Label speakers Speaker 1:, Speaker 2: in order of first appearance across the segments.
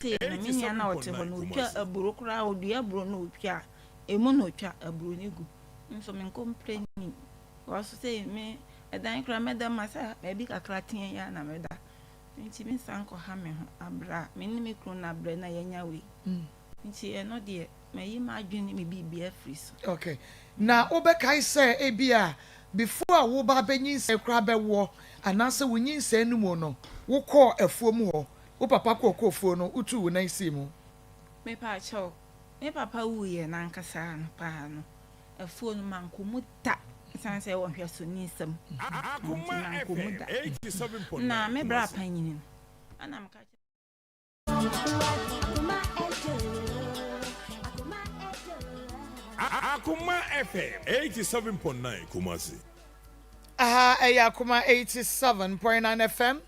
Speaker 1: Sei no, me nua no a ɔte hɔ no, ɔtwa aburo koraa, ɔdua aburo no ɔtwa a, ɛmu na ɔtwa aburo no gu. Me nso menkɔmpleni. Because sei me, ɛdan koraa mɛda mu a sɛ baabi kakra teɛ yi ara na mɛda. Nti mensan nkɔha me ho abrɛ a me ne me kunu no abrɛ na yɛanya wei. Nti ɛno deɛ, mayi m'adwene ne me biribiara afiri so.
Speaker 2: Okay. Na wobɛkae sɛ ebia before a woreba abɛnyinsɛn koraa bɛwoɔ anaasɛ wo nyinsɛn no mu no, wokɔɔ afuom hɔ Wo papa kɔɔ kɔɔfuo no, wotuu wo nan sii mu.
Speaker 1: Mepaakyɛw, me papa wuiɛ no ankasa no paa no, afuo no mankɔ mu da, ɛsiane sɛ ɛwɔ nhwɛsoni nsam nti mankɔ mu da. Na me bra panyini no, ɛna meka kyerɛ.
Speaker 3: Akoma FM 87.9 Kumasi.
Speaker 2: Aha ɛyɛ Akoma 87.9 FM.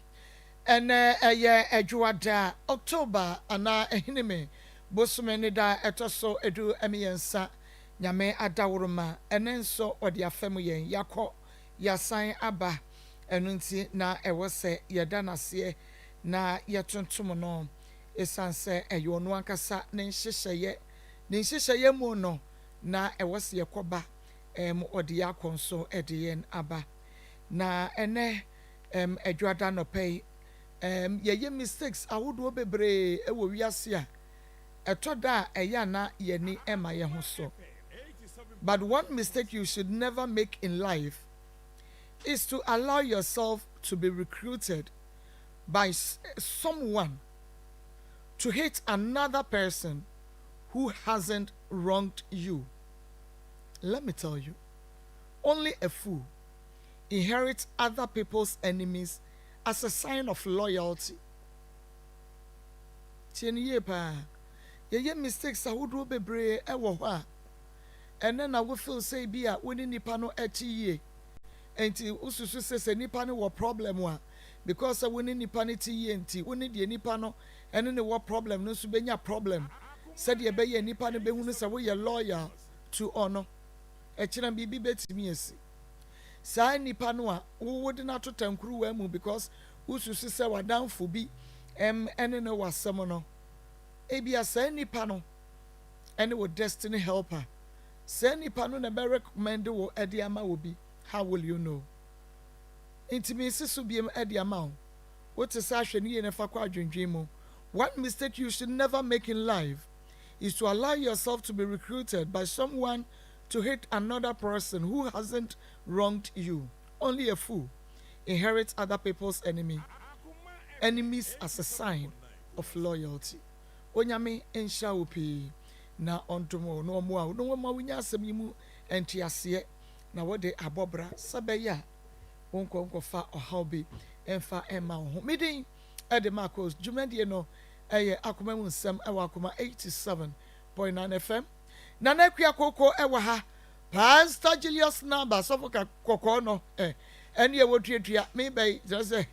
Speaker 2: Ɛnnɛ yɛ Adwoada, October anaa Ahinime bosome ne da a ɛtɔ so du mmiɛnsa. Nyame adaworoma, ɛnnɛ nso ɔde afɛm yɛn. Yɛakɔ, yɛasan aba. Ɛno nti na ɛwɔ sɛ yɛda no aseɛ na yɛtontom no ɛsiane sɛ ɛyɛ ɔno ankasa ne nhyehyɛeɛ. Ne nhyehyɛeɛ mu no na ɛwɔ sɛ yɛkɔba, ɛɛm ɔde yɛn akɔ nso de yɛn aba. Na ɛnnɛ Ɛm Adwoada anɔpa yi, ɛm yɛyɛ mistakes ahodoɔ bebree wɔ wiase a, ɛtɔ da a ɛyɛ a na yɛn ani mma yɛn ho so. But one mistake you should never make in life is to allow yourself to be recruited by someone to hate another person who hasn't wronged you. Let me tell you, only a fool inherit other people's enemies as a sign of loyalty. Tie no yie paa. Yɛyɛ mistakes ahodoɔ bebree wɔ hɔ a, ɛnɛ na wo feel sɛ ebi a wo ne nipa no te yie. Nti wo susu sɛ sɛ nipa no wɔ problem a, because sɛ wo ne nipa no te yie nti, wo ne deɛ nipa no ɛne no wɔ problem no nso bɛnya problem sɛdeɛ ɛbɛyɛ nipa no bɛhunu sɛ woyɛ loyal to ɔno. Ɛkyena biribi bɛtumi asi. saa nipa no a wo wode no ato tankuruwa mu because wosusu sɛ w'adamfo bi ɛne no wɔ asɛm no, ebia saa nipa no ɛne wo destiny helper. Saa nipa no na ɛbɛ recommend wo ɛde ama obi. How will you know? Nti mesi so biem ɛde ama wo. Wote sɛ ahwɛ no yie na fa kɔ adwendwen mu. One mistake you should never make in life is to allow yourself to be recruited by someone to hate another person who hasn't wronged you. Only a fool inherits other people's enemy enemies as a sign of loyalty. Onyame nhyira wo pii na ɔndom wo na ɔmmoa wo na ɔmma wonya asɛm yi mu nteaseɛ na wode abɔ bra sɛ bɛyɛ a wonkɔ nkɔfa ɔhaw bi mfa mma wo ho. Me din de Marcos. Dwumadie no yɛ Akoma mu Nsɛm wɔ Akoma 87.9 FM. Nana Akua Koko wɔ ha. Pastor Julius Naba, sɔfo ka kɔkɔɔ no, eh, ɛne ɛwɔ tuatua me bɛyi, kyerɛ sɛ,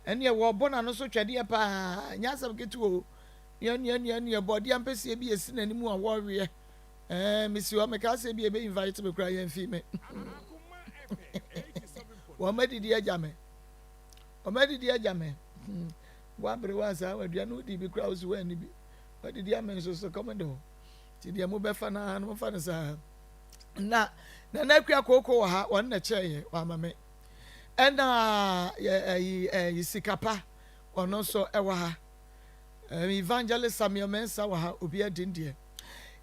Speaker 2: ɛne ɛwɔ ɔbɔ n'ano so twɛdeɛ paa, nyɛ asɛm ketewa o. Nea nea nea nea bɔdeɛ ampɛsie bi esi n'anim a wɔreweɛ. Eh, mesi hɔ mekaa sɛ bi ebe invite me koraa yɛmfi me. Wɔn adidi agya me. Wɔn adidi agya me. Wabere wansa aduane wodi bi koraa wosi wɔn ani bi. Wadidi ame nso so kɔm de ho. Nti deɛ mobɛfa no ara no momfa no saa. Na Nana Akua Kooko wɔ ha, wɔn na kyerɛ yɛ, wama me. Ɛna ɛyi ɛyi Sikapa, ɔno nso ɛwɔ ha. Evangelist Samuel Mensah wɔ ha, obi adi deɛ.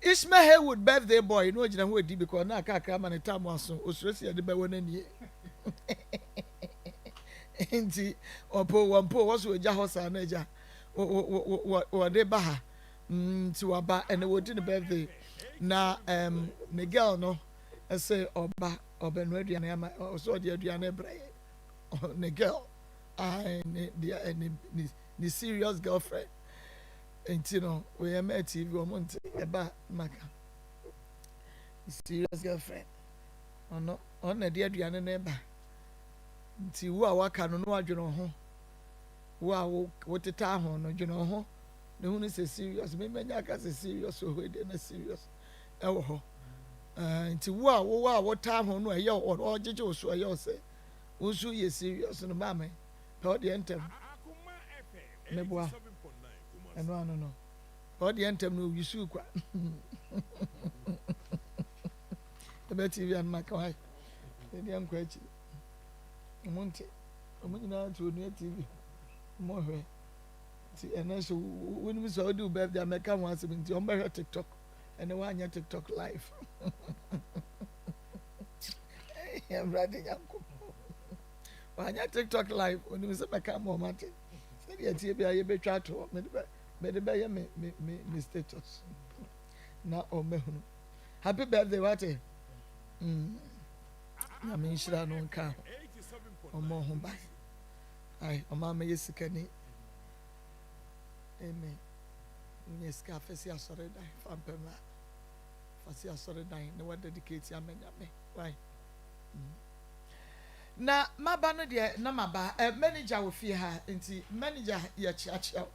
Speaker 2: Ishmael Haywood birthday boy na ogyina ho edi because na akakra ama ne tam aso, osuro si yɛde bɛwɔ n'anie. Nti ɔpo wɔn po wɔ so ogya hɔ saa na agya wɔde ba ha. Nti waba ɛnɛ wɔdi ne birthday na um, ne girl no ɛsɛ ɔba ɔbɛnoa aduane ama ɔsɛ ɔde aduane brɛ yɛ ne girl ae ne deɛ ne ne ne serious girlfriend nti no wɔyɛ mɛ tv wɔn nte ɛba maka serious girlfriend ɔno ɔno na ɛde aduane no ba nti wo a waka no no adwene ho wo a wo wotetaa ho no dwene ho. Ne hunu sɛ serious me manya aka sɛ serious wɔ hɔ deɛ na serious ɛwɔ hɔ nti wo a wowɔ a wotaa ho no ɛyɛ ɔgyegye wo so ɛyɛ ɔsɛ wo nso yɛ serious no maame pɛ ɔdeɛ ntɛm meboa. Ɛno ano no, ɔdeɛ ntɛm no owisu kwa. Ɛbɛ TV ano maka hɔ ɛdeɛ nkɔ akyiri. Ɔmo nte, ɔmo nyinaa te Onua TV, ɔmo hwɛ. Nti ɛnɛ nso wonim sɛ wode wo birthday a mɛka ho asɛm nti ɔmo bɛhwɛ TikTok. Ɛnɛ woanyɛ TikTok live. Awurade Nyankopɔn. Wanyɛ TikTok live, onim sɛ mɛka ama ɔmo ate. Sɛdeɛ ɛteɛ biara yɛbɛtwa ato hɔ, mede bɛ mede bɛyɛ me me me me status na ɔmmɛhunu. Happy birthday wate. Mm. Nyame nhyira no nka ho. Ɔmmɔ ho ban. Ai, ɔma mɛyɛ sikani. Amen. Wonya sika fa si asɔredan, fa mpɛ mmra. Fa si asɔredan na wa dedicate ama Nyame. Why? Mm. Na maba no deɛ na maba. Eh, manager wɔ fie ha nti manager yɛ kyeakyea wo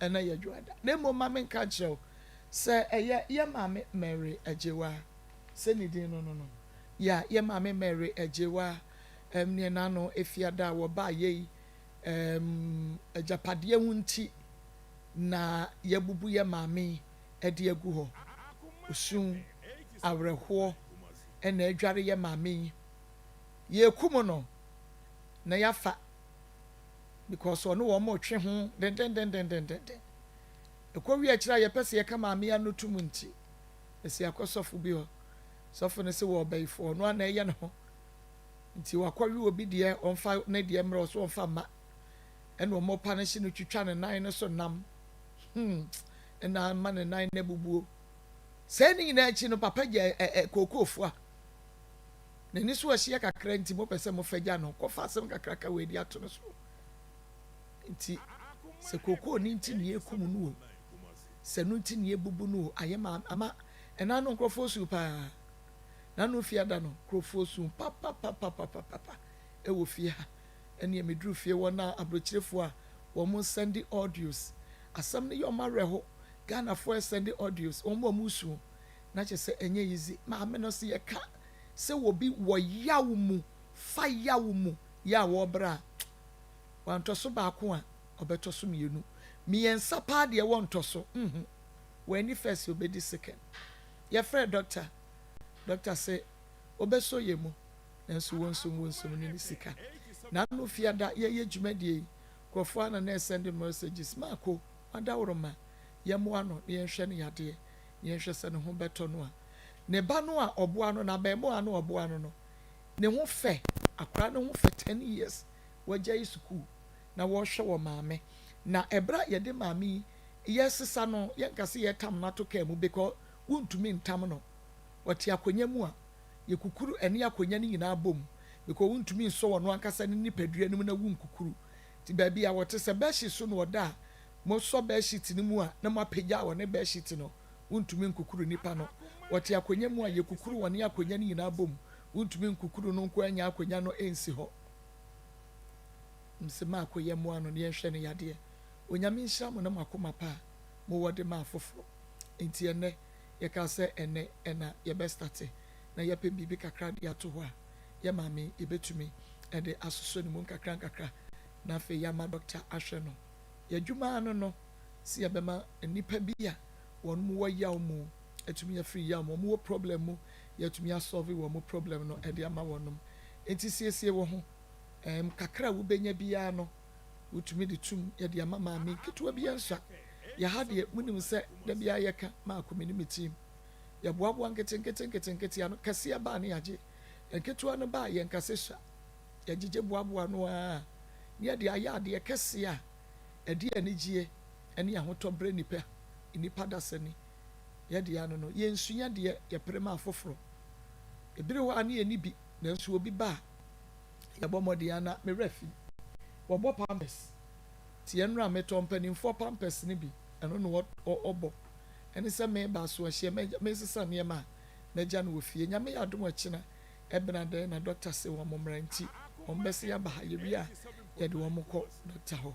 Speaker 2: ɛnɛ yɛ dwoada. Na mmom ma menka nkyerɛ wo sɛ ɛyɛ yɛ maame Mary Agyewa sɛ ne din no no no. Ya yɛ maame Mary Agyewa ɛm neɛ n'ano efiada a wɔbaa yei ɛm agyapadeɛ ho nti na yɛabubu yɛ maame yi ɛde agu hɔ. Osu, awerɛhoɔ ɛna adware yɛ maame yi. Yɛrekum no na yɛafa because ɔne wɔn retwe ho dendendendendenden. Ɛkɔwie akyire a yɛpɛ sɛ yɛka maame yi ano tom nti, ɛsɛ yɛakɔ sɔfo bi hɔ. Sɔfo no se wɔ ɔbayifoɔ, ɔno ara na ɛyɛ ne ho. Nti wakɔwe obi deɛ, ɔmfa ne deɛ mmerɛ ɔso ɔmfa mma. Ɛna wɔn panehye no twitwa ne nan no so nam. Hmm, ɛna ama ne nan no abubuo. Sɛɛ ne nyinaa akyi no, papa gya ɛ ɛ kookoo fua. N'ani so ahyia kakra nti mopɛ sɛ mofa gya no kɔfa asɛm kakraka wei de ato no so. Nti sɛ kookoo no nti na yɛkum no o, sɛ no nti na yɛbubu no o, ayɛ ma ama ɛna no nkurɔfoɔ su paa. Na no fie ada no nkurɔfoɔ su papapapapapapa ɛwɔ fie ha. Ɛneɛ meduru fie wɔn a aburokyerefoɔ a wɔn sɛnde audios. Asɛm no yɛ wɔn awerɛho. Ghanafoɔ ɛsɛnde audios, wɔn a wɔn su na kyerɛ sɛ ɛnyɛ easy. Maame no sɛ yɛka sɛ obi wɔ yaw mu, fa yaw mu yɛ a wɔrebrɛ a, wantɔ so baako a, ɔbɛtɔ so mmienu. Mmiɛnsa paa deɛ wɔntɔ so. Mhm. Wanni first, obɛdi second. Yɛfrɛ doctor. Doctor se ɔbɛsɔ yɛn mu, nanso wɔnsom wɔnsom no ne sika. N'ano fiada yɛyɛ dwumadie yi, nkurɔfoɔ a na na ɛsɛnde messages, Maako, adaworoma, yɛmmoa no na yɛnhwɛ no yadeɛ, na yɛnhwɛ sɛ ne ho bɛtɔ no a. Ne ba no a ɔboa no, n'abarimaa no a ɔboa no no, ne ho fɛ, akwadaa no ho fɛ 10 years, wagyae sukuu na wɔrehwɛ wɔ maame. Na ɛberɛ a yɛde maame yi yɛsesa no, yɛnka sɛ yɛtam no ato kaa mu because wontumi ntam no. Wɔte akonnwa mu a, yɛkukuru ɛne akonnwa no nyinaa bom because wontumi nsɔ wɔn ankasa ne nipadua no mu na wonkukuru. Nti baabi a wɔte sɛ bedsheet so na ɔda a, mosɔ bedsheet no mu a na moapagya wɔne bedsheet no, wontumi nkukuru nipa no. Wɔte akonnwa mu a yɛkukuru wɔne akonnwa no nyinaa bom, wontumi nkukuru no nko anya akonnwa no nsi hɔ. Msɛ maako yɛ mmoa no na yɛnhwɛ no yadeɛ. Onyame nhyira mo ne mo akoma pa a mowɔ de ma afoforɔ. Nti ɛnnɛ yɛka sɛ ɛnnɛ ɛna yɛbɛstart na yɛpɛ biribi kakra de ato hɔ a yɛ maame yɛbɛtumi ɛde asosɔ ne mu nkakra nkakra na afei yɛama doctor ahwɛ no. Yɛadwuma ano no sɛ yɛbɛma nnipa bi a wɔn mu wɔ yaw mu atumi afiri yaw mu, wɔn wɔ problem mu yɛatumi asolve wɔn problem no ɛde ama wɔnom. Nti siesie wo ho. Kakra a wobɛnya biara no wotumi de tum yɛde ama maame ketewa bi nsa. Yɛha deɛ munim sɛ da biara yɛka maako me ne me team. Yɛboaboa nketenkete nketenkete ano kɛseɛ baa ne yɛagye. Nketewa no baa yɛn kase sua. Yɛgyegye boaboa no ara ne yɛde ayɛ adeɛ kɛseɛ a ɛde anigyeɛ ne ahotɔ brɛ nipa nipa dasani. Yɛde ano no yɛnsua deɛ yɛpere ma afoforɔ. Ebere hɔ a ne yɛni bi nanso obi ba a yɛbɔ mmɔden ana me werɛ fi. Wɔbɔ pampers. Nti ɛnnora metɔ mpanimfoɔ pampers no bi ɛno na ɔbɔ. Ɛne sɛ meba so ahyia mesesa nneɛma a mɛgya no wɔ fie. Nyame yɛ adom ɔkyena ɛbena dɛn na doctor se wɔn mmra nti wɔn bɛse aba ha yɛwie a yɛde wɔn kɔ doctor hɔ.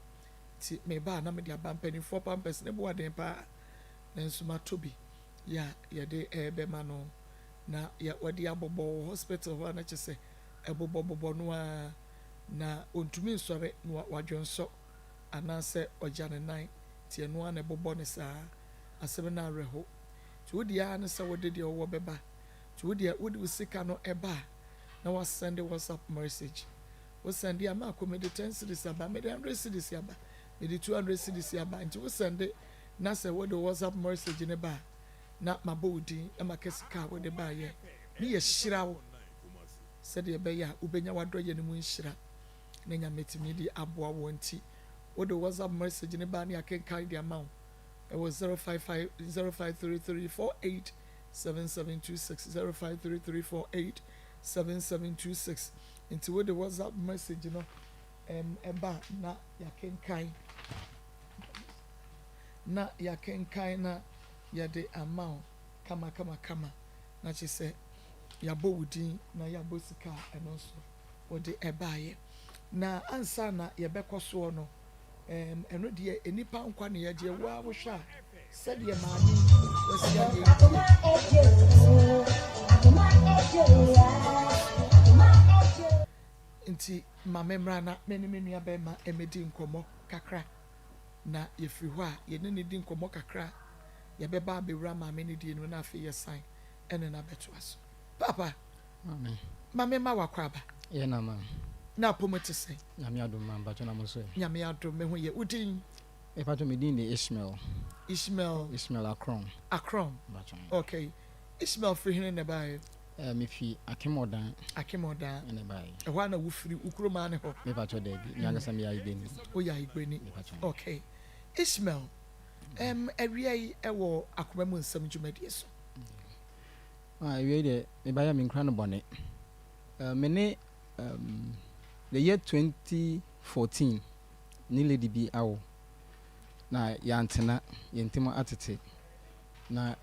Speaker 2: Nti meba a na mede aba mpanimfoɔ pampers ne bo aden paa nanso matɔ bi yɛ a yɛde ɛrebɛma no na yɛ wɔde abobɔ wɔ hospital hɔ a na kyerɛ sɛ ɛbobɔbobɔ no ara na ɔntumi nsɔre na wadwonsɔ anaasɛ ɔgya ne nan. Nti ɛno ara na ɛbobɔ no saa. Asɛm no awerɛho. Nti wo deɛ ara ne sɛ wode deɛ wowɔ bɛba. Nti wo deɛ wode wo sika no ba a, na woasɛnde WhatsApp message. Wo sɛnde a, Marco mede ten cedis aba, mede hundred cedis aba, mede 200 cedis aba. Nti wo sɛnde na sɛ wode wo WhatsApp message no ba a, na mabɔ wo din na maka sika a wode baeɛ ne yɛahyira wo sɛdeɛ ɛbɛyɛ a wobɛnya w'adɔyɛ no mu nhyira na Nyame tumi de aboa woɔ nti wode WhatsApp message no ba ne yɛakenkan de ama wo ɛwɔ 055 0533 48 7726 0533 48 7726 nti wode WhatsApp message no ɛba na yɛakenkan na yɛakenkan na yɛde ama wo kamakamakama, na kyerɛ sɛ yɛabɔ wo din na yɛabɔ sika a ɛno nso wode baeɛ. Na ansa na yɛbɛkɔ soɔ no, ɛm, ɛno deɛ nnipa nkwa na yɛgyeɛ, wo ara wohwɛ a sɛdeɛ maame yi wasi ayɛ yi deɛ. Nti ma me mmra na me ne me nua bɛrima mmɛdi nkɔmmɔ kakra. Na yɛfiri hɔ a, yɛne no di nkɔmmɔ kakra a, yɛbɛba abɛwura maame no die no mu na afei yɛsan ne no abɛtoa so. Paapa,
Speaker 4: Maame.
Speaker 2: ma me mma w'akwaaba.
Speaker 4: Yɛ na ma.
Speaker 2: Na apɔmu te sɛn?
Speaker 4: Nyame adom ma, mpakyɛ na mo nso ɛ?
Speaker 2: Nyame adom, me ho yɛ. Wo din?
Speaker 4: Me pakyɛ me din de Ishmael.
Speaker 2: Ishmael.
Speaker 4: Ishmael Akron.
Speaker 2: Akron.
Speaker 4: Mpakyɛ.
Speaker 2: Okay. Ishmael firi hene na ɛbaeɛ?
Speaker 4: Eh, me fi Akim Odan.
Speaker 2: Akim Odan.
Speaker 4: Ɛna ɛbaeɛ.
Speaker 2: Ɛhɔ ara na wo firi, wo kurom ara ne hɔ?
Speaker 4: Me pakyɛ daabi, me ankasa me yɛ Ayigbeni.
Speaker 2: Wo yɛ Ayigbeni.
Speaker 4: Me pakyɛ.
Speaker 2: Okay. Ishmael, ɛm, awia yi ɛwɔ Akoma mu Nsɛm dwumadie so.
Speaker 4: Ah, awia yi deɛ, me ba yɛ me nkura no bɔne. Eh, me ne, um, the year 2014, ne lady bi awo. Na yɛantena, yɛn ntam atete. Na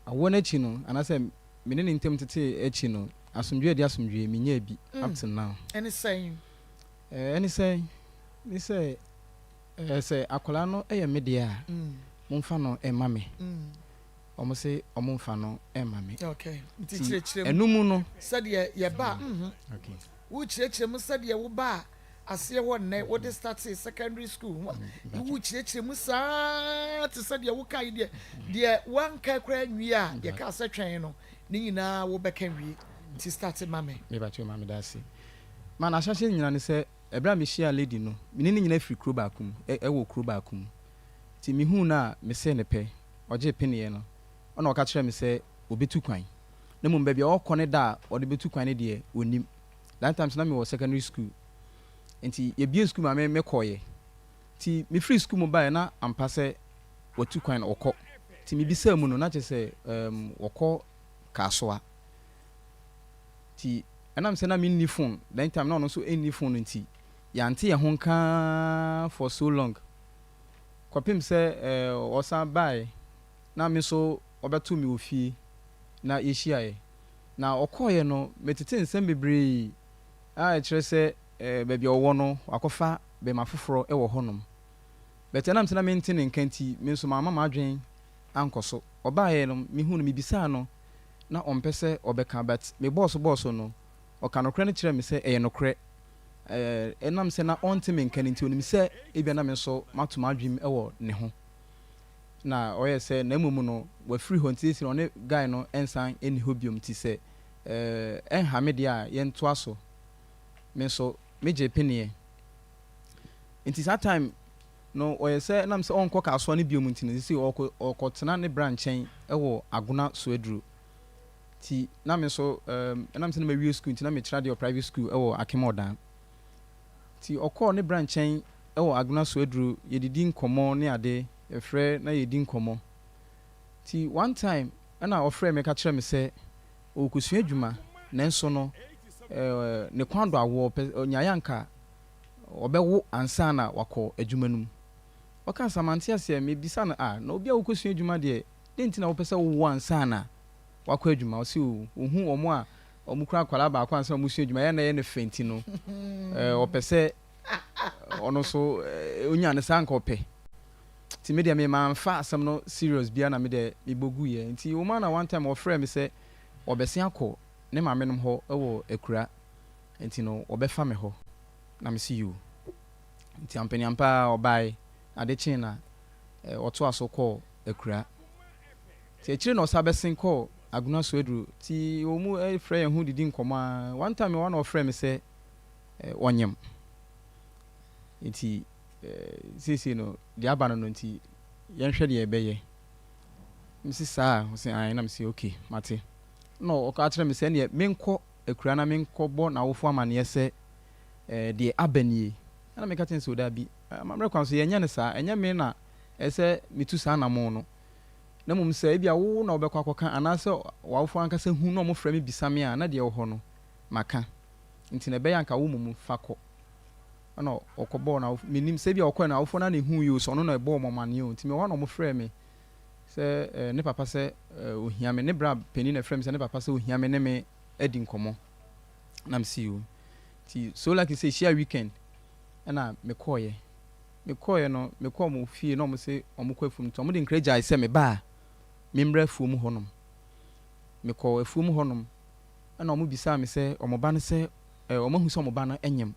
Speaker 4: awoɔ no akyi no, anaasɛ me ne ne ntam tetee akyi no, asomdwoeɛ a ɛde asomdwoeɛ, menyaa bi up till now.
Speaker 2: Ɛne sɛn?
Speaker 4: Ɛne sɛn? Ne sɛ, sɛ akwadaa no yɛ me deɛ a, momfa no mma me. Wɔn se wɔmfa no mma me.
Speaker 2: Okay, nti kyerɛkyerɛ mu.
Speaker 4: Ɛno mu no.
Speaker 2: Sɛdeɛ yɛba, mhm. Wokyerɛkyerɛ mu sɛdeɛ wobaa aseɛ hɔ nnɛ, wode startee secondary school ho a, wokyerɛkyerɛ mu saa te sɛ deɛ wokae deɛ, deɛ woankae koraa nwie a, yɛkaa sɛ twɛn no, ne nyinaa wobɛka wie. Nti starte ma me.
Speaker 4: Me pakyɛw ma meda ase. Ma n'ahyɛaseɛ nyinaa ne sɛ, ɛberɛ a mehyiaa lady no, me ne no nyinaa firi kuro baako mu, ɛwɔ kuro baako mu. Nti mehuu no a, mesee no pɛ, ɔgyee peneɛ no, ɛna ɔka kyerɛɛ me sɛ ɔbɛtu kwan. Na mmom baabi a ɔrekɔ ne da a ɔde bɛtu kwan no deɛ, ɔnnim. That time nso na mewɔ secondary school nti yɛbue school ma me mekɔeɛ. Nti mefiri school mu baeɛ na ampa sɛ watu kwan na ɔkɔ. Nti mebisaa mu no na kyerɛ sɛ um, wɔkɔ Kasoa. Nti ɛnam sɛ na menni phone that time na ɔno nso nni phone nti yɛante yɛn ho nka for so long kɔpem sɛ eh, ɔsan baeɛ na me nso ɔbɛtoo me wɔ fie na yɛhyiaeɛ. Na ɔkɔeɛ no, metetee nsɛm bebree a ɛkyerɛ sɛ baabi a ɔwɔ no, wakɔfa bɛrima foforɔ wɔ hɔnom. But ɛnam sɛ na mente ne nka nti, me nso mamma m'adwene ankɔ so. Ɔbaeɛ no, mehuu no, mebisaa no, na ɔmpɛ sɛ ɔbɛka, but mebɔɔ so bɔɔ so no, ɔka nokorɛ no kyerɛɛ me sɛ ɛyɛ nokorɛ. Ɛnam sɛ na ɔnte me nka no nti, ɔnim sɛ ebia na me nso mato m'adwene wɔ ne ho. Na ɔyɛ sɛ na mmom no wafiri hɔ nti seesei ɔne guy no nsan nni hɔ biom nti sɛ ɛnha me deɛ a yɛntoa so. Me nso me gyee peneɛ. Nti saa time no ɔyɛ sɛ nam sɛ ɔnkɔ Kasoa no biom nti no seesei ɔkɔ ɔkɔtena ne bra nkyɛn wɔ Agona Soaduro. Nti na me nso ɛnam sɛ na mawie school nti na mekyerɛ adeɛ wɔ private school wɔ Akem Ɔdan. Nti ɔkɔɔ ne bra nkyɛn wɔ Agona so aduru, yɛdidi nkɔmmɔ ne ade, yɛfrɛ na yɛdi nkɔmmɔ. Nti one time ɛna ɔfrɛɛ me ka kyerɛɛ me sɛ ɔrekɔsua adwuma nanso no ne kwan dɔ awoɔ, ɔpɛ ɔnyaeɛ anka ɔbɛwo ansa na wakɔ adwuma no mu. Ɔkaa saa mante aseɛ, mebisa no ah na obi a wokɔsua adwuma deɛ dɛn nti na wopɛ sɛ wowo ansa na wakɔ adwuma? Ɔse oh ɔhu wɔn a wɔkura akwadaa baako ansa na wɔsua adwuma, ɛyɛ a na ɛyɛ no fɛ nti no ɔpɛ sɛ ɔno nso onya no saa nka ɔpɛ. Nti me deɛ me manfa asɛm no serious biara na me deɛ me bɔ guiɛ. Nti wɔn na one time wɔfrɛɛ me sɛ wɔbɛsen akɔ ne maame nom hɔ wɔ Akura nti no wɔbɛfa me hɔ na me se yoo. Nti ampaniampa ara ɔbae ade kyee na. Ɔtoa so kɔɔ akuraa. Nti akyire na ɔsan bɛsen kɔɔ Agona Soaduru. Nti wɔn mu frɛ yɛn ho didi nkɔmmɔ ara. One time wɔ hɔ na ɔfrɛɛ me sɛ ɔnyem. Nti seesei no deɛ aba no no nti yɛnhwɛ deɛ yɛbɛyɛ. Mese saa a? Ɔse ae. Na mese okay mate. Ɛna ɔka kyerɛɛ me sɛ ɛneɛ menkɔ akuraa na menkɔbɔ n'awofoɔ amaneɛ sɛ deɛ aba nie. Ɛna meka kyerɛɛ no sɛ o daabi, amammerɛ kwan so yɛnyɛ no saa. Ɛnyɛ me na ɛsɛ sɛ metu saa anammɔn no. Na mmom sɛ ebia wo na wobɛkɔ akɔka anaasɛ w'awofoɔ ankasa hu na wɔfrɛ me bisa me a, na deɛ ɛwɔ hɔ no, maka. Nti na ɛbɛyɛ a anka wo mmom fa kɔ. Ɛna ɔkɔbɔɔ n'awofoɔ, mennim sɛ ebia ɔkɔeɛ no awofoɔ no ara na ɛhuui o, sɛ ɔno na ɛbɔɔ wɔn amaneɛ o. Nti mewɔ hɔ na wɔfrɛɛ me sɛ ne papa sɛ ɔhia me. Ne bra panin na ɛfrɛɛ me sɛ ne papa sɛ ɔhia me ne me adi nkɔmmɔ. Na mese yoo. Nti so lucky sɛ ɛhyia weekend ɛna mekɔeɛ. Mekɔeɛ no, mekɔɔ wɔn fie na wɔse wɔkɔ afuom nti wɔde nkra gyae sɛ meba a memmra afuom hɔnom. Mekɔɔ afuom hɔnom ɛna wɔbisaa me sɛ wɔn ba no sɛ wɔahu sɛ wɔn ba no nyem.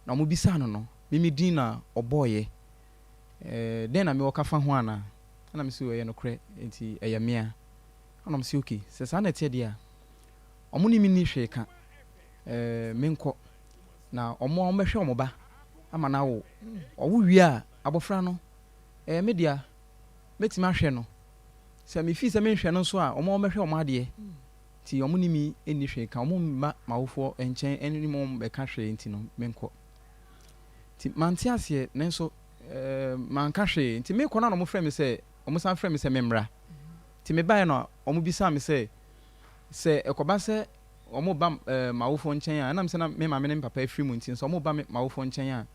Speaker 4: Na wɔbisaa no no, me me din na ɔbɔeɛ. Dɛn na mewɔ ka fa ho anaa? Ɛna mese ɛyɛ nokorɛ nti ɛyɛ mea. Ɛna wɔse okay, sɛ saa na ɛteɛ deɛ a, wɔne me nni hwee ka, menkɔ. Na wɔn a wɔbɛhwɛ wɔn ba ama no awo. Ɔwo wie a, abɔfra no, ɛyɛ me dea. Mɛtumi ahwɛ no. Sɛ mefii sɛ menhwɛ no nso a, wɔn a wɔbɛhwɛ wɔn adeɛ. Nti wɔn ne me nni hwee ka. Wɔn mma m'awofoɔ nkyɛn ne wɔn mmɛka hwee nti no, menkɔ. Nti mante aseɛ, nanso manka hwee. Nti mekɔ no a na wɔfrɛ me sɛ, wɔsan frɛ me sɛ memmra. Nti mebaeɛ no a, wɔbisaa me sɛ, sɛ ɛkɔba sɛ wɔba m'awofoɔ nkyɛn a, ɛnam sɛ na me maame ne me papa afiri mu nti, sɛ wɔba m'awofoɔ nkyɛn a,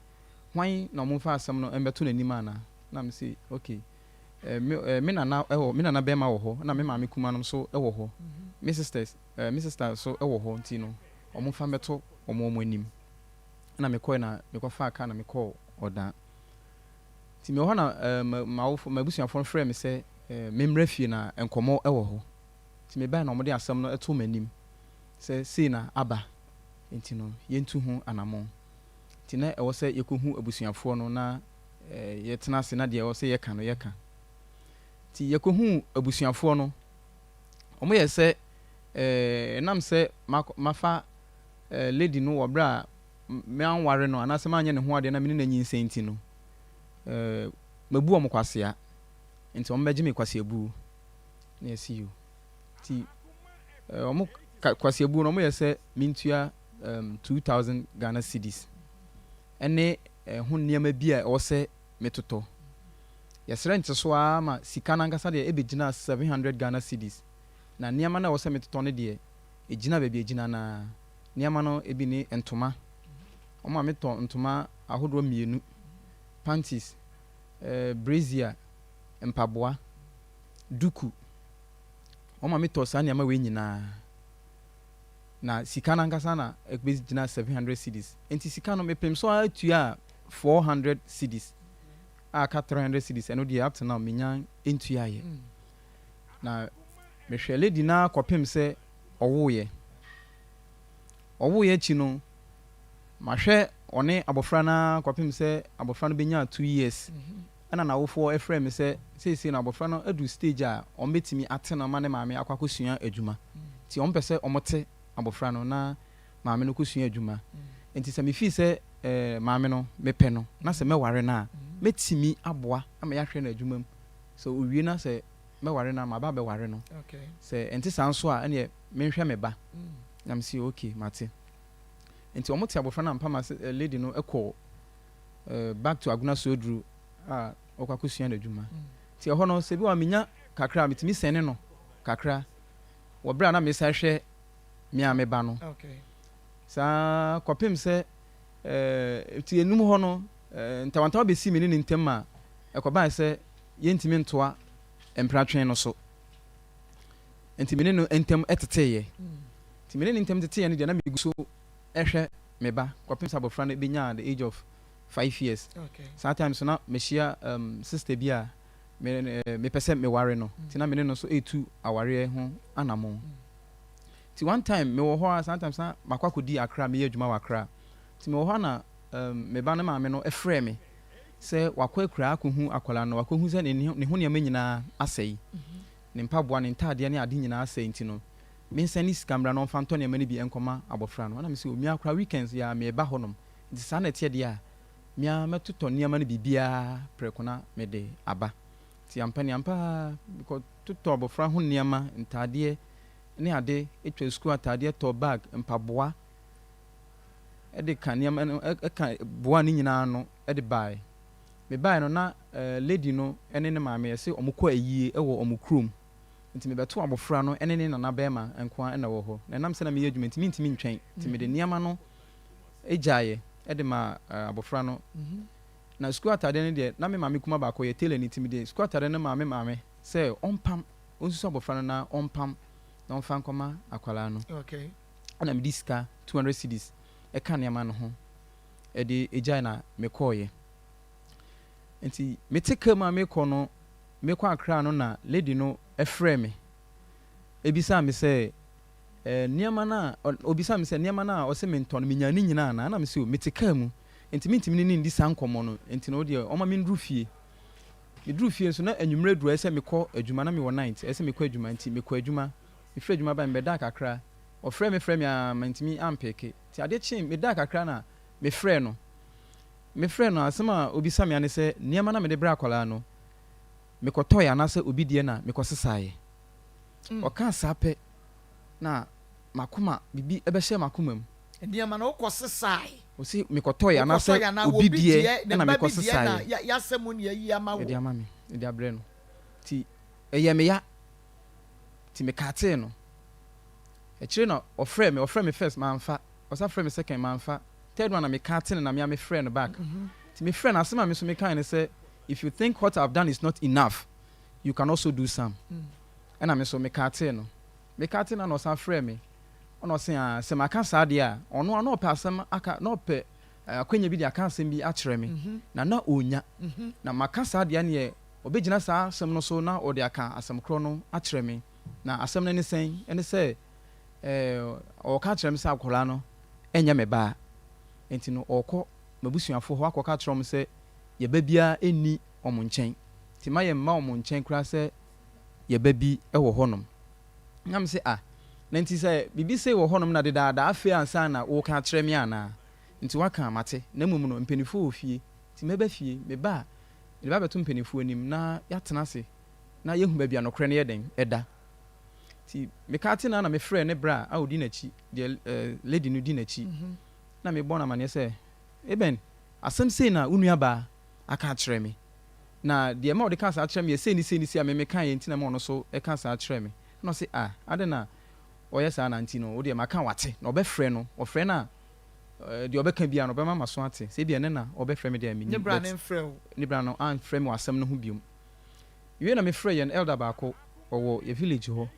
Speaker 4: hwan na wɔmfa asɛm no mmɛto n'anim anaa? Na mese, ok, me, me nana wɔ, me nana barima wɔ hɔ, ɛna me maame kumaa no nso wɔ hɔ, me sisters, me sister nso wɔ hɔ, nti no, wɔmfa mmɛto wɔn wɔn anim. Ɛna mekɔe na mekɔfaa kaa na mekɔɔ Ɔdan. Nti mewɔ hɔ na m'awofo, m'abusuafoɔ no frɛɛ me sɛ memmra fie na nkɔmmɔ wɔ hɔ. Nti mebae na wɔde asɛm no too m'anim sɛ sei na aba nti no yɛntu ho anammɔn. Nti na ɛwɔ sɛ yɛkɔhu abusuafoɔ no na yɛtena ase na deɛ ɛwɔ sɛ yɛka no yɛka. Nti yɛkɔhuu abusuafoɔ no, wɔyɛɛ sɛ ɛnam sɛ mafa lady no wɔ berɛ a manware no anaasɛ manyɛ ne ho adeɛ na me ne no anyinsɛn nti no, mabu wɔn kwasea nti wɔbɛgye me kwaseabuo. Na yɛsi yo. Nti wɔn ka kwasiabuo no wɔyɛ sɛ mentua um, 2000 Ghana cedis ɛne ɛho nneɛma bi a ɛwɔ sɛ metotɔ. Yɛsrɛ nteso ara ma sika no ankasa deɛ ɛbɛgyina 700 Ghana cedis. Na nneɛma no a ɛwɔ sɛ metotɔ no deɛ ɛgyina baabi ɛgyina no ara. Nneɛma no ebi ne ntoma. Wɔn a metɔ ntoma ahodoɔ mmienu, panties, eh, brazier, mpaboa. duku. Wɔma me tɔ saa nneɛma wei nyinaa. Na sika no ankasa na ɛbɛgyina 700 cedis. Nti sika no mepem so ara tuaa 400 cedis a aka 300 cedis ɛno deɛ up to now menya ntuaeɛ. Na mehwɛ lady no ara kɔpem sɛ ɔwoeɛ. Ɔwoeɛ akyi no mahwɛ ɔne abɔfra no ara kɔpem sɛ abɔfra no bɛnyaa 2 years. Ɛna n'awofoɔ frɛɛ me sɛ seesei no abɔfra no adu stage a wɔbɛtumi ate no ama ne maame akɔ akɔsua adwuma nti wɔpɛ sɛ wɔte abɔfra no na maame no kɔsua adwuma nti sɛ mefii sɛ maame no mepɛ no na sɛ mɛware no a mɛtumi aboa ama yɛahwɛ no adwuma mu sɛ ɔwie na sɛ mɛware no a maba abɛware no sɛ ɛnte saa nso a ɛneɛ menhwɛ me ba na mese ok mate nti wɔte abɔfra no ampa ma lady no kɔɔ back to Agona Soaduru a ɔkɔ akɔsua n'adwuma. Nti ɛhɔ no, sɛ bi wɔ hɔ a menya kakra a, metumi sɛne no kakra wɔ berɛ a na mesan hwɛ me a me ba no. Saa kɔpem sɛ nti enum hɔ no, ntawantawa bɛsii me ne ne ntam ma ɛkɔbae sɛ yɛntumi ntoa mpratwe no so. Nti me ne no ntam teteeɛ. Nti me ne no ntam teteeɛ no deɛ na megu so hwɛ me ba kɔpem sɛ abɔfra no bɛnyaa the age of 5 years. Saa time so na mehyia sister bi a me mepɛ sɛ meware no, nti na me ne no nso ɛretu awareɛ ho anammɔn. Nti one time mewɔ hɔ a, saa time sa makɔ akɔdi Accra, meyɛ adwuma wɔ Accra. Nti mewɔ hɔ a na me ba ne maame no frɛɛ me. sɛ wakɔ akuraa akɔhu akwadaa no, wakɔhu sɛ ne ne ho nneɛma nyinaa asɛe, ne mpaboa, ne ntaadeɛ ne ade nyinaa asɛe nti no, mensɛne sika mmra na ɔmfa ntɔ nneɛma no bi nkɔma abɔfra no. Ɛna mese, o, me ara koraa weekends yi ara mereba hɔnom, nti saa na ɛteɛ deɛ a, me ara mɛtotɔ nneɛma no biribiara prɛko na mede aba. Nti ampa ni ampa ara, mekɔtotɔɔ abɔfra ho nneɛma, ntaadeɛ ne ade, twa sukuu ataadeɛ, tɔɔ bag, mpaboa, de ka nneɛma no ka boa ne nyinaa ano de baeɛ. Mebaeɛ no na lady no ne ne maame yɛse wɔn kɔ ayie wɔ wɔn kurom nti mebɛto abɔfra no ne ne nana barima nko ara na ɛwɔ hɔ. Na ɛnam sɛ na meyɛ adwuma nti mentumi ntwɛn nti mede nneɛma no gyaeɛ de maa abɔfra no. Na sukuu ataadeɛ no deɛ na me maame kuma baako ɔyɛ tailor nti mede sukuu ataadeɛ no maa me maame sɛ ɔmpam, ɔnsusu abɔfra no na ɔmpam na ɔmfa nkɔma akwadaa no.
Speaker 2: Okay.
Speaker 4: Ɛna mede sika 200 cedis ɛka nneɛma no ho de gyae na mekɔeɛ. Nti mete car mu a merekɔ no, merekɔ Accra no na lady no frɛɛ me ɛbisaa me sɛ eh, nneɛma no a, ɔbisaa me sɛ nneɛma no a ɔse mentɔ no menyaa ne nyinaa anaa? Ɛna mese o, mete car mu nti mentumi ne no ndi saa nkɔmmɔ no, nti no wodeɛ ɔma menduru fie. Meduru fie nso na anwummerɛ duru ɛsɛ sɛ mekɔ adwuma, na mewɔ night, ɛsɛ sɛ mekɔ adwuma nti mekɔ adwuma. Mefiri adwuma bae mebɛdaa kakra, ɔfrɛɛ me frɛɛ me ara mantumi ampeeke. Nti adeɛ kyee medaa kakra na mefrɛɛ no. Mefrɛɛ no a, asɛm a ɔbisa me ara ne sɛ nneɛma no a mede brɛɛ akwadaa no, mekɔtɔeɛ anaasɛ obi deɛ na mekɔsesaeɛ. Ɔkaa saa pɛ na m'akoma, biribi bɛhyɛɛ m'akoma mu.
Speaker 2: Nneɛma no wokɔsesaeɛ?
Speaker 4: Ɔse mekɔtɔeɛ anaasɛ obi deɛ na mekɔsesaeɛ. Yɛde ama me, mede abrɛ no. Nti ɛyɛɛ me ya. Nti mekatee no. Akyire na ɔfrɛɛ me, ɔfrɛɛ me first manfa, ɔsan frɛɛ me second manfa, third one na mekatee no na me ara mefrɛɛ no back. Nti mefrɛɛ no asɛm a me nso mekaeɛ ne sɛ if you think what I've done is not enough, you can also do some. Ɛna me nso mekatee no. Mekatee no a na ɔsan frɛɛ me, ɛna ɔse aa sɛ maka saa deɛ a, ɔno a na ɔpɛ asɛm aka, na ɔpɛ akwanya bi de aka asɛm bi akyerɛ me, na na ɔnnya. Na maka saa deɛ a neɛ Ɔbɛgyina saa asɛm no so na ɔde aka asɛm korɔ no akyerɛ me. Na asɛm no ne sɛn? Ɛne sɛ, ɛɛ, ɔreka akyerɛ me sɛ akwadaa no nyɛ me ba. Enti no, ɔrekɔ m'abusuafoɔ hɔ akɔka akyerɛ wɔn sɛ yɛn ba biara nni wɔn nkyɛn. Nti mma yɛmma wɔn nkyɛn koraa sɛ yɛn ba bi wɔ hɔnom. Na mese, Ah, na nti sɛ biribi sei wɔ hɔnom na dedaada afei ansa na woreka akyerɛ me anaa? Nti woaka a, mate. Na mmom no, mpanimfoɔ wɔ fie, nti mɛba fie. Meba a, Mede ba abɛto mpanimfoɔ anim na yɛatena ase na yɛahu baabi a nokorɛ no yɛ dɛn ɛda. Nti mekaa te no ara na mefrɛɛ ne bra a ɔdi n'akyi, deɛ eh, lady no di n'akyi, na mebɔɔ no amaneɛ sɛ, Eben, asɛm sei na wo nuabaa aka akyerɛ me, na deɛ ɛma ɔde kaa saa kyerɛ me yɛ sei ne sei ne sei a me mekaeɛ nti na ɛma ɔno nso ɛka saa kyerɛ me. Ɛna ɔse, ah, adɛn na ɔyɛ saa na nti no, wo deɛ maka wate, na ɔbɛfrɛ no, ɔfrɛ no a, Deɛ ɔbɛka biara no, ɔbɛma m'aso ate. Sɛ ebia ɛnnɛ na ɔbɛfrɛ me deɛ a, mennim.
Speaker 2: Ne bra
Speaker 4: But
Speaker 2: no mfrɛ wo.
Speaker 4: ne bra no amfrɛ me wɔ asɛm no ho biom. Mewie na mefrɛɛ yɛn elder baako, ɔwɔ yɛn village hɔ.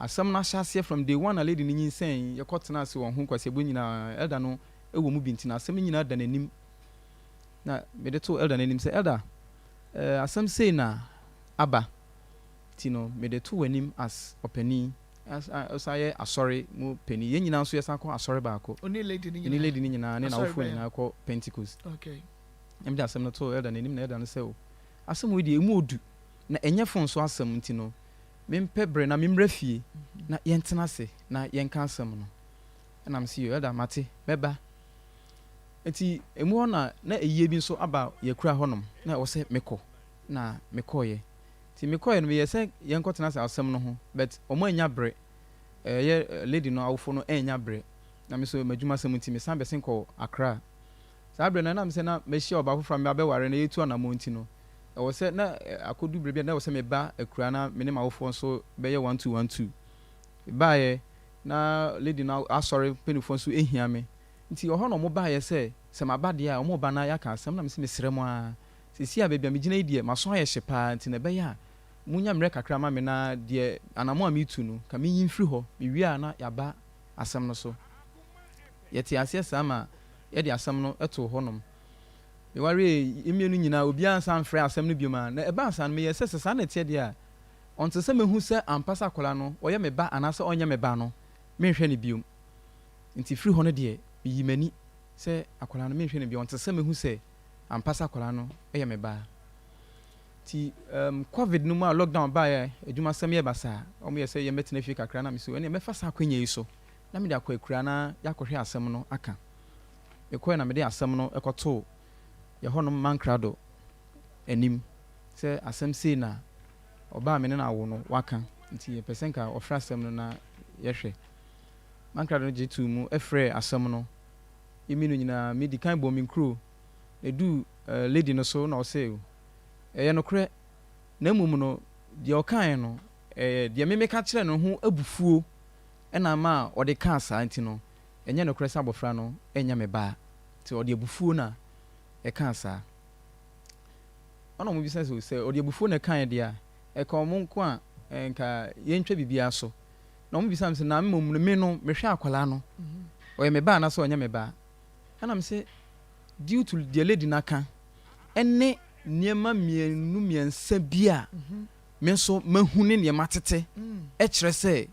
Speaker 4: Asɛm no ahyɛaseɛ from day one a lady no nyinsɛn, yɛkɔtenaa ase wɔ ho nkwaseabuo nyinaa, elder no wɔ mu bi nti no asɛm no nyinaa da n'anim. Na mede too elder no anim sɛ, Elder, eh, asɛm sei na aba, nti no mede to w'anim as ɔpanin. Ɔsan yɛ asɔre mu panin. Yɛn nyinaa nso yɛsan kɔ asɔre baako.
Speaker 2: Ɔne lady no
Speaker 4: nyinaa? Mene lady no nyinaa ne
Speaker 2: Asɔre
Speaker 4: n'awofoɔ
Speaker 2: bɛn?
Speaker 4: nyinaa kɔ Pentecost.
Speaker 2: Okay.
Speaker 4: Na mede asɛm no too elder no anim na elder no sɛ o, asɛm wei deɛ ɛmu ɔdu na ɛnyɛ phone so asɛm nti no mempɛ berɛ na memmra fie na yɛntena ase na yɛnka asɛm no. Ɛna mese yo elder mate mɛba. Nti ɛmu hɔ na na ayie bi nso aba yɛn akura hɔnom na ɛwɔ sɛ mekɔ na mekɔeɛ. Nti mekɔeɛ no meyɛɛ sɛ yɛnkɔtena ase asɛm no ho but wɔn annya bere, ɛyɛ lady no awofo no annya bere na me nso m'adwumasɛm nti mesan bɛsen kɔɔ Accra. Saa bere no ɛnam sɛ na mahyia ɔbaa foforɔ a meba abɛware na yɛretu anammɔn nti no ɛwɔ sɛ na akɔdu bere bi a na ɛwɔ sɛ meba akuraa na me ne m'awofoɔ nso bɛyɛ 1212. Mebaeɛ na lady no asɔre mpanimfoɔ nso hia me nti ɛhɔ na wɔbaeɛ sɛ sɛ maba deɛ a wɔreba na yɛaka asɛm na mese mesrɛ mo ara Seesei a baabi a megyina yi deɛ, m'aso ayɛ hye paa, nti na ɛbɛyɛ a monnya mmerɛ kakra mma me na deɛ anammɔn a meretu no, nka menyi mfiri hɔ, mewie a na yɛaba asɛm no so. Yɛtee aseɛ saa ma yɛde asɛm no too hɔnom. Mewareeɛ, yɛn mmienu nyinaa, obiara ansan amfrɛ asɛm no bio a na ɛbaa saa no, meyɛɛ sɛ, sɛ saa na ɛteɛ deɛ a, ɔnte sɛ mɛhu sɛ ampa sɛ akwadaa no, ɔyɛ me ba anaasɛ ɔnyɛ me ba no, menhwɛ no bio. Nti firi hɔ no deɛ, meyii m'ani sɛ akwadaa no, menhwɛ no bio, ɔnte sɛ mɛhu sɛ. Ampa sɛ akwadaa no yɛ me ba. Nti um, covid no mu a lockdown baeɛ, adwumasɛm yɛ basaa, wɔn yɛ sɛ yɛmmɛtena fie kakra na me so ɛneɛ mɛfa saa akwanya yi so na mede akɔ akuraa na yɛakɔhwɛ asɛm no aka. Mekɔɛ na mede asɛm no kɔtoo yɛ hɔnom mankrado anim sɛ asɛm sei na ɔbaa a me ne no awo no waka nti yɛpɛ sɛ nka ɔfrɛ asɛm no na yɛhwɛ. Mankrado no gye too mu frɛɛ asɛm no. Yɛ mmienu nyinaa, me di kan bɔɔ me nkuro na ɛduu lady no so na ɔse ɛyɛ nokorɛ na mmom no deɛ ɔkaeɛ no ɛyɛ deɛ me meka kyerɛɛ no ho abufuo na ama ɔde kaa saa nti no ɛnyɛ nokorɛ sɛ abɔfra no nyɛ me ba nti ɔde abufuo na ɛkaa saa. Ɛna wɔn bisa sɛ sɛ ɔde abufuo na ɛkaeɛ deɛ a ɛka wɔn nko a nka yɛntwa biribiara so. Na wɔn bisa me sɛ na mmom no me no mehwɛ akwadaa no ɔyɛ me ba anaasɛ ɔnyɛ me ba? Ɛna me sɛ due to deɛ lady no aka ɛne nneɛma mmienu mmiɛnsa bi a me nso mahu ne nneɛma tete ɛkyerɛ sɛ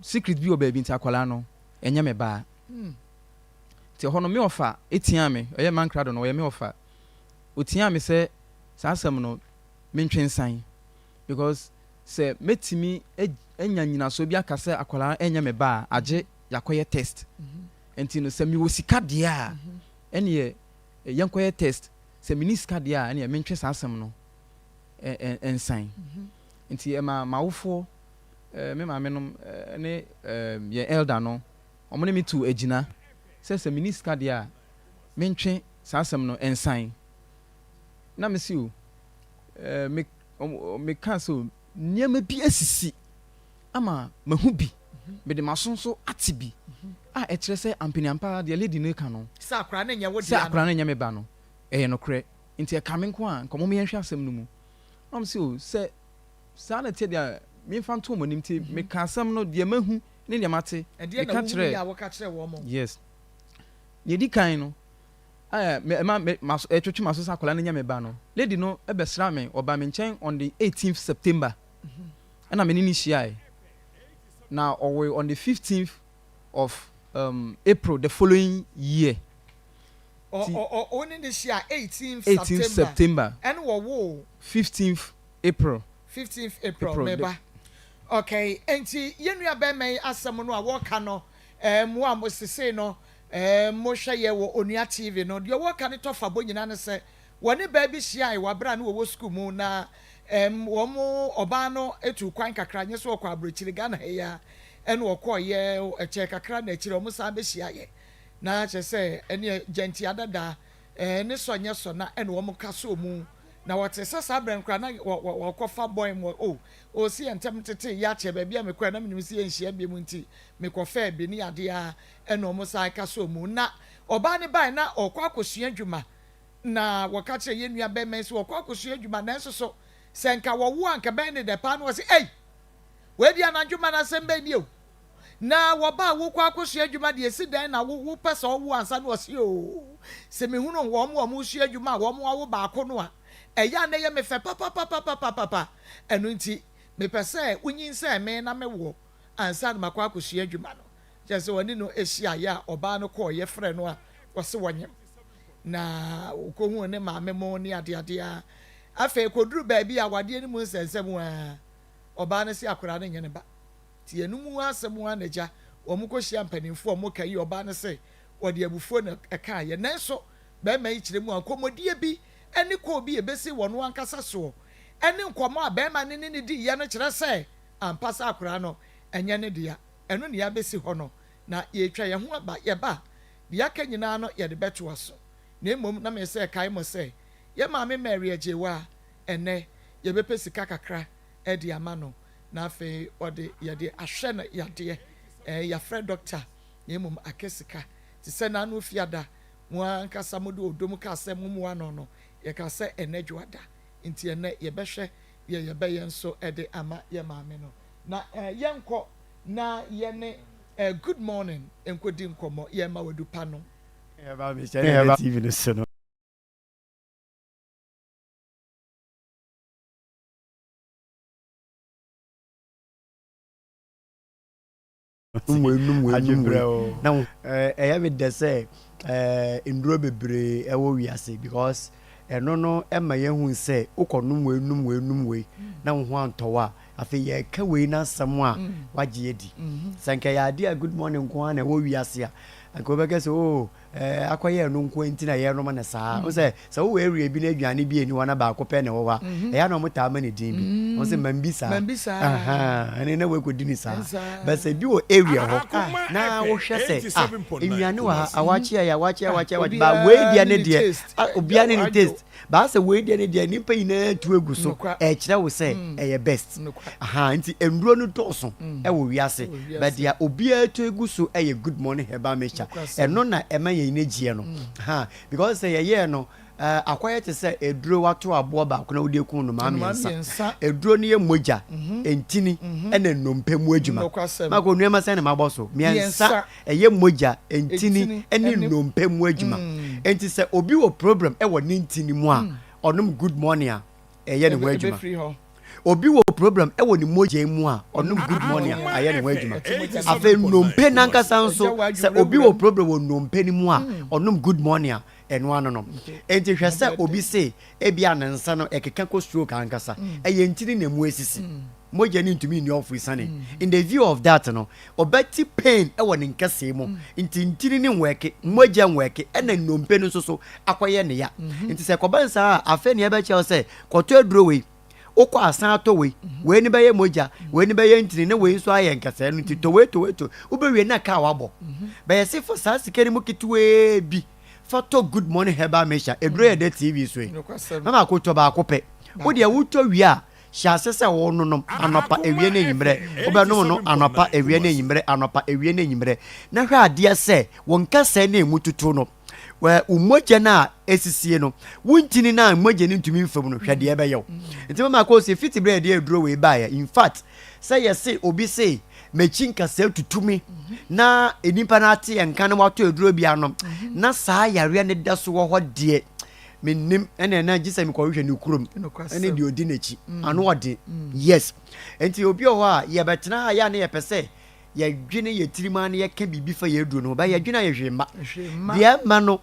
Speaker 4: secret bi wɔ baabi nti akwadaa no ɛnyɛ me ba. Nti ɛhɔ no me ɔfa tiaa me, ɔyɛ Mankrado no ɔyɛ me ɔfa, ɔtiaa me sɛ saa asɛm no mentwe nsan because sɛ mɛtumi anya nyinasoɔ bi aka sɛ akwadaa no ɛnyɛ me ba a agye yɛakɔyɛ test. Nti no sɛ mewɔ sika deɛ a ɛneɛ yɛnkɔyɛ test, sɛ menni sika deɛ a ɛneɛ mentwe saa asɛm no nsan. Nti ɛma m'awofoɔ, me maame nom ne yɛn elder no, wɔn ne me tuu agyina sɛ sɛ menni sika deɛ a, mentwe saa asɛm no nsan. Na mese o, me, mekaa sɛ o, nneɛma bi asisi ama mahu bi, mede m'aso nso ate bi a ɛkyerɛ sɛ ampaniampa ara deɛ lady no reka no,
Speaker 2: Sɛ akwadaa no nyɛ wo
Speaker 4: sɛ
Speaker 2: dea no.
Speaker 4: akwadaa no nyɛ me ba no, ɛyɛ nokorɛ. Nti ɛka me nko a, nka wɔn yɛnhwɛ asɛm no mu. Na wɔn se o, sɛ Saa na ɛteɛ deɛ a, memfa nto wɔn anim nti meka asɛm no, deɛ mahu ne deɛ mate,
Speaker 2: Ɛdeɛn na
Speaker 4: meka
Speaker 2: wohunuiɛ
Speaker 4: kyerɛɛ.
Speaker 2: a woka kyerɛɛ wɔn?
Speaker 4: Yes. Deɛ ɛdi kan no, a me, ɛma me, m'aso, ɛtwetwe m'aso sɛ akwadaa no nyɛ me ba no, lady no bɛsraa me, ɔbaa me nkyɛn on the eighteenth September, ɛna me ne no hyiaeɛ. Na ɔwoe on the fifteenth of um, April the following year.
Speaker 2: Ɔ,
Speaker 4: Ti,
Speaker 2: ɔ, ɔ, wo ne no hyiaa eighteenth
Speaker 4: eighteenth
Speaker 2: September,
Speaker 4: September,
Speaker 2: ɛna wɔwoo.
Speaker 4: fifteenth April.
Speaker 2: Fifteenth April,
Speaker 4: April
Speaker 2: me
Speaker 4: the.
Speaker 2: ba. Okay, enti yɛn nua bɛrima yi asɛm no a wɔreka no, eh, mo a mo sesei no, eh, mohwɛ yɛ wɔ Onua TV no, deɛ wɔreka no tɔfa bɔ nyinaa ne sɛ, wɔne baa bi hyiae wɔ abere a ne wɔwɔ sukuu mu, na em, wɔn ɔbaa no tuu kwan kakra, nyɛ sɛ ɔkɔ aburokyire, Ghana ha yi ara ɛna ɔkɔɔyɛ, ɛkyɛɛ kakra na akyire wɔn san bɛhyiaeɛ, na kyerɛ sɛ ɛneɛ gyantia dada, eh, ne sɔ nyɛ sɔ na ɛna wɔn ka sɔɔ mu. Na wɔte sɛ saa berɛ no koraa na wɔkɔfa bɔe mu oh, oh, se yɛn ntam tetee yɛ akyɛ, baabi a mekɔɛ na menim se yɛnhyia biom nti mekɔfɛɛ bi ne adeɛ ara ɛna wɔn san ka sɔɔ mu. Na ɔbaa no bae na ɔrekɔ akɔsua adwuma na wɔka kyerɛɛ yɛn nua bɛrima yi sɛ ɔrekɔ akɔsua adwuma nanso so sɛ nka wɔwo a nka ɛbɛyɛ ne dɛ paa na ɔse ei! Wei deɛ anadwo ma no asɛm bɛn nie o! Na wɔba a wokɔ akɔsua adwuma deɛ ɛsi dɛn na wo wopɛ sɛ ɔwo ansa na ɔse oo sɛ mehunu wɔn a wɔresua adwuma a wɔn awo baako no a ɛyɛ a na ɛyɛ me fɛ papapapapapapa ɛno nti mepɛ sɛ wonyinsɛn me na mewo ansa na makɔ akɔsua adwuma no kyerɛ sɛ ɔne no hyiaeɛ a ɔbaa no kɔɔeɛ frɛ no a ɔse wɔnyem na ɔkɔhuu ne maame mo ne adeade a afei kɔduru baabi a awadeɛ no mu nsɛnsɛm a ɔbaa no se akwadaa no nyɛ ne ba. Nti ɛno mu asɛm ara na agya wɔn kɔ hyia mpaninfoɔ a wɔn ka yi ɔbaa no se ɔde abufuo na ɛkaeɛ nanso barima yi kyerɛ mu a nkɔmmɔdie bi ne kɔɔ bi a ɛbɛsi wɔn ankasa soɔ ɛne nkɔmmɔ a barima no ne no diiɛ no kyerɛ sɛ ampa sɛ akoraa no ɛnyɛ ne dea ɛno na yɛabɛsi hɔ no na yɛretwa yɛn ho aba yɛba a deɛ aka nyinaa no yɛde bɛtoa so na mmom na mesɛ kae mo sɛ yɛ maame Mary Agyewaa ɛnnɛ yɛbɛpɛ sika kakra de ama no na afei ɔde yɛde ahwɛ no yadeɛ ɛɛ yafrɛ doctor na mmom aka sika te sɛ n'ano fiada mo ankasa mode ɔdɔ mu kaa sɛ mommoa no no yɛkaa sɛ ɛnɛ dwoada nti ɛnɛ yɛbɛhwɛ deɛ yɛbɛyɛ nso de ama yɛ maame no na ɛɛ yɛnkɔ na yɛne ɛɛ good morning nkɔdi nkɔmmɔ yɛma wadu pa no.
Speaker 5: Ɛba mehyɛ ne TV no so no.
Speaker 6: Num wei, num wei, num wei.
Speaker 5: Na ɛyɛ me dɛ sɛ eh, nnuro bebree ɛwɔ wiase because ɛno no ɛma yɛhu sɛ wokɔnom wei nom wei nom wei na wo ho antɔ wo a, afei yɛreka wei n'asɛm a wagye adi. Sɛ nka ɛyɛ adeɛ a good morning nko ara na ɛwɔ wiase a, anka wobɛka sɛ oh, Eh, akɔyɛ ɛno nko nti na yɛnom no saa. Wo sɛ, sɛ wowɔ area bi na aduane bi nni hɔ na baako pɛ na ɛwɔ hɔ a, ɛyɛ a na wɔtaa ma no din bi. Wɔn sɛ mambi saa.
Speaker 2: Mambi saa.
Speaker 5: Ahaa, ɛne na woakɔdi no saa.
Speaker 2: Saa.
Speaker 5: But sɛ bi wɔ area hɔ
Speaker 3: Akoma
Speaker 5: na
Speaker 3: FM
Speaker 5: wohwɛ sɛ, ah,
Speaker 3: 87.9
Speaker 5: nnuane wɔ ha,
Speaker 3: Kumasi.
Speaker 5: awakye ayɛ, awakye, awakye, awakye,
Speaker 2: Obiara
Speaker 5: but wei deɛ
Speaker 2: ne
Speaker 5: ne
Speaker 2: ne
Speaker 5: deɛ,
Speaker 2: taste.
Speaker 5: ah, obiara ne ne
Speaker 2: Adwo.
Speaker 5: taste. But asɛ wei deɛ ne deɛ, nnipa nyinaa tu agu so,
Speaker 2: Nokwa.
Speaker 5: ɛkyerɛ wo sɛ ɛyɛ best.
Speaker 2: Nokwa.
Speaker 5: Ahaa, nti nnuro no dɔɔso wɔ wiase,
Speaker 2: Wɔ
Speaker 5: but
Speaker 2: wiase.
Speaker 5: deɛ obiara tu gu so yɛ Good Morning Herbal Mixture.
Speaker 2: Nokwasɛm.
Speaker 5: Ɛno na ɛma yɛn ani gyeɛ no. Ahaa, because sɛ yɛyɛɛ no, eh, akɔyɛ te sɛ aduro wato aboɔ baako na wode aku nnomaa
Speaker 2: Nnomaa
Speaker 5: mmiɛnsa.
Speaker 2: mmiɛnsa.
Speaker 5: Aduro no yɛ mogya, ntini, ɛna nnompe mu adwuma.
Speaker 2: Nokwasɛm.
Speaker 5: Mako, nneɛma sɛn na mabɔ so? Mmiɛnsa.
Speaker 2: Mmiɛnsa.
Speaker 5: Ɛyɛ mogya, ntini,
Speaker 2: Ntini,
Speaker 5: ɛne
Speaker 2: ɛne-
Speaker 5: nnompe mu adwuma. Enti sɛ obi wɔ problem wɔ ne ntini mu a, ɔnom Good Morning a, ɛyɛ ne ho adwuma.
Speaker 2: Ɛbɛfiri hɔ.
Speaker 5: Obi wɔ problem wɔ ne mogya mu a, ɔnom Good Morning a, ayɛ ne ho adwuma. Afei nnompe no ankasa nso, sɛ obi wɔ problem wɔ nnompe no mu a, ɔnom Good Morning a, ɛno ano no. Enti hwɛ sɛ obi se ebia ne nsa no ɛkeka kɔ stroke ankasa, ɛyɛ ntini na emu asisi. Mogya no ntumi nni ɔfo esiane. In the view of that no, ɔbɛte pain wɔ ne nkɛsee mu. Nti ntini no nwɛke, mogya nwɛke, ɛna nnompe no nso so akɔyɛ ne ya. Nti sɛ ɛkɔba no saa a, afei nea ɛbɛkyerɛ wo sɛ kɔtɔ aduro wei, wokɔ a san tɔ wei, wei no bɛyɛ mogya, wei no bɛyɛ ntini, na wei nso ayɛ nkɛsɛɛ no, nti tɔ wei, tɔ wei, tɔ wobɛwie na kaa wabɔ. Bɛyɛ se fa saa sika no mu ketewaa bi fa tɔ Good Morning Herbal Mixture, aduro yɛ dɛ TV so yi. Mama ko tɔ baako pɛ. Wo deɛ wotɔ wie a, Hyɛ ase sɛ wononom anɔpa, awia ne anwummerɛ. Wobɛnom no anɔpa, awia ne anwummerɛ, anɔpa, awia ne anwummerɛ. Na hwɛ adeɛ sɛ wo nkasɛɛ no a ɛmu tutu no, wo mogya no a ɛsisie no, wo ntini no a mogya no ntumi mfa mu no, hwɛ deɛ ɛbɛyɛ wo. Nti mama akɔ sɛ fiti berɛ a yɛde aduro wei baeɛ, in fact, sɛ yɛse obi se m'akyi nkasɛɛ tutu me na nnipa no ate yɛn nka na watɔ aduro bi anom na saa yareɛ no da so wɔ hɔ deɛ, Mennim ɛna ɛna gye sɛ mekɔhwehwɛ ne kurom ɛne deɛ ɔdi n'akyi mm. ano ɔden mm. yes nti obi wɔ hɔ a yɛbɛtena ha yɛ a ne yɛpɛ sɛ yɛdwene yɛ tirim a ne yɛka biribi fa yɛ aduro no ho ba yɛdwene a yɛhwee mma deɛ ɛma no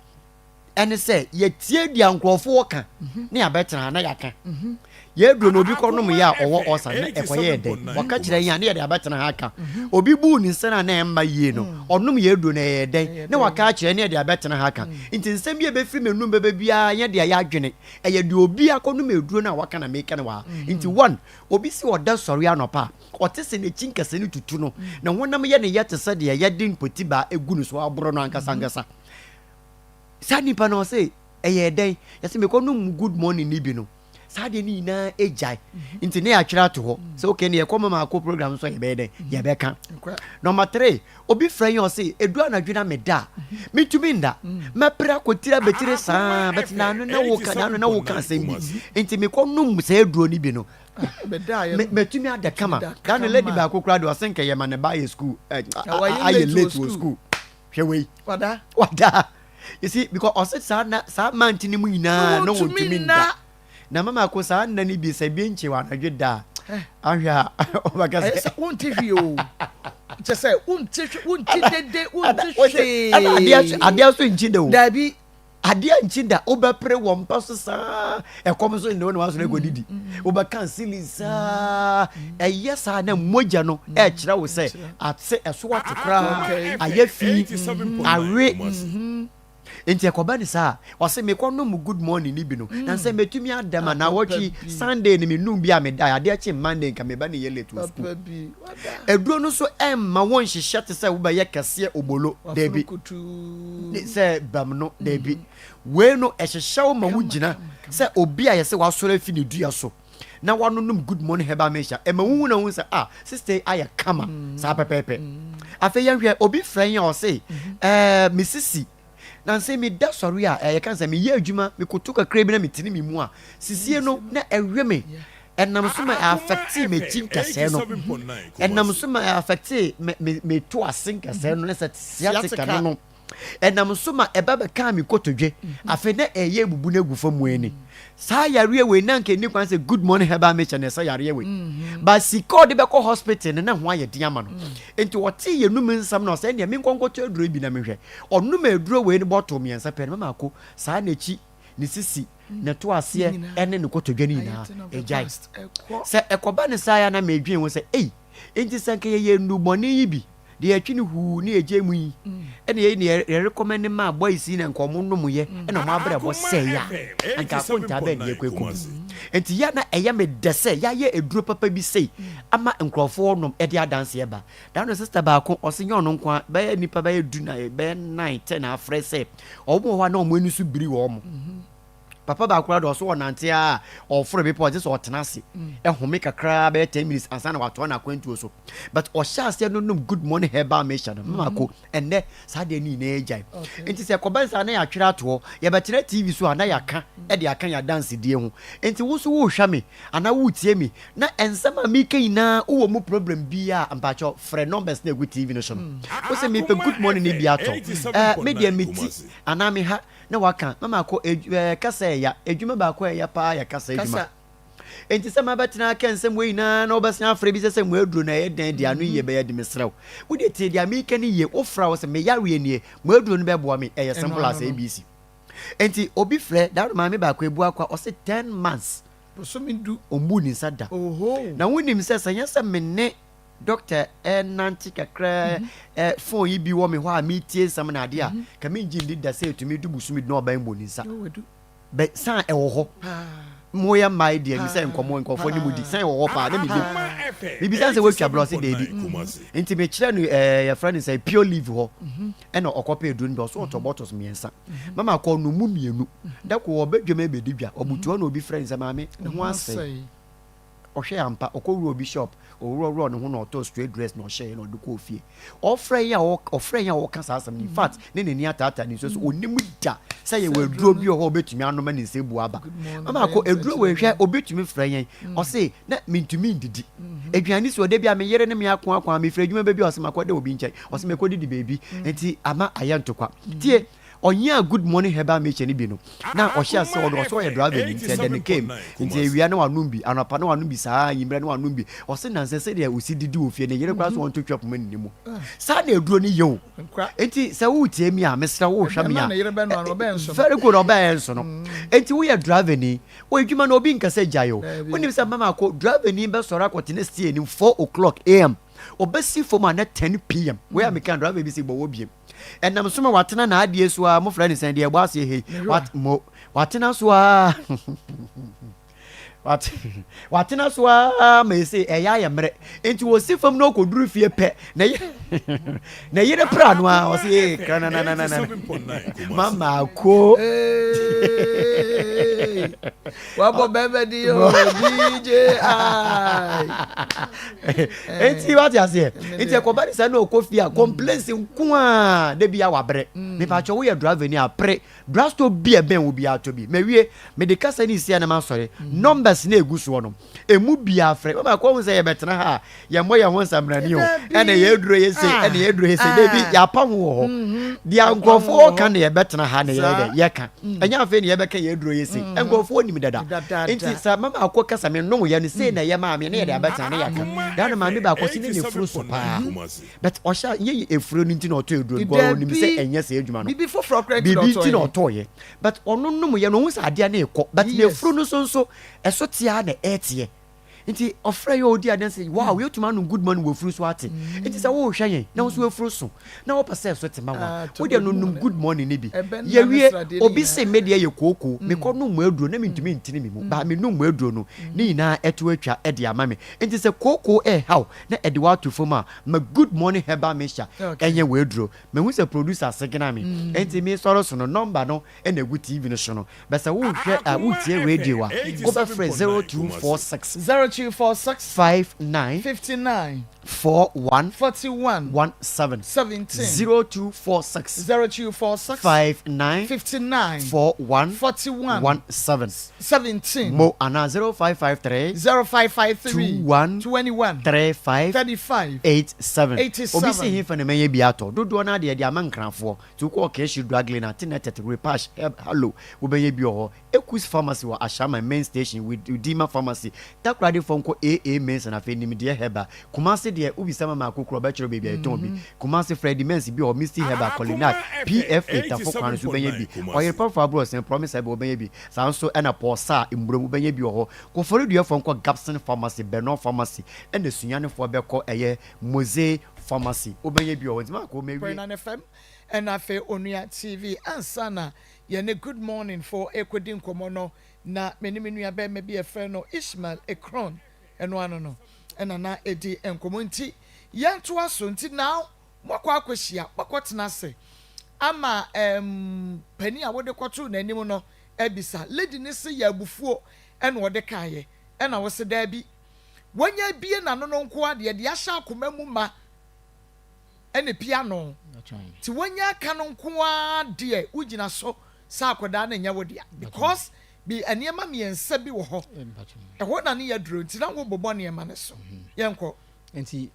Speaker 5: ɛne sɛ yɛtie deɛ nkurɔfoɔ ka mhm. ne yɛabɛtena ha na yɛaka mhm. Yɛn duro no obi kɔ nom yɛ a ɔwɔ ɔsa na ɛkɔ yɛɛ dɛn? Wɔka kyerɛ yɛn a ne yɛde abɛtena ha aka. Obi buu ne nsa no a na ɛmma yie no, ɔnom yɛn duro no ɛyɛɛ dɛn? Na waka akyerɛ ne yɛde abɛtena ha aka. Nti nsɛm bi a ɛbɛfiri m'anum bɛba biara nyɛ deɛ yɛadwene. Ɛyɛ deɛ obi akɔnom aduro no a waka na meka no wɔ ha. Nti one, obi se ɔda sɔre anɔpa a, ɔte sɛ n'akyi nkasɛɛ no tutu no, ne honam yɛ ne ya te sɛ deɛ yɛde mpotibaa agu ne so aboro no ankasa ankasa. Saa nipa no ɔse ɛyɛɛ dɛn? Yɛse mekɔ nom good morning no bi no saa adeɛ no nyinaa ɛgyae nti ne yɛatwerɛ ato hɔ sɛ okay ne yɛkɔ mama akɔ program nso yɛbɛyɛ dɛn yɛbɛka. Number 3 obi frɛ yɛn ɔse ɛdu anadwo na meda a mentumi nda mɛpere akɔtiri abɛtire saa bɛte naano na woka naano na woka asɛm bi nti mekɔ nom saa aduro no bi no mɛtumi ada kama. Da no lady baako koraa de ɔse nkɛ yɛma ne ba ayɛ school ayɛ late wɔ school. Hwɛ wei.
Speaker 2: Wada.
Speaker 5: Wada. You see, because ɔsɛ saa na saa mante no mu nyinaa na wɔntumi nda. Na mama ko saa nna no bi sɛ bi nkye wɔ anadwo da a. Eh. Ahwɛ a ɔbɛka sɛ.
Speaker 2: Ɛsɛ wonte hwee o. Kyɛ sɛ wonte hwee wonte dede wonte hwee.
Speaker 5: Ɛna adeɛ adeɛ so nkyi da o.
Speaker 2: Dabi.
Speaker 5: Adeɛ ankye da, wobɛpere wɔ mpa so saa, ɛkɔm nso nne wo na woasɔre akɔdidi. Wobɛka ceiling saa, ɛyɛ saa na mogya no ɛrekyerɛ wo sɛ ate, ɛso ate koraa, ayɛ fi, awe. Nti ɛkɔba ne saa, ɔse mekɔ nom good morning no bi no, na sɛ mɛtumi ada ma naawɔtwe Sunday no menum bi a meda, adeɛ kye Monday nka meba ne yɛ late wɔ school. Aduro no nso ɛmma wo nhyehyɛ te sɛ wobɛyɛ kɛseɛ obolo, dabi, sɛ bam no, dabi. Wei no ɛhyehyɛ wo ma wogyina sɛ obi a yɛsɛ wasɔre afi ne dua so na wanonom Good Morning Herbal Mixture, ɛma wohu na wohu sɛ ah, sister yi ayɛ kama saa pɛpɛɛpɛ. Afei yɛnhwɛ obi frɛ yɛn a ɔse ɛɛ me sisi Na sɛ meda sɔre a, yɛka sɛ meyɛ adwuma, mekoto kakra bi na metene me mu a, sisie no na ɛwe me. Ɛnam so ma ɛafɛktee m'akyi nkasɛɛ no. Ɛnam so ma ɛafɛktee me me to ase nkasɛɛ no, ne sɛ sciatica no no. Ɛnam so ma ɛba bɛkaa me kotodwe. Afei na ɛreyɛ abubu no agu fam ani. Saa yareɛ wei na anka ɛnni kwan sɛ Good Morning Herbal Mixture na ɛsa yareɛ wei. But sika a ɔde bɛkɔ hospital no na ho ayɛ den ama no. Nti ɔtee yɛn num nsɛm na ɔsɛ ɛnneɛ menkɔ nkɔtɔ aduro yi bi na menhwɛ. Ɔnom aduro wei no bɔtol mmiɛnsa pɛ no, mama ako saa n'akyi, ne sisi, ne to aseɛ ne ne kotodwe no nyinaa ɛgyae. Sɛ ɛkɔba no saa a na medwen ho sɛ ei, nti sɛ anka yɛyɛ nnubɔne yi bi deɛ yɛtwe no huu ne yɛgyae mu yi ɛna yɛyi ne yɛrekɔmɛnde maa boys yi na nka ɔmo nom yɛ ɛna ɔmo abrabɔ sɛe a anka akontaa bɛn ne yɛkɔ ɛkɔ mu nti yɛ na ɛyɛ me dɛ sɛ yɛayɛ aduro papa bi sei ama nkurɔfoɔ nom ɛde adanseɛ ba da no sister baako ɔse nyɛ ɔno nko a bɛyɛ nipa bɛyɛ du na bɛyɛ 9 10 afrɛ sɛ ɔmo wɔ hɔ a na ɔmo ani so biri wɔ ɔmo Papa baako koraa de ɔso ɔnante ara a ɔforo bepɔ gye sɛ ɔtena ase home kakraa bɛyɛ 10 minutes ansa na watoa n'akwantuo so. But ɔhyɛ aseɛ no nom Good Morning Herbal Mixture no, mama ko ɛnnɛ saa deɛ no nyinaa agyae. Nti sɛ ɛkɔba saa na yɛatwerɛ atoɔ, yɛbɛtena TV so a na yɛaka de aka yɛn adansedie ho. Nti wo nso worehwɛ me anaa woretie me na nsɛm a mereka nyinaa wowɔ mu problem biara a, mpakyɛw frɛ numbers no a ɛgu TV no so no. Wo se mepɛ Good Morning no bi atɔ, ɛɛ me deɛ me ti anaa me ha na waka mama akɔ ɛɛ kasa ɛya adwuma baako a ɛya paa yɛ kasa adwuma enti sɛ mabɛtena aka nsɛm wei nyinaa na wobɛsan afrɛ bi sɛ sɛ mo aduro na ɛyɛ dɛn deɛ ano yie bɛyɛ de mesrɛ wo wode tie deɛ meka no yie wofra wo sɛ meyareɛ nie mo aduro no bɛboa me ɛyɛ simple as abc enti obi frɛ da no maame baako ebu akwa ɔse 10 months
Speaker 2: bosome du
Speaker 5: ɔmbu ne nsa da na wonim sɛ sɛ nyɛ sɛ me ne Doctor ɛnante kakra ɛ phone yi bi wɔ me hɔ a metie nsɛm na adeɛ a ka mengye ndi da sɛ ɛtumi du bosome du na ɔban mmɔ ne nsa bɛ san ɛwɔ hɔ moyɛ mmaa yi deɛ mesɛ nkɔmmɔ nkurɔfoɔ ne mu di san ɛwɔ hɔ paa na menim mebisa sɛ woatwa berɛ ɔse daabi nti mekyerɛ no ɛɛ yɛfrɛ no sɛ pure leave hɔ ɛna ɔkɔpɛ aduro no bi ɔso ɔtɔ bottles mmiɛnsa mama kɔ no mu mmienu da ko ɔbɛdwam ɛbɛdi dwa ɔbutuɔ na obi frɛ no sɛ maame ne ho asɛe Ɔhwɛɛ ampa, ɔkɔwuraa obi shop, ɔworɔworɔɔ ne ho na ɔtɔɔ straight dress na ɔhyɛeɛ na ɔde kɔɔ fie. Ɔfrɛ yɛn a ɔfrɛ yɛn a ɔka saa asɛm no, in fact, ne n'ani ataataa ne nsuo so, ɔnnim da sɛ yɛwɔ aduro bi wɔ hɔ a ɔbɛtumi anom ne nsa abu aba. Mama akɔ aduro wei hwɛ, obi tumi frɛ yɛn, ɔse na mentumi ndidi. Aduane si hɔ, da bi a me yere ne me ako ako a mefiri adwuma baabi a ɔse makɔda obi nkyɛn, ɔse mekɔdidi baabi, nti ama ayɛ ntokwa. Tie! Ɔnyaa Good Morning Herbal Mixture no bi no, na ɔhyɛ ase ɔno ɔsɛ ɔyɛ driver ni nti ɛdɛ ne kaa mu nti awia na wanom bi, anɔpa na wanom bi saa anwummerɛ na wanom bi. Ɔse nansa sɛdeɛ ɔsi didi wɔ fie ne yere koraa sɛ ɔnto twɛ poma ne mu. Saa na aduro no yɛ o. Nti sɛ woretie mi a, mesrɛ wo wohwɛ me a, very good ɔbɛyɛ nso no. Nti woyɛ driver ni, wɔ adwuma no obi nka sɛ gyae o. Wonim sɛ mama akɔ driver ni bɛsɔre akɔtena steer anim 4 o'clock am. Ɔbɛsi fam a na 10 pm. Wei a meka driver bi sɛ bɔ wɔ biem. Ɛnam so ma watena n'adeɛ so ara, mofrɛ no sɛn, deɛ ɛbɔ aseɛ hei, wat, mo, watena so ara, wat, watena so ara ma ɛsɛ ɛyɛ ayɛ mmerɛ. Nti wɔsi fam na ɔkɔduru fie pɛ, na yɛ, na yere pra no ara, ɔse ee, kranananana, mama ako.
Speaker 2: Wabɔ bɛbɛ di o, DJ I.
Speaker 5: Enti wate aseɛ nti ɛkɔba ne saa na ɔkɔ fie a complaints nko a da bi a wabrɛ mm. mepakyɛ woyɛ driver ni a pere drugstore bi a ɛbɛn wo bi atɔ bi mawie mede kasa ne sia na masɔre mm. numbers na ɛgu soɔ no ɛmu biaa frɛ mama kɔ ho sɛ yɛbɛtena ha a yɛmmɔ yɛn ho nsamrani o ɛna yɛaduro yɛ se ɛna yɛaduro yɛ se da bi ah. yɛapa ho wɔ hɔ mm-hmm. deɛ nkurɔfoɔ ka na yɛbɛtena ha na yɛyɛ dɛ yɛka mm. ɛnyɛ afei na yɛbɛka yɛ aduro yɛ sei mm. nkurɔfoɔ nim dada nti sɛ mama akɔ kasa me nom yɛ no sei na ɛyɛ maame ne yɛde abɛtena ne yɛaka daa no maame baako si ne ne furu so paa but ɔhyɛ nyɛ yɛ efuro no nti na ɔtɔ aduro no kɔ ɔnim sɛ ɛnyɛ sɛ adwuma no
Speaker 2: biribi foforɔ koraa
Speaker 5: biribi nti na ɔtɔ yɛ but ɔno nom yɛ no ɔho sɛ adeɛ no ekɔ but ne efuro no so nso ɛso tea na ɛteɛ Nti ɔfrɛ yɛ ɔdi adanse wow mm. yɛtumi anom good money wɔ afuru so ate mm. nti sɛ wohwɛ yɛn na wo so afuru so na wopɛ sɛ ɛso te ma wa ah, wodeɛ no nom good money no bi yɛwie obi se me deɛ yɛ kooko mm. mekɔ nom mu aduro na mentumi ntini me mu baa menom mu aduro no ne nyinaa ɛto atwa ɛde ama me nti sɛ kooko ɛhaw na ɛde wato fam a ma good morning herbal mixture ɛnyɛ wɔ aduro mehu sɛ producer segena me nti mesɔre so no number no ɛna ɛgu TV no so no But sɛ wohwɛ a wotie radio a wobɛfrɛ 0246
Speaker 2: 0246
Speaker 5: 59
Speaker 2: 59.
Speaker 5: 41
Speaker 2: 41
Speaker 5: 17.
Speaker 2: 17.
Speaker 5: 0246
Speaker 2: 0246
Speaker 5: 59
Speaker 2: 59
Speaker 5: 41
Speaker 2: 41
Speaker 5: 17.
Speaker 2: 17.
Speaker 5: Mo anaa 0553
Speaker 2: 0553
Speaker 5: 21
Speaker 2: 21
Speaker 5: 35
Speaker 2: 35
Speaker 5: 87.
Speaker 2: 87.
Speaker 5: Obi si hefa na mɛnyɛ bi atɔ dodoɔ no adeɛ de ama nkrafoɔ nti wokɔ ɔkɛhyi drug lane a tenetet repash hello wobɛnyɛ bi wɔ hɔ. Ekus Pharmacy wɔ Ashaiman main station with Udima Pharmacy, Takoradi fɔ nkɔ AA Mason afei Nimdeɛ Herbal. Kumasi deɛ wobisa ma maako koro ɔbɛkyerɛ wo baabi a yɛtɔn bi. Kumasi Freddy Mens bi wɔ hɔ, Misty Herbal, Kolinak, PFA Tafo kwan no so wobɛnya bi. Ɔyerepa fo Abrɔsɛn, Promise Herbal wobɛnya bi. Saa nso ɛna Pɔɔsaa, Mmurom wobɛnya bi wɔ hɔ. Koforidua fɔ nkɔ Gabson Pharmacy, Bernor Pharmacy ɛna Sunyani foɔ bɛkɔ ɛyɛ Mose Pharmacy wobɛnya bi wɔ hɔ. Nti maako mawie.
Speaker 2: Prenan FM ɛna afei Onua TV ansa na Yɛne Good Morning foɔ rekɔdi nkɔmmɔ no, na me ne me nua barima bi a yɛfrɛ no Ishmael Ekron, ɛno ano no, ɛna na ɛdi nkɔmmɔ. Nti yɛntoa so. Nti now moakɔ akɔhyia, moakɔtena ase ama ɛɛm panin a wode kɔtoo n'anim no abisa. Lady no se yɛ abufuo ɛna ɔde kaeɛ, ɛna wo se daabi. Wanya abue n'ano no nko ara deɛ, deɛ ahyɛ akoma mu ma ɛna pia no nti wanya aka no nko ara deɛ wogyina so sɛ akwadaa no nyɛ wo dea because bi nneɛma mmiɛnsa bi wɔ hɔ ɛhɔ na ne yɛ duro nti na wobobɔ nneɛma no so mhm. yɛnkɔ.
Speaker 4: Nti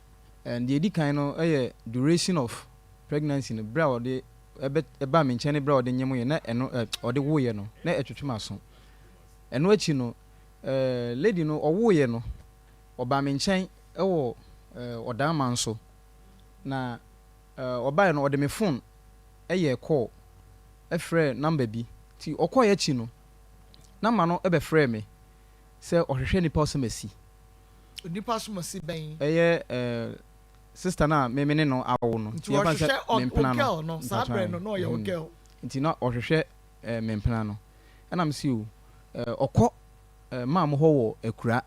Speaker 4: deɛ ɛdi kan no yɛ duration of pregnancy no berɛ a ɔde ɛbɛ ɛbaa me nkyɛn ne berɛ a ɔde nyem yɛ na ɛno ɛ ɔde woeɛ no na ɛtwetwe m'aso. Ɛno akyi no ɛɛ lady no ɔwoeɛ no ɔbaa me nkyɛn wɔ ɛɛ ɔdaama nso. Na ɔbaeɛ no ɔde me phone yɛɛ call frɛɛ number bi nti ɔkɔeɛ akyi no number no bɛfrɛɛ me sɛ ɔhwehwɛ nipa ɔsɛmasi.
Speaker 2: Onipa asomasi bɛn?
Speaker 4: Ɛyɛ sister no a me me ne no awo no.
Speaker 2: Nti ɔhwehwɛ wo girl no saa berɛ no na ɔyɛ wo girl.
Speaker 4: Nti na ɔhwehwɛ me mpena no ɛna me se o ɔkɔ maa mo hɔ wɔ akura.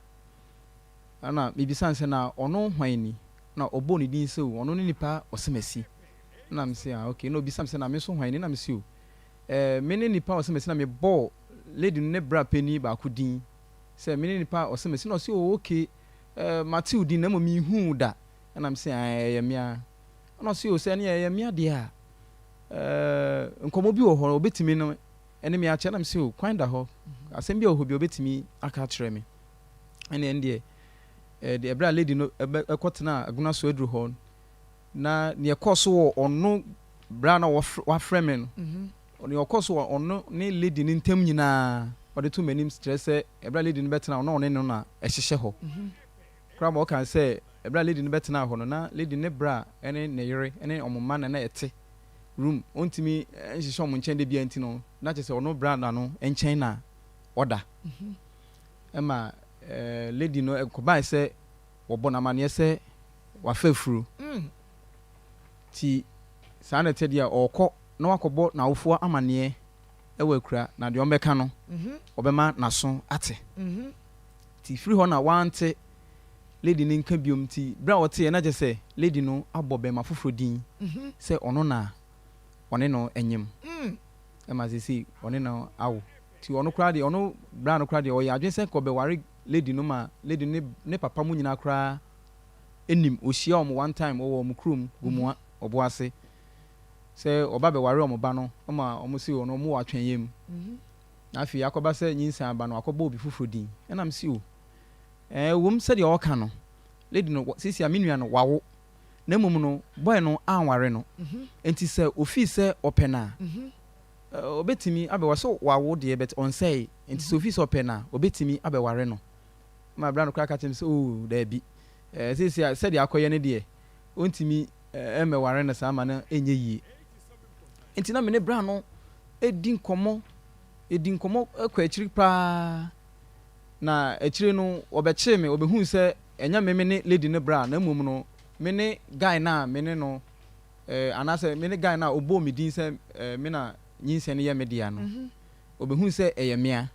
Speaker 4: Ɛna mebisa no sɛ, na ɔno hwan ni? Ɛna ɔbɔɔ ne din sɛ, o, ɔno ne nipa Ɔsemasi. Ɛna mese, ah, okay. Ɛna ɔbisa me sɛ, na me nso hwan ni? Ɛna mese, o, eh, me ne nipa Ɔsemasi. Na mebɔɔ lady no ne bra panin baako din sɛ me ne nipa Ɔsemasi. Ɛna ɔse, oh, okay, eh, mate wo din na mmom menhuu wo da. Ɛna mese, ah, ɛyɛ me ara. Ɛna ɔse, o, sɛ ɛneɛ ɛyɛ me adeɛ a, eh, nkɔmmɔ bi wɔ hɔ, ɔbɛtumi no ɛne me akyɛ. Ɛna mese, o, kwan da hɔ, asɛm bi a wɔ hɔ bi ɔbɛtumi aka akyerɛ me. Ɛne ɛndeɛ ɛɛ ɛberɛ a lady no ɛbɛ ɛkɔtenaa agona so aduru hɔ na neɛ ɛkɔɔ so wɔ ɔno berɛ a na wɔfrɛ wafrɛ me no mhm. neɛ ɔkɔɔ so wɔ ɔno ne lady no ntam nyinaa ɔde to m'anim kyerɛ sɛ ɛberɛ a lady no bɛtena hɔ na ɔne no na ɛhyehyɛ hɔ mhm. koraa ma ɔka sɛ ɛberɛ a lady no bɛtena hɔ no na lady ne bra ne ne yere ne ɔmo mma na na ɛte room ɔntumi nhyehyɛ ɔmo nkyɛn de bia nti no na kyerɛ sɛ ɔno bra na no nkyɛn na ɔda. Mhm. Ɛma lady no ɛkɔbae sɛ wɔbɔ no amaneɛ sɛ wafa afuro. Nti saa na ɛte deɛ ɔrekɔ na wakɔbɔ n'awofoɔ amaneɛ wɔ akura na deɛ ɔmbɛka no ɔbɛma n'aso ate. Nti firi hɔ na wante lady no nka biom nti berɛ a ɔteeɛ na kyerɛ sɛ lady no abɔ bɛrima foforɔ din sɛ ɔno na ɔne no nyem ɛma seesei ɔne no awo. Nti ɔno koraa deɛ ɔno bra no koraa deɛ ɔyɛ adwene sɛ nka ɔbɛware lady no ma lady no ne ne papa mu nyinaa koraa nim. Ɔhyia wɔn one time ɔwɔ wɔn kurom Gomoa Ɔboase sɛ ɔba bɛware wɔn ba no ma wɔn se ɔno wɔn wɔ atwɛnyɛ mu. Na afei akɔba sɛ nyinsɛn aba no wakɔbɔ obi foforɔ din. Ɛna mese o ɛɛ ɛwom sɛdeɛ ɔreka no lady no seesei a me nua no wawo na mmom no boy no anware no nti sɛ ofii sɛ ɔpɛ no a Ɔbɛtumi abɛware, sɛ wawo deɛ but ɔnsɛee, nti sɛ ofi sɛ ɔpɛ no a, ɔbɛtumi abɛware no. Ma bra no koraa ka kyerɛ me sɛ oo daabi, seesei a sɛdeɛ akɔyɛ no deɛ, ɔntumi mmɛware no saa ma no nyɛ yie. Nti na me ne bra no di nkɔmmɔ, yɛdi nkɔmmɔ kɔ akyiri paa, na akyire no ɔbɛkyee me, ɔbɛhuu sɛ ɛnyɛ me me ne lady no bra, na mmom no me ne guy no a me ne no eh, anaasɛ me ne guy no a ɔbɔɔ me din sɛ eh, me na nyinsɛn no yɛ me dea no, ɔbɛhuu sɛ ɛyɛ mea.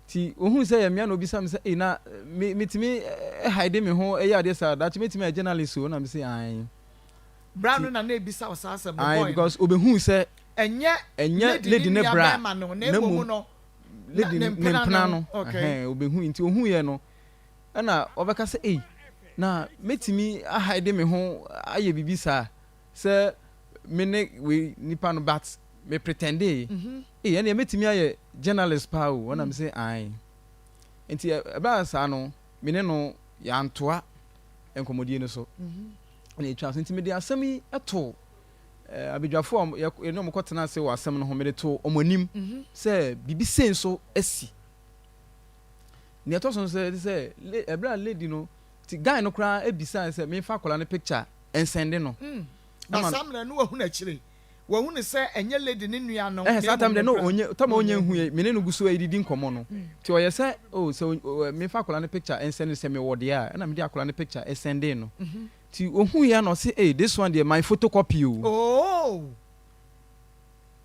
Speaker 4: Nti ɔhuu sɛ ɛyɛ mea na ɔbisa me sɛ, ei na me, metumi eh, hide me ho ɛyɛ adeɛ saa, daakye mɛtumi ayɛ journalist o, na me se ae.
Speaker 2: Bra no na na ebisa wo saa asɛm no,
Speaker 4: Ae,
Speaker 2: boy no.
Speaker 4: because ɔbɛhuu sɛ
Speaker 2: Ɛnyɛ
Speaker 4: ɛnyɛ
Speaker 2: lady
Speaker 4: lady
Speaker 2: ne
Speaker 4: ne
Speaker 2: nua
Speaker 4: bra,
Speaker 2: bɛrima no, na
Speaker 4: na
Speaker 2: mmom
Speaker 4: mmom
Speaker 2: no,
Speaker 4: lady
Speaker 2: ne
Speaker 4: ne
Speaker 2: mpena
Speaker 4: mpena
Speaker 2: no.
Speaker 4: no,
Speaker 2: Okay.
Speaker 4: ɛhɛn, ɔbɛhui, nti ɔhuiɛ no, ɛna ɔbɛka sɛ ei. Na mɛtumi a hide me ho ayɛ biribi saa sɛ me ne wei nipa no, but me pretendee. Ei, ɛneɛ mɛtumi ayɛ journalist paa o. Ɛna me se ae. Nti ɛbaa saa no, me ne no yɛantoa nkɔmmɔdie no so. Ɛna ɛtwaa so. Nti mede asɛm yi too abadwafoɔ a yɛne wɔn kɔtena ase wɔ asɛm no ho, mede too wɔn anim sɛ biribi sei nso asi. Nea ɛtɔ so nso sɛ sɛ ɛberɛ a lady no ti guy no koraa ebisaa sɛ memfa akwadaa no picture nsɛnde no.
Speaker 2: Na saa mmerɛ no wahunu akyire, wahunu sɛ ɛnyɛ lady ne nua no.
Speaker 4: Ɛhɛ, saa tam deɛ no onye tam a onye nhu yɛ, me ne no gu so redidi nkɔmmɔ no, nti ɔyɛ sɛ oh sɛ memfa akwadaa no picture nsɛnde sɛ mewɔ deɛ a, ɛna mede akwadaa no picture sɛndee no. Nti ohuu yɛ na ɔse, "Ei, this one deɛ my photocopy o."
Speaker 2: Oh.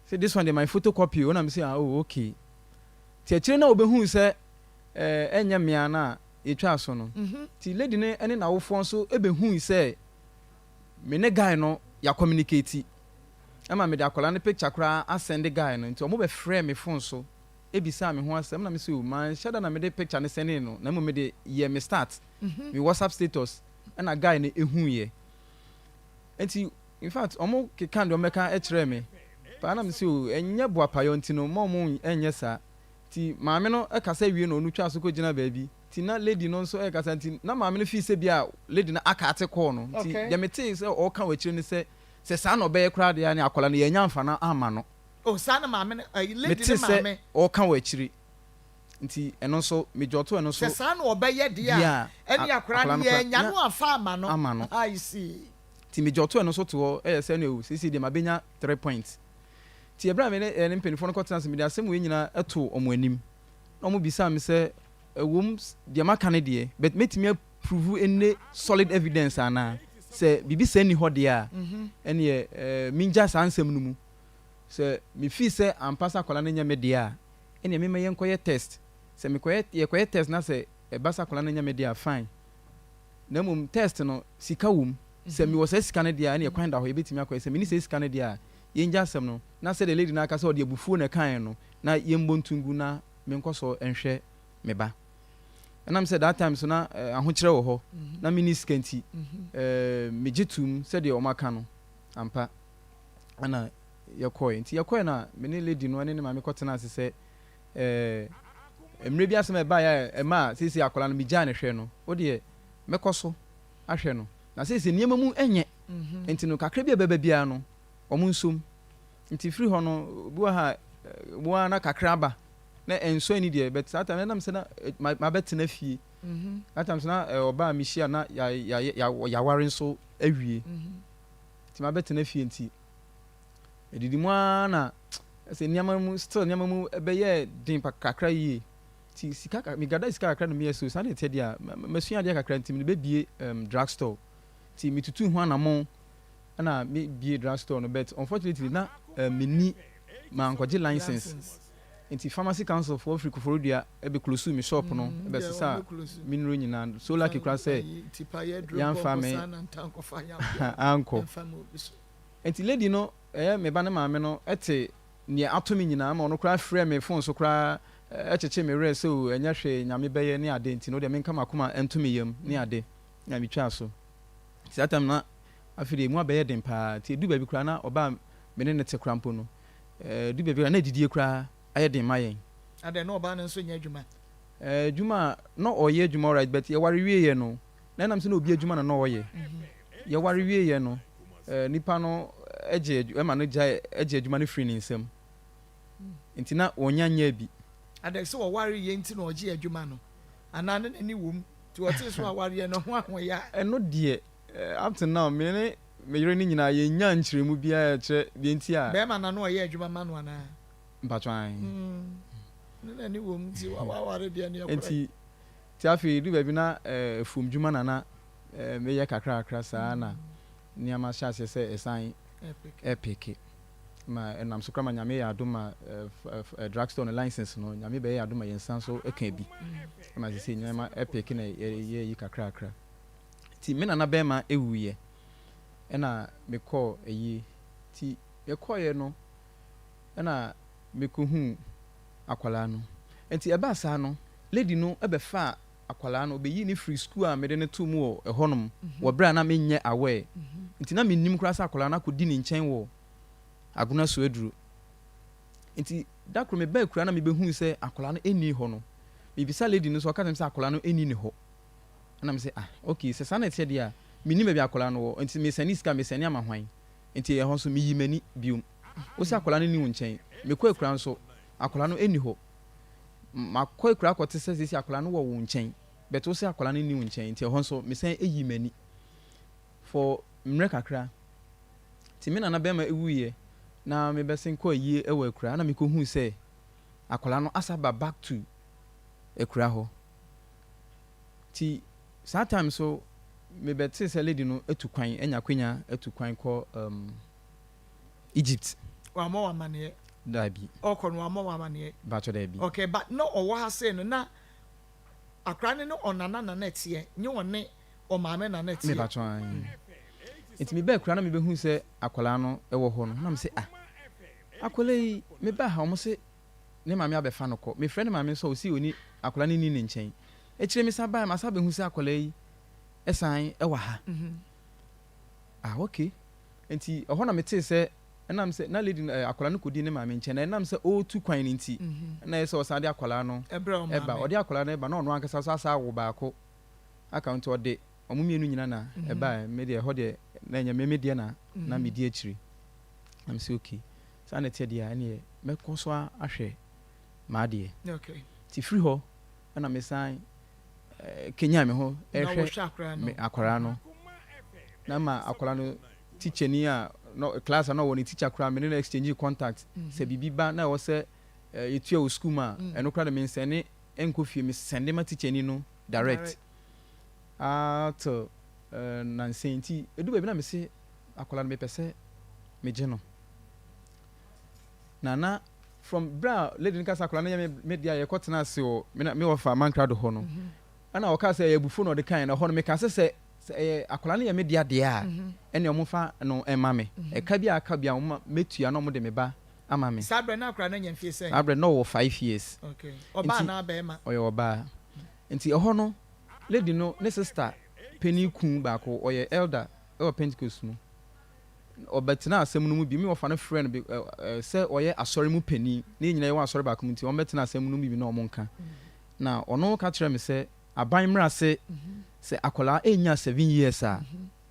Speaker 4: Say this one deɛ my photocopy o, ɛna mese, "Ah, oh, okay." Nti akyire na ɔbɛhuu sɛ ɛnyɛ mmea no a yɛtwaa so no. Nti lady no ne n'awofoɔ nso bɛhui sɛ me ne guy no yɛ communicate. Ɛma mede akwadaa no picture koraa asɛnde guy no. Nti ɔmo bɛfrɛɛ me phone so ebisaa me ho asɛm, na me sɛ o, manhyɛ da na mede picture no sɛnee no, na mmom mede yɛ me start, me WhatsApp status, ɛna guy no ehuiɛ. Nti in fact ɔmo keka deɛ ɔmo bɛka kyerɛɛ me paa, na me sɛ o, ɛnyɛ boapayɔ nti no mma ɔmo ɛnyɛ saa. Nti maame no kasa wie na ɔno twaa so kɔgyina baabi. Nti na lady no nso ɛkasa, nti na maame no feel sɛ bi a lady no aka ate kɔɔ no. Nti deɛ metee sɛ ɔreka wɔ akyire ne sɛ, sɛ saa na ɔbɛyɛ koraa deɛ a, ne akwadaa no yɛanya amfa no amma no.
Speaker 2: Oh, saa na maame no, ɛyi, lady
Speaker 4: Mete
Speaker 2: no
Speaker 4: sɛ
Speaker 2: maame.
Speaker 4: ɔreka wɔ akyire. Nti ɛno nso medwɔto ɛno
Speaker 2: Sɛ
Speaker 4: so
Speaker 2: saa na ɔbɛyɛ deɛ
Speaker 4: deɛ
Speaker 2: a,
Speaker 4: a,
Speaker 2: ɛne akwadaa
Speaker 4: akwadaa
Speaker 2: no
Speaker 4: no koraa
Speaker 2: yɛanya
Speaker 4: nya
Speaker 2: no amfa amma no.
Speaker 4: ama no.
Speaker 2: I see.
Speaker 4: Nti medwɔto ɛno nso to hɔ, ɛyɛ sɛ ɛne o, seesei deɛ mabɛnya 3 points. Nti ɛberɛ a me ne ɛne mpanimfoɔ no kɔtena ase, mede asɛm wei nyinaa too wɔn anim. Na wɔn bisaa me sɛ, ɛwom deɛ maka no deɛ, but mɛtumi aprove any solid evidence anaa? Sɛ biribi saa nni hɔ deɛ a, ɛneɛ mengya saa nsɛm no mu. Sɛ mefii sɛ ampa sɛ akwadaa no nyɛ me deɛ a, ɛneɛ memma yɛnkɔyɛ test. Sɛ mekɔyɛ yɛkɔyɛ test na sɛ ɛba sɛ akwadaa no nyɛ me deɛ a, fine. Na mmom test no, sika wɔ mu. Sɛ mewɔ saa sika no deɛ a, ɛneɛ kwan da hɔ, yɛbɛtumi akɔyɛ. Sɛ menni saa sika no deɛ a, yɛngya asɛm no. Na sɛdeɛ lady no aka sɛ ɔde abufuo na ɛkaeɛ no, na yɛmmɔ nto ngu na menkɔ so nhwɛ me ba. Ɛnam sɛ that time so na ahokyerɛ wɔ hɔ, na menni sika nti, megye toom sɛdeɛ wɔn aka no ampa, ɛna yɛkɔe. Nti yɛkɔe na me ne lady no ne ne maame kɔtena ase sɛ mmerɛ bi asɛm a ɛbaeɛ a ɛma seesei akwadaa no megyaa ne hwɛ no, wo deɛ mɛkɔ so ahwɛ no. Na seesei nneɛma mu nyɛ, nti no kakra bi a ɛbɛba biara no, wɔn nsom. Nti firi hɔ no, obi wɔ ha wo ara na kakra aba na ɛnsɔ ani deɛ, but saa time ɛnam sɛ na mabɛtena fie. That time so na ɔbaa a mehyia na yɛaware nso awie. Nti mabɛtena fie, nti ɛdidi mu ara na sɛ nneɛma mu still nneɛma mu ɛbɛyɛ den kakra yie. Nti sika megada sika kakra na meyɛ so saa na ɛteɛ deɛ a, masua adeɛ kakra, nti mede bɛbie drug store. Nti metutu ho anammɔn ɛna mebie drug store no, but unfortunately na menni, mankɔgye license. Nti Pharmacy Council foɔ firi Koforidua ɛbɛ me shop no, ɛbɛsesa me nnuro nyinaa. So lucky koraa sɛ yɛamfa me ankɔ. Nti lady no, ɛyɛ me ba ne maame no, ɛte nea ato me nyinaa ma ɔno koraa frɛ me phone so koraa ɛkyekye me werɛ sɛ o, ɛnyɛ hwee, Nyame bɛyɛ ne ade, nti no deɛ menka m'akoma ɛnto me yam ne ade, na metwaa so. Nti saa time na afei deɛ emu abɛyɛ den paa. Nti edu baabi koraa na ɔbaa me ne ne te koraa mpo no, edu baabi koraa na adidie koraa ayɛ den ma yɛn.
Speaker 2: Adɛn, na ɔbaa no nso nyɛ adwuma?
Speaker 4: Adwuma a na ɔyɛ adwuma alright, but yɛware wieɛ no, na ɛnam sɛ na obi adwuma na na ɔyɛ. Yɛware wieɛ no, nipa no gye ɛma no gyae gye adwuma no firi ne nsam. Nti na wɔnya nyɛɛ bi.
Speaker 2: Adɛn, sɛ wɔware yɛ nti na ɔgye adwuma no anaa ne n'ani wɔ mu nti ɔtee so awareɛ no ho ahoyɛ a?
Speaker 4: Ɛno deɛ, up to now me ne me yere no nyinaa yɛnnya nkyerɛmu biara a ɛkyerɛ deɛ nti a.
Speaker 2: Bɛrima na na ɔyɛ adwuma ma no anaa?
Speaker 4: Mpatwɔ ae.
Speaker 2: Ne n'ani wɔ mu nti waware deɛ no yɛ korɛ.
Speaker 4: Nti afei du baabi na afuom dwuma na na meyɛ kakra kakra saa na nneɛma hyɛ aseɛ sɛ ɛsan ɛpeke ma ɛnam so koraa ma Nyame yɛ adom ma drug store no license no, Nyame bɛyɛ adom ma yɛn nsa nso ka bi ma sisi nneɛma ɛpeke na yɛyɛ yi kakra kakra. Nti me nana bɛrima ewuiɛ ɛna mekɔɔ ayie. Nti yɛkɔɔeɛ no ɛna mekɔhuu akwadaa no. Nti ɛbaa saa no, lady no bɛfaa. akwadaa no, ɔbɛyii no firii sukuu a mede no too mu wɔ ɛhɔnom wɔ berɛ a na menyɛ aware. Nti na mennim koraa sɛ akwadaa no akɔdi ne nkyɛn wɔ Agona Suaduro. Nti da koro mebaa akuraa na mebɛhuu sɛ akwadaa no nni hɔ no, mebisa lady no sɛ ɔka kyerɛ me sɛ akwadaa no nni ne hɔ. Ɛna mese ah okay sɛ saa na ɛteɛ deɛ a, mennim baabi a akwadaa no wɔ, nti mesɛne sika a mesɛne ama hwan? Nti ɛhɔ nso meyii m'ani biom. Wose akwadaa no nni wo nkyɛn, mekɔ akuraa nso akwadaa no nni hɔ. Makɔ akuraa akɔte sɛ seesei akwadaa no wɔ wo nkyɛn but wose akwadaa no nni wo nkyɛn nti ɛhɔ nso mesan yii m'ani for mmerɛ kakra. Nti me nana bɛrima wuiɛ na mebɛsen kɔ ayie wɔ akuraa na mekɔhuu sɛ akwadaa no asa ba back to akuraa hɔ. Nti saa time nso mebɛtee sɛ lady no atu kwan anya akwanya atu kwan kɔ um, Egypt.
Speaker 2: Wammɔ wo amaneɛ?
Speaker 4: Daabi.
Speaker 2: Ɔkɔ no wammɔ wo amaneɛ?
Speaker 4: Mpakyɛ daabi.
Speaker 2: Okay, but na ɔwɔ ha sei no na akwadaa no ne ɔnana na na ɛteɛ, nye ɔne ɔmaame na na ɛteɛ?
Speaker 4: Mepakyɛ ae. Nti mebaa akura na mebɛhuu sɛ akwadaa no wɔ hɔ no, na mese ah, akwadaa yi mebaa ha wɔn se ne maame abɛfa no kɔ. Mefrɛ ne maame nso a ɔse ɔni akwadaa no nni ne nkyɛn. Akyire mesan baeɛ masan abɛhu sɛ akwadaa yi san wɔ ha. Ah okay. Nti ɛhɔ na metee sɛ ɛnam sɛ na lady no eh, akwadaa no kɔdi ne maame nkyɛn na ɛnam sɛ ɔretu kwan no nti na ɛyɛ sɛ ɔsan de akwadaa no ɛba. Ɔde akwadaa no ɛba na ɔno ankasa nso asan awo baako aka ho nti ɔde wɔn mmienu nyina na ɛbaeɛ. Me deɛ ɛhɔ deɛ na ɛnyɛ me me deɛ na na medi akyiri. Na mese okay saa na ɛteɛ deɛ a ɛneɛ mɛkɔ so ahwɛ m'adeɛ. Nti firi hɔ ɛna mesan kanyan me ho rehwɛ me akwadaa no na ma akwadaa no tikyani a no class a na ɔwɔ ne teacher koraa me ne no exchange contact mhm. sɛ biribi ba na ɛwɔ sɛ yɛtua wɔ school mu a mm. ɛno koraa de mensɛne nkɔ fie mesɛnde ma tikyani no direct ah till nansɛn nti ɛdu baabi na mese akwadaa no mepɛ sɛ megye no Na na from berɛ a lady no ka sɛ akwadaa no yɛ me me dea yɛkɔ tena ase wɔ me na me wɔfa Mankrado hɔ no mhm. ɛna ɔka sɛ ɛyɛ abufuo na ɔde kaeɛ na ɛhɔ no meka sɛ sɛ sɛ ɛyɛ akwadaa no yɛ me dea deɛ a mhm. ɛne ɔmo fa no ɛma me mhm. ɛka bi a aka bi a ɔmo mɛtua na ɔmo de me ba ama me.
Speaker 2: Saa berɛ na akwadaa no anya mfie sɛn?
Speaker 4: Saa berɛ na ɔwɔ 5 years.
Speaker 2: Okay. Ɔbaa anaa bɛrima?
Speaker 4: Ɔyɛ ɔbaa. Nti ɛhɔ no lady no ne sister panin kun baako ɔyɛ elder ɛwɔ Pentecost mu. Ɔbɛtenaa asɛm no mu bi. Me wɔfa no frɛɛ no be ɛ sɛ ɔyɛ asɔre mu panin, na yɛn nyinaa yɛwɔ asɔre baako mu nti, ɔmmɛtena asɛm no mu bi na wɔnka. Na ɔno ka kyerɛɛ me sɛ, aban mmara se, sɛ akwadaa nnya 7 years a,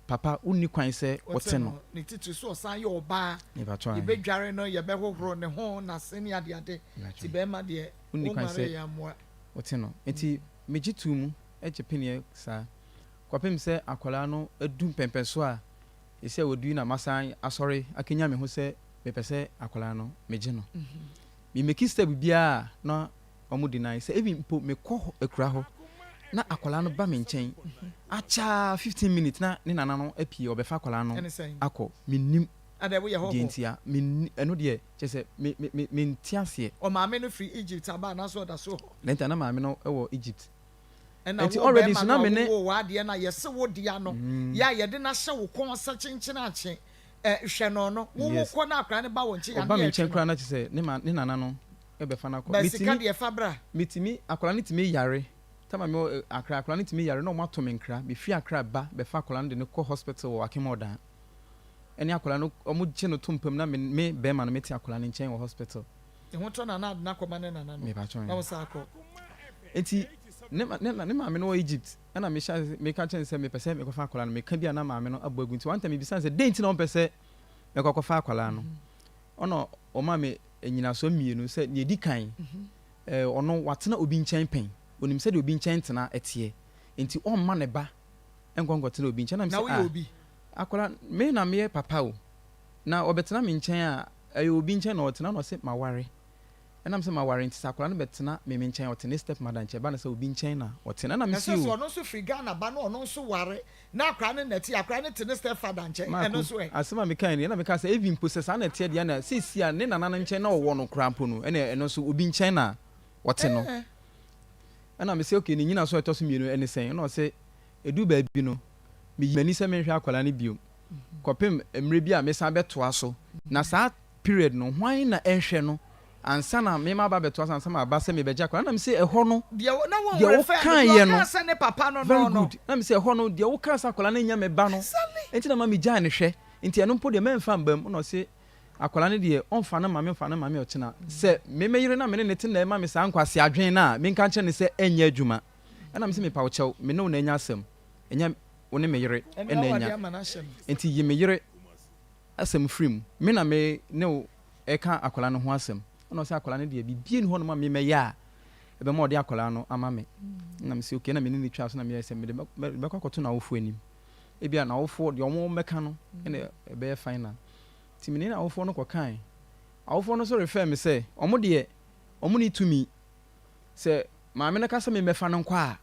Speaker 4: papa wonni kwan sɛ
Speaker 2: wote
Speaker 4: Wote no.
Speaker 2: no. Ne titiri so ɔsan yɛ ɔbaa.
Speaker 4: Mepakyɛw ahe?
Speaker 2: Yɛbɛdware no, yɛbɛhohoro ne ho, n'ase ne adeade.
Speaker 4: Mepakyɛw.
Speaker 2: Nti bɛrima deɛ,
Speaker 4: Wonni kwan
Speaker 2: wonwaree
Speaker 4: sɛ
Speaker 2: yɛ ammoa.
Speaker 4: wote no. Nti megye too mu gye peneɛ saa kɔpem sɛ akwadaa no adu mpɛnpɛnsoɔ a Seesei a wadu yi na masan asɔre akanyan me ho sɛ mepɛ sɛ akwadaa no megye no. Me meki step biara a na wɔn deny sɛ even mpo mekɔ hɔ akura hɔ na akwadaa no ba me nkyɛn akyɛ ara 15 minutes na ne nana no apue ɔbɛfa akwadaa no akɔ. Mennim deɛ nti a menni ɛno deɛ kyerɛ sɛ me me me mente aseɛ.
Speaker 2: Ɔmaame no firi Egypt aba anaasɛ ɔda so wɔ hɔ?
Speaker 4: That time na maame no wɔ Egypt.
Speaker 2: Ɛna
Speaker 4: Nti
Speaker 2: wo
Speaker 4: already
Speaker 2: bɛɛma
Speaker 4: nso
Speaker 2: no
Speaker 4: na
Speaker 2: a
Speaker 4: me ne.
Speaker 2: wowoo w'adeɛ no a yɛse wo dea no, yɛ a yɛde no ahyɛ wo kɔn sɛ kyenkyen akye ɛ, hwɛ no no, wo wo kɔ na akwadaa no ba wo nkyen a
Speaker 4: Ɔba
Speaker 2: ne
Speaker 4: me
Speaker 2: yɛtwe
Speaker 4: nkyɛn
Speaker 2: no.
Speaker 4: koraa na kyerɛ sɛ ne ma ne nana no bɛfa no akɔ.
Speaker 2: Ba sika
Speaker 4: Metumi
Speaker 2: deɛ fa bra.
Speaker 4: metumi akwadaa no tumi yare time a mewɔ ɛ Accra akwadaa no tumi yare na wɔn ato me nkra mefiri Accra ba bɛfa akwadaa no de no kɔ hospital wɔ Akim Odan ɛne akwadaa no wɔn gye no to mpa mu na me me bɛɛma no mete akwadaa no nkyɛn wɔ hospital.
Speaker 2: Ne ho tɔ no a na ade no akɔma ne nana no
Speaker 4: Mepakyɛw
Speaker 2: na
Speaker 4: ɛ.
Speaker 2: wo san akɔ.
Speaker 4: Enti ne ma ne ne maame no wɔ Egypt ɛna mehyɛ ase meka kyerɛ no sɛ mepɛ sɛ mekɔfa akwadaa no meka bi a na maame no abɔ agu nti one time mebisa no sɛ dɛn nti na ɔmpɛ sɛ mɛkɔ akɔfa akwadaa no ɔna ɔmaa me nnyinasoɔ mmienu sɛ nea ɛdi kan ɛɛ ɔno watena obi nkyɛn pɛn onim sɛdeɛ obi nkyɛn tena ɛteɛ nti ɔmma ne ba nkɔ nkɔtena obi nkyɛn na
Speaker 2: Na
Speaker 4: mesɛ
Speaker 2: woyɛ
Speaker 4: ah
Speaker 2: obi?
Speaker 4: akwadaa me na meyɛ papa o na ɔbɛtena me nkyɛn a ɛyɛ obi nkyɛn na ɔtena na ɔse maware Ɛnam sɛ maware nti, sɛ akwadaa no bɛtena me me nkyɛn a, ɔte ne step mother nkyɛn. Ɛba no sɛ obi nkyɛn na ɔte no. Ɛna
Speaker 2: Na
Speaker 4: mese
Speaker 2: sɛ sɛ
Speaker 4: o.
Speaker 2: ɔno nso firi Ghana ba na ɔno nso ware na akwadaa no na ɛte, akwadaa no te ne step father nkyɛn, ɛno
Speaker 4: Marco,
Speaker 2: nso ɛ?
Speaker 4: asɛm a mekaeɛ nie, ɛna mekaa sɛ even mpo sɛ saa na ɛteɛ deɛ a, na seesei a ne nana no nkyɛn na ɔwɔ no koraa mpo no, ɛna ɛno nso obi nkyɛn na ɔte no.
Speaker 2: Ɛɛ.
Speaker 4: Ɛna mese okay, ne nnyinasoɔ a ɛtɔ so mmienu ne sɛn? Ɛna ɔse ɛduru baabi no, meyi m'ani sɛ menhwɛ akwadaa no bio kɔpem mmerɛ bi a mesan bɛtoa so. Na saa period no, hwan na ɛnhwɛ no? Ansa na me maba abɛtoa so ansa maba sɛ mebɛgye akwadaa no na mese ɛhɔ no
Speaker 2: Deɛ na wɔn
Speaker 4: deɛ
Speaker 2: refer no deɛ
Speaker 4: wokaeɛ no
Speaker 2: ɔkaa sɛ ne papa no
Speaker 4: very
Speaker 2: no no.
Speaker 4: good na mese ɛhɔ no deɛ wokaa sɛ akwadaa no nyɛ me ba no
Speaker 2: Exactly.
Speaker 4: nti na ma megyae no hwɛ nti ɛno mpo deɛ mɛmfa mma mu na ɔse akwadaa no deɛ ɔmfa no mma me ɔmfa no mma me ɔkyena sɛ me me yere na me ne no te na ɛma me saa nkwasea adwene no a menka nkyerɛ no sɛ ɛnyɛ adwuma ɛna mese mepa wo kyɛw me ne wo na anya asɛm ɛnyɛ wo ne me yere
Speaker 2: Ɛno
Speaker 4: na
Speaker 2: awadeɛ
Speaker 4: anya
Speaker 2: ama no ahyɛ no.
Speaker 4: nti yi me yere asɛm firi mu me na me ne wo reka akwadaa no ho asɛm. Ɛna ɔsɛ akwadaa no deɛ biribi nni hɔnom a me mɛyɛ a ɛbɛma ɔde akwadaa no ama me. Ɛna mese okay, ɛna me ne no twaa so na meyɛɛ sɛ mede bɛkɔ akɔto n'awofoɔ anim. Ebia n'awofoɔ deɛ wɔn bɛka no ɛna ɛbɛyɛ final. Nti me ne n'awofoɔ no kɔkae. Awofoɔ no nso refer me sɛ wɔn deɛ wɔn nni tumi. Sɛ maame no ka sɛ memmɛfa no nkɔ a,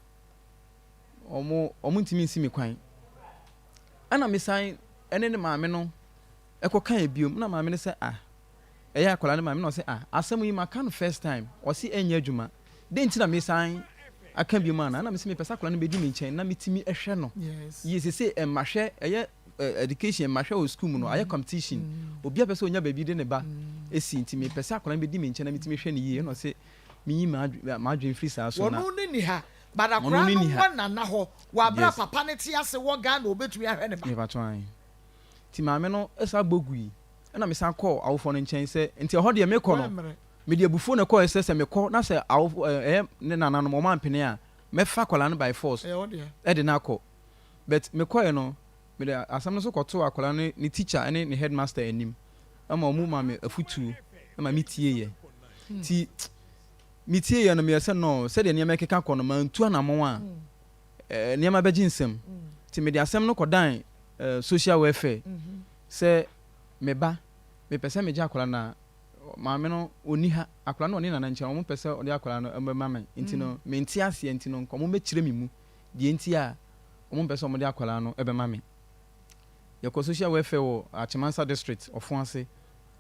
Speaker 4: wɔn wɔntumi nsi me kwan. Ɛna mesan ne ne maame no kɔkae biom na maame no sɛ ah ɛyɛ akwadaa no maame na ɔsɛ ah asɛm yi maka no first time ɔse ɛnyɛ adwuma dɛn nti na mesan aka biom ana na mese mepɛ sɛ akwadaa no bɛdi me nkyɛn na metumi hwɛ no yie sese mmahwɛ ɛyɛ education mmahwɛ wɔ school mu no ayɛ competition obi apɛ sɛ ɔnya baabi de ne ba esi nti mepɛ sɛ akwadaa no bɛdi me nkyɛn na metumi hwɛ no yie ɛna ɔse menyi m'adwene firi saa so na
Speaker 2: Wɔno ne ni ha but
Speaker 4: ɔno
Speaker 2: akwadaa
Speaker 4: ne
Speaker 2: no
Speaker 4: ni ha
Speaker 2: wɔ nana hɔ wɔ abere a papa no te ase wɔ Ghana obetumi ahwɛ ne ba.
Speaker 4: Mepakyɛw ae. Nti maame no san bɔ gui. Ɛna mesan kɔɔ awofoɔ no nkyɛn sɛ, nti ɛhɔ deɛ mekɔ no, mede abufuo na ɛkɔeɛ sɛ sɛ mekɔ na sɛ awofoɔ ɛyɛ ne nananom wɔn ampene a, mɛfa akwadaa no by force de no akɔ. But mekɔeɛ no, mede asɛm no nso kɔtoo akwadaa no ne teacher ne ne headmaster anim ma wɔn maa me afutuo ma metieeɛ. Nti metieeɛ no meyɛɛ sɛ no sɛdeɛ nneɛma ɛkeka kɔ no mantu anammɔn a nneɛma bɛgye nsam. Nti mede asɛm no kɔdan social welfare sɛ me ba, mepɛ sɛ megye akwadaa no na maame no ɔnni ha, akwadaa no wɔ ne nana nkyɛn, wɔn pɛ sɛ ɔde akwadaa no bɛma me nti no mente aseɛ nti no nka wɔn bɛkyerɛ me mu deɛ nti a wɔn mpɛ sɛ wɔde akwadaa no bɛma me. Yɛkɔ social welfare wɔ Akyemansa district, Ɔfoase,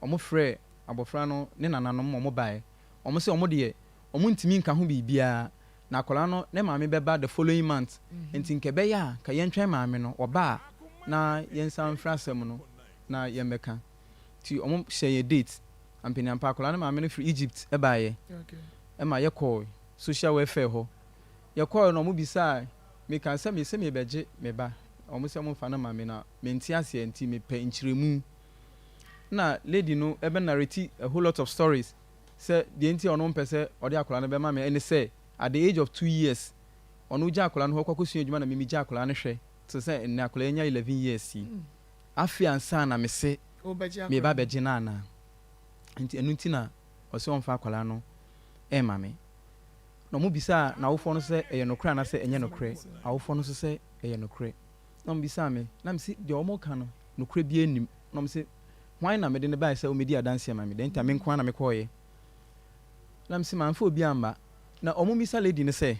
Speaker 4: wɔn frɛɛ abɔfra no ne nananom ma wɔn baeɛ, wɔn sɛ wɔn deɛ wɔn ntumi nka ho biribiara Na akwadaa no ne maame bɛba the following month nti nka ɛbɛyɛ a nka yɛntwɛn maame no ɔba a na yɛnsan mfiri asɛm no na yɛmmɛka. Nti wɔn hyɛɛ yɛn date. Ampaniampa akwadaa no maame no firi Egypt baeɛ ma yɛkɔɔ social welfare hɔ. Yɛkɔɔɛ no wɔn bisaa me kaa sɛ mese merebɛgye me ba wɔn sɛ wɔmfa no ma me na mente aseɛ nti mepɛ nkyerɛmu. Na lady no bɛ narrate a whole lot of stories sɛ deɛ nti a ɔno mpɛ sɛ ɔde akwadaa no bɛma me ɛne sɛ at the age of 2 years ɔno gya akwadaa no hɔ kɔ akɔsua adwuma na me megya akwadaa no hwɛ te sɛ nnɛ akwadaa yi anya 11 years yi, afei ansa na mese meba abɛgye no anaa? Nti ɛno nti na ɔse ɔmfa akwadaa no ɛmma me. Na ɔmo bisaa n'awofoɔ no sɛ ɛyɛ nokorɛ anaasɛ ɛnyɛ nokorɛ, awofoɔ no nso sɛ ɛyɛ nokorɛ. Na ɔmo bisaa me na mese deɛ ɔmo ka no nokorɛ biara nnim. Na ɔmo se hwan na mede no baeɛ sɛ ɔmmɛdi adanseɛ ma me? Dɛn nti a me nko ara na mekɔeɛ? Na mese mamfa obi amma. Na ɔmo mmisa lady no sɛ,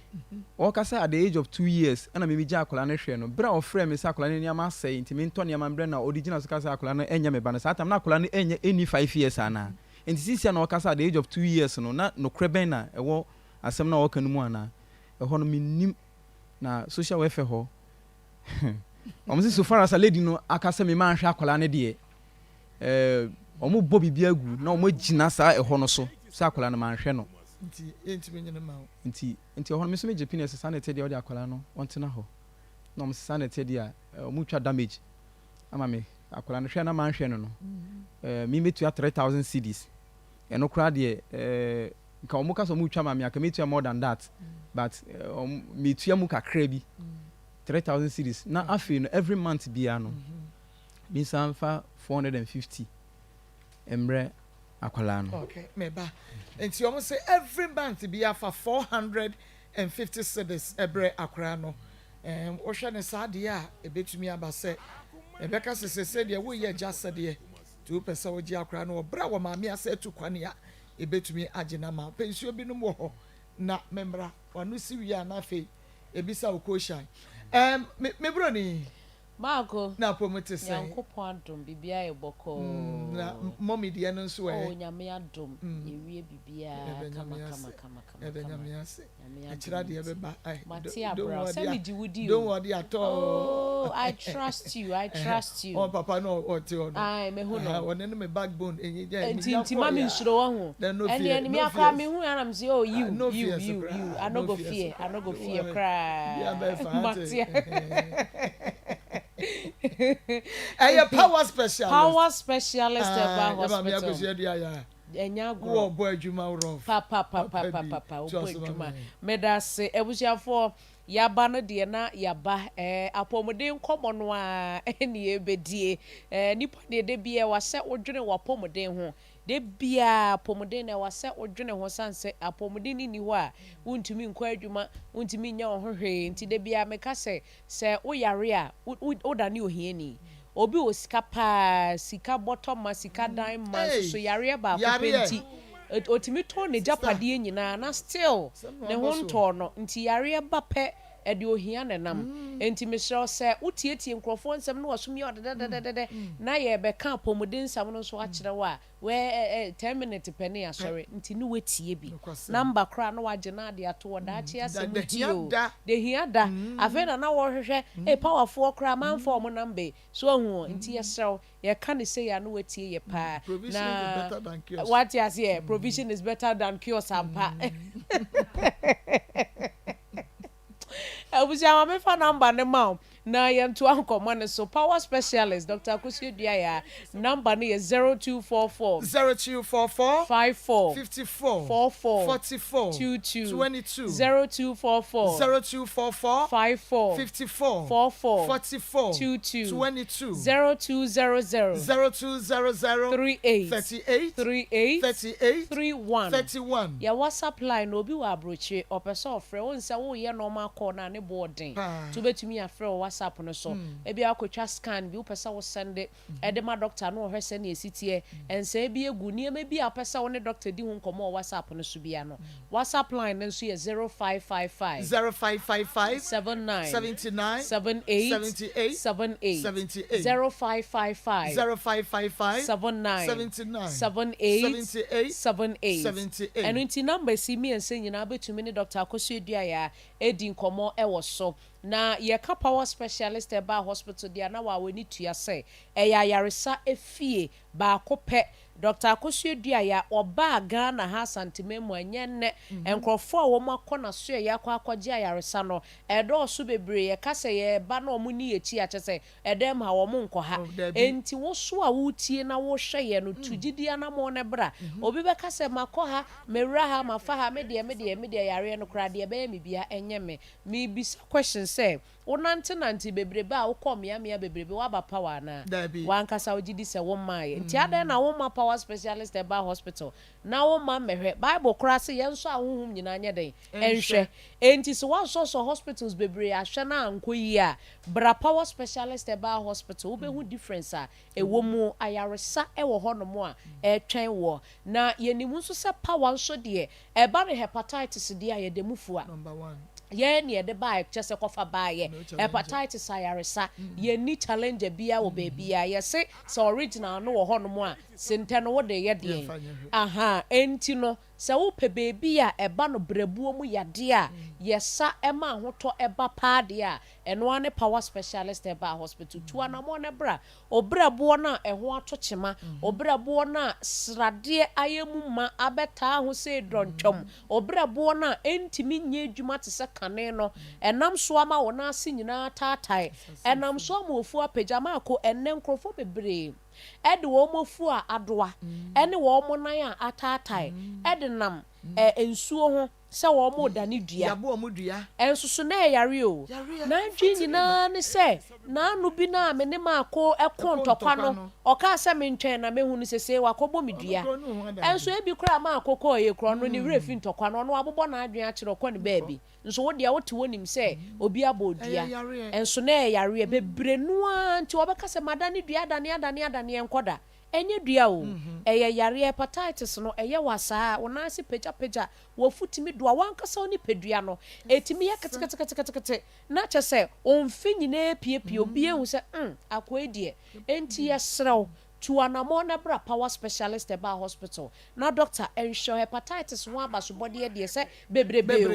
Speaker 4: ɔɔka sɛ at the age of 2 years ɛna me megyaa akwadaa no hwɛ no, berɛ a ɔfrɛɛ me sɛ akwadaa no nneɛma asɛe nti mentɔ nneɛma mbrɛ no a ɔde gyina so ka sɛ akwadaa no ɛnyɛ me ba no, saa time no na akwadaa no ɛnyɛ ɛnni 5 years anaa? Nti seisei a na ɔɔka sɛ at the age of 2 years no na nokorɛ bɛn na ɛwɔ asɛm no a ɔɔka no mu anaa? Ɛhɔ no mennim. Na social welfare hɔ wɔn se so far as a lady no aka sɛ me manhwɛ akwadaa no deɛ, ɛɛ wɔn bɔ biribi agu na wɔn agyina saa ɛhɔ no so sɛ akwadaa no manhwɛ no.
Speaker 2: Nti yɛntumi nyene ma wo.
Speaker 4: Nti ɛhɔ no me nso megye pini sɛ saa na ɛte deɛ ɔde akwadaa no ɔntena hɔ na wɔn saa na ɛte deɛ a wɔn twa damage ama me akwadaa no hwɛ na manhwɛ no no me metua 3,000 cedis. Ɛno koraa deɛ, nka wɔn ka sɛ wɔn twa ma me aka metua more than that, but wɔn metua mu kakra bi, 3,000 cedis. Na afei no every month biara no me nsa nfa 450 mmerɛ akwadaa no.
Speaker 2: Okay, meba. Nti wɔn sɛ every month bi afa 450 cedis ɛbrɛ akwadaa no. Wohwɛ ne saa adeɛ a ebetumi aba sɛ ɛbɛka sɛ sɛ deɛ woyɛ agya sɛdeɛ nti wopɛ sɛ wogye akwadaa no wɔ berɛ a wɔ maame ase atu kwan a ebetumi agye na ma pɛ nsuo binom wɔ hɔ na mmemmra wano si wie a na afei ebisa wo kɔɔhyɛn. Me buroni.
Speaker 6: Maako,
Speaker 2: Na apɔmu te sɛn?
Speaker 6: Nyankopɔn adom, biribiara yɛ bɔkɔɔ.
Speaker 2: Na mummy deɛ no nso ɛ?
Speaker 6: Oh, Nyame adom, yɛwie biribiara
Speaker 2: Yɛda
Speaker 6: kama
Speaker 2: Nyame
Speaker 6: kama
Speaker 2: ase.
Speaker 6: kama kama
Speaker 2: Yɛda
Speaker 6: kama.
Speaker 2: Nyame ase.
Speaker 6: Nyame adom
Speaker 2: Ɛkyerɛ adeɛ
Speaker 6: nti.
Speaker 2: bɛba. Ai,
Speaker 6: Mate
Speaker 2: don't
Speaker 6: abra wo,
Speaker 2: worry
Speaker 6: sɛ
Speaker 2: a,
Speaker 6: megye wo di
Speaker 2: don't
Speaker 6: o.
Speaker 2: worry at all.
Speaker 6: Oh, I trust you, I trust you.
Speaker 2: Ɔn papa no ɔte hɔ no.
Speaker 6: Ae, mehu no.
Speaker 2: Aha, ɔne ne me backbone. Enyi gya,
Speaker 6: Nti
Speaker 2: menya
Speaker 6: nti ma
Speaker 2: kɔɔ
Speaker 6: me
Speaker 2: ya.
Speaker 6: nsuro wɔ ho.
Speaker 2: Then no
Speaker 6: Ɛne
Speaker 2: fear,
Speaker 6: ɛne
Speaker 2: no
Speaker 6: me akora
Speaker 2: fears.
Speaker 6: me hu anam sɛ oh
Speaker 2: Ah,
Speaker 6: you
Speaker 2: no
Speaker 6: you
Speaker 2: fears
Speaker 6: you
Speaker 2: koraa,
Speaker 6: you I no
Speaker 2: no
Speaker 6: go
Speaker 2: fears
Speaker 6: fear, I no
Speaker 2: koraa.
Speaker 6: go
Speaker 2: Don't
Speaker 6: fear
Speaker 2: worry.
Speaker 6: koraa.
Speaker 2: Bia bɛfa
Speaker 6: Mate.
Speaker 2: ate. Ɛyɛ power specialist.
Speaker 6: Power specialist
Speaker 2: Ah,
Speaker 6: Herbal
Speaker 2: yɛ maame
Speaker 6: Hospital.
Speaker 2: Akosua Dua yɛ a.
Speaker 6: Ɛnyɛ agorɔ.
Speaker 2: Wowɔ bɔ adwuma rough.
Speaker 6: Papa papa
Speaker 2: Papa bi.
Speaker 6: papa
Speaker 2: To
Speaker 6: wobɔ
Speaker 2: aso ma
Speaker 6: adwuma.
Speaker 2: me.
Speaker 6: Meda ase abusuafoɔ yaba no deɛ na yaba ɛɛ apɔmuden nkɔmɔ no a ɛne yɛbɛdie ɛɛ nipa deɛ de bia ɛwɔ sɛ wodwene w'apɔmuden ho de bia apɔmuden na ɛwɔ sɛ wodwene ho san sɛ apɔmuden ni ni hɔ a wontumi nkɔ adwuma, wontumi nyɛ wo ho hwee. Nti de bia meka sɛ sɛ woyare a wodane ohiani. Obi wɔ sika paa, sika bɔtɔ ma, sika dan ma,
Speaker 2: Hey,
Speaker 6: nso so yareɛ baako pɛ
Speaker 2: yareɛ.
Speaker 6: nti otumi tɔn n'agyapadeɛ nyinaa na still
Speaker 2: Sɛm na
Speaker 6: ne
Speaker 2: wabɔ
Speaker 6: ho
Speaker 2: so.
Speaker 6: ntɔɔ no. Nti yareɛ ba pɛ ɛde ohia nenam. Nti mesrɛ wo sɛ wotietie nkurɔfoɔ nsɛm na wɔsom yɛ ɔdɛdɛdɛdɛdɛ na yɛbɛka apɔmuden nsɛm no nso akyerɛ wo a wɛ ɛ 10 minutes pɛ ne yɛasɔre nti ne woatie bi.
Speaker 2: Nokwasɛm.
Speaker 6: Number koraa na wagye na ade ato wɔ daakye asɛm
Speaker 2: Da-
Speaker 6: nti
Speaker 2: hia
Speaker 6: o
Speaker 2: da.
Speaker 6: de hia da. Afei na na wɔhwehwɛ e powerfoɔ koraa manfa ɔmo number yi so ahu o. Nti yɛsrɛ wo yɛka ne sɛ yɛ a na watie yɛ paa.
Speaker 2: Provision is
Speaker 6: Na
Speaker 2: better than cures.
Speaker 6: wate aseɛ, provision is better than cures ampa. Abusua, ma mefa number ne ma wo na yɛntoa nkɔmmɔ ne so. Power specialist Dr. Akosua Duaya number no yɛ 0244
Speaker 2: 0244
Speaker 6: 54
Speaker 2: 54
Speaker 6: 44
Speaker 2: 44
Speaker 6: 22
Speaker 2: 22
Speaker 6: 0244
Speaker 2: 0244
Speaker 6: 54
Speaker 2: 54
Speaker 6: 44
Speaker 2: 44
Speaker 6: 22
Speaker 2: 22
Speaker 6: 0200
Speaker 2: 0200
Speaker 6: 38
Speaker 2: 38
Speaker 6: 38
Speaker 2: 38
Speaker 6: 31
Speaker 2: 31.
Speaker 6: Yɛ WhatsApp line na obi wɔ aburokyire ɔpɛ sɛ ɔfrɛ wo nsɛ woyɛ normal call na ne boɔ den
Speaker 2: Paa.
Speaker 6: nti wobɛtumi afrɛ wɔ WhatsApp no so. Ebi akɔtwa scan bi wopɛ sɛ wo send ɛde ma doctor no ɔhwɛ sɛ ne esi teɛ nsɛn bi egu nneɛma bi a wopɛ sɛ wo ne doctor di ho nkɔmɔ wɔ WhatsApp no so bia no, WhatsApp line no nso yɛ 0555
Speaker 2: 0555
Speaker 6: 79
Speaker 2: 79
Speaker 6: 78
Speaker 2: 78
Speaker 6: 78
Speaker 2: 78
Speaker 6: 0555
Speaker 2: 0555
Speaker 6: 79
Speaker 2: 79
Speaker 6: 78
Speaker 2: 78
Speaker 6: 78
Speaker 2: 78.
Speaker 6: Ɛno nti number si mmiɛnsa nyinaa bɛtumi ne Dr. Akosua Duaya edi nkɔmmɔ ɛwɔ so. Na yɛka Power Specialist Herbal Hospital deɛ na wa w'ani tua sɛ ɛyɛ ayaresa efie baako pɛ. Dr. Akosua Duaya ɔbaa Ghana ha Asantema mu ɛnyɛ nnɛ. Nkurɔfoɔ a wɔn akɔ n'aso yɛ akɔ akɔgye ayaresa no ɛdɔɔso bebree. Yɛka sɛ yɛba na wɔn ni akyi akyɛ sɛ ɛdɛm ha wɔn nkɔ ha.
Speaker 2: Oh, dabi.
Speaker 6: Nti woso a wotie na wohwɛ yɛ no tu gyidi anammɔn no bra. Obi bɛka sɛ makɔ ha, mewura ha, mafa ha, medeɛ medeɛ medeɛ yareɛ no koraa deɛ ɛbɛyɛ me bia ɛnyɛ me. Mebisa question sɛ wonantenante bebrebe a wokɔ mmeammea bebrebe woaba Power anaa?
Speaker 2: Dabi.
Speaker 6: Wankasa wogye di sɛ wommaayɛ nti adɛn na womma Power Specialist Herbal Hospital na womma mmɛhwɛ? Bible koraa sɛ yɛn nso a honhom nyinaa nyɛ den ɛnhwɛ. Enti sɛ woasɔsɔ hospitals bebree ahwɛ no ankɔ yie a, bra Power Specialist Herbal Hospital, wobɛhu difference a ɛwɔ mu. Ayaresa ɛwɔ hɔnom a ɛretwɛn wɔ. Na yɛnim nso sɛ Power nso deɛ ɛba no hepatitis deɛ a yɛde mu fua
Speaker 2: Number one.
Speaker 6: Yɛn ne yɛde baayɛ kyɛ sɛ kɔfa baayɛ
Speaker 2: No challenger.
Speaker 6: Hepatitis ayaresa yɛnni challenger bia wɔ beebia. Yɛse sɛ original no wɔ hɔnom a sentɛ no wode yɛ deɛn?
Speaker 2: Yɛmfa nyɛ hwee.
Speaker 6: Aha, enti no sɛ wopɛ beebi a ɛba no brɛbuo mu yadeɛ a yɛsa ɛma ahotɔ ɛba paa deɛ a, ɛno ara ne Power Specialist Herbal Hospital. Tu anammɔn no bra. Obrɛboɔ no a ɛho ato kyema, obrɛboɔ no a sradeɛ ayɛ mu ma abɛtaa ho sɛ dɔntwam, obrɛboɔ no a ɛntumi nyɛ adwuma te sɛ kane no, ɛnam so ama wɔn ase nyinaa taatae, ɛnam so ama ofu apagya maako. Ɛnnɛ nkurɔfoɔ bebree ɛde wɔn afu a adoa ɛne wɔn nan a ataatae ɛde nam nsuo ho sɛ wɔn dane dua.
Speaker 2: Yɛabɔ ɔmo dua.
Speaker 6: Ɛnso so na ɛyare o.
Speaker 2: Yareɛ.
Speaker 6: N'adwene nyinaa ne sɛ n'ano bi na me ne maako ɛko
Speaker 2: Ɛko
Speaker 6: ntɔkwa
Speaker 2: ntɔkwa
Speaker 6: no
Speaker 2: no.
Speaker 6: Ɔkaa sɛ mentwɛn na mehu no sese wakɔbɔ me dua.
Speaker 2: Ɔno korɔ ne ho ada.
Speaker 6: Ɛnso ebi koraa maako kɔɔ yɛ korɔ no ne werɛ fi ntɔkwa no, ɔno abobɔ n'adwene akyerɛ ɔkɔ ne baabi. Nso wo deɛ wote hɔ nim sɛ obi abɔ dua.
Speaker 2: Ɛyɛ yareɛ.
Speaker 6: Ɛnso na ɛyɛ yareɛ bebree noa nti wɔbɛka sɛ madane dua adane adane adane ɛnkɔ da. Ɛnyɛ dua o, ɛyɛ yareɛ, hepatitis no, ɛyɛ wo asaa, wo nan ase pagyapagya, w'afu tumi doa, w'ankasa wo nipadua no, ɛtumi yɛ keteketeketekete, na kyerɛ sɛ wo mfe nyinaa apiepie, obiara hu sɛ mm, akoa yi deɛ. Enti yɛsrɛ wo, tu anamɔn na bra Power Specialist Herbal Hospital na dɔkta nhwɛ wo. Hepatitis ho abasobɔdeɛ deɛ sɛ bebrebe o,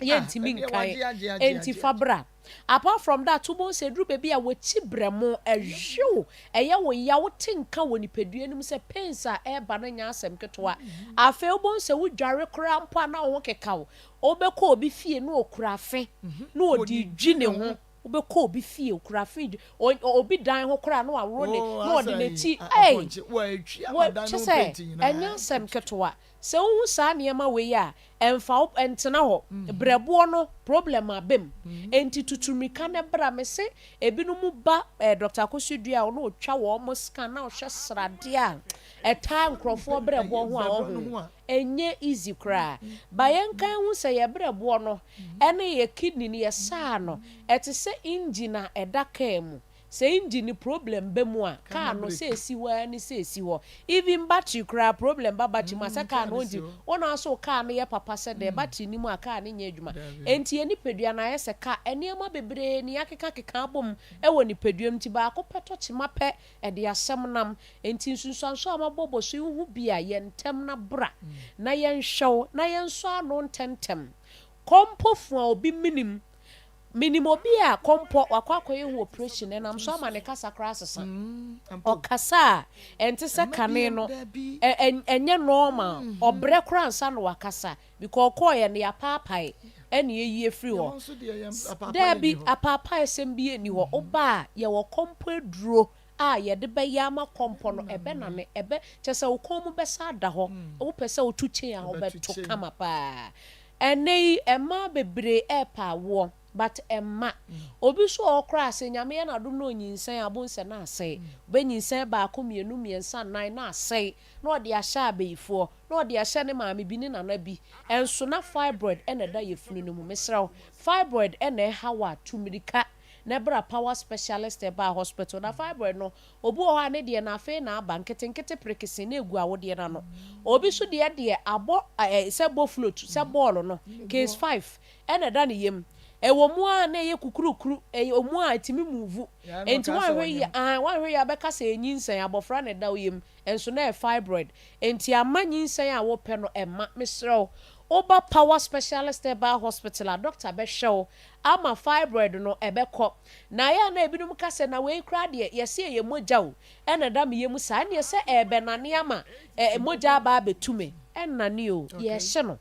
Speaker 6: yɛntumi nkan, enti fa bra. Apart from that, wobɛhu sɛ ɛduru baabi a w'akyi brɛmo, ɛhyew, ɛyɛ wo ya, wote nka wɔ nipadua no mu sɛ pains a ɛreba no nyɛ asɛm ketewa. Afei wobɛhu sɛ wodware koraa mpo a na wo ho keka wo. Wobɛkɔ obi fie na ɔkura afe na ɔde redwi ne ho. Wobɛkɔ obi fie, ɔkura afe redwi, obi dan ho koraa na waworo ne, na ɔde n'akyi, ei! Wɔ, kyerɛ sɛ, ɛnyɛ asɛm ketewa. Sɛ wohu saa nneɛma wei a, ɛmfa wo ntena hɔ. Brɛboɔ no problem aba mu. Enti tutu mmirika na bra. Mese ebinom ba eh, Doctor Akosua Dua a ɔno ɔtwa wɔn scan na ɔhwɛ sradeɛ a ɛtaa nkorɔfoɔ brɛboɔ ho a ɔho. Ɛnyɛ easy koraa. Ba yɛnka nhu sɛ yɛ brɛboɔ no ɛne yɛ kidney no yɛ saa no, ɛte sɛ engine a ɛda car mu. Sɛ engine no problem ba mu a, car no sɛ esi hɔ ara ni sɛ esi hɔ. Even battery koraa problem ba battery mu a sɛ car no ɔnti wo na so wo car no yɛ papa sɛ dɛn battery nni mu a car no nyɛ adwuma. Enti yɛn nipadua no ayɛ sɛ car, nneɛma bebree na yɛakeka keka abom wɔ nipadua mu nti baako pɛ tɔ kyema pɛ ɛde asɛm nam. Enti nsunsuanso a mabɔbɔ so yi wo ho bi a yɛ ntɛm na bra na yɛnhwɛ wo na yɛnsɔ ano ntɛntɛm. Kɔ mpo fua obi menim Menim obi a kɔmpɔ, wakɔ akɔyɛ ho oprehyɛn, ɛnam so ama ne kasa koraa asesa. Ɔkasa a, ɛnte sɛ kane no, ɛnyɛ normal. Ɔbrɛ koraa ansa na wakasa, because ɔkɔeɛ no, yɛapaapae ɛna yɛyi afiri hɔ. Daabi, apaapaesɛm biara nni hɔ. Woba a, yɛwɔ kɔmpɔ aduro a yɛde bɛyɛ ama kɔmpɔ no, ɛbɛnane, ɛbɛ, kyerɛ sɛ wo kɔn mu bɛsa ada hɔ. Wopɛ sɛ woto chain a, wobɛto kama paa. Ɛnnɛ yi mmaa bebree ɛɛpɛ awoɔ but ɛmma. Obi nso wɔ hɔ koraa sɛ Nyame yɛ no adom na ɔnyinsɛn a wobɛhu sɛ na asɛe. Ɔbɛnyinsɛn baako, mmienu, mmiɛnsa, nnan na asɛe na ɔde ahyɛ abayifoɔ, na ɔde ahyɛ ne maame bi, ne nana bi. Ɛnso na fibroid na ɛda yafunu no mu. Mesrɛ wo, fibroid na ɛha wo a, tu mmirika na bra Power Specialist Herbal Hospital. Na fibroid no, Obi wɔ hɔ a ne deɛ no afei na aba, nketenkete perekese na egu awodeɛ no ano. Obi nso deɛ deɛ abɔ ɛɛ sɛ boflot, sɛ bɔɔlo no, case five, ɛna ɛda ne yam. Ɛwɔ mu ara na ɛyɛ kukurukuru, ɛwɔ mu a ɛtumi muuvu. Enti woanhwɛ yie ahan, woanhwɛ yie a wobɛka sɛ ɛyɛ nyinsɛn, abɔfra na ɛda wo yam, nso na ɛyɛ fibroid. Enti ama nyinsɛn a wopɛ no ɛmma. Mesrɛ wo, woba Power Specialist Herbal Hospital a, dɔkta bɛhwɛ wo ama fibroid no ɛbɛkɔ. Na ɛyɛ a na ebinom ka sɛ na wei koraa deɛ yɛse ɛyɛ mogya o ɛna ɛda me yam saa ɛneɛ sɛ ɛrebɛnane ama ɛ mogya aba abɛtu me. Ɛnnane o, yɛrehye no.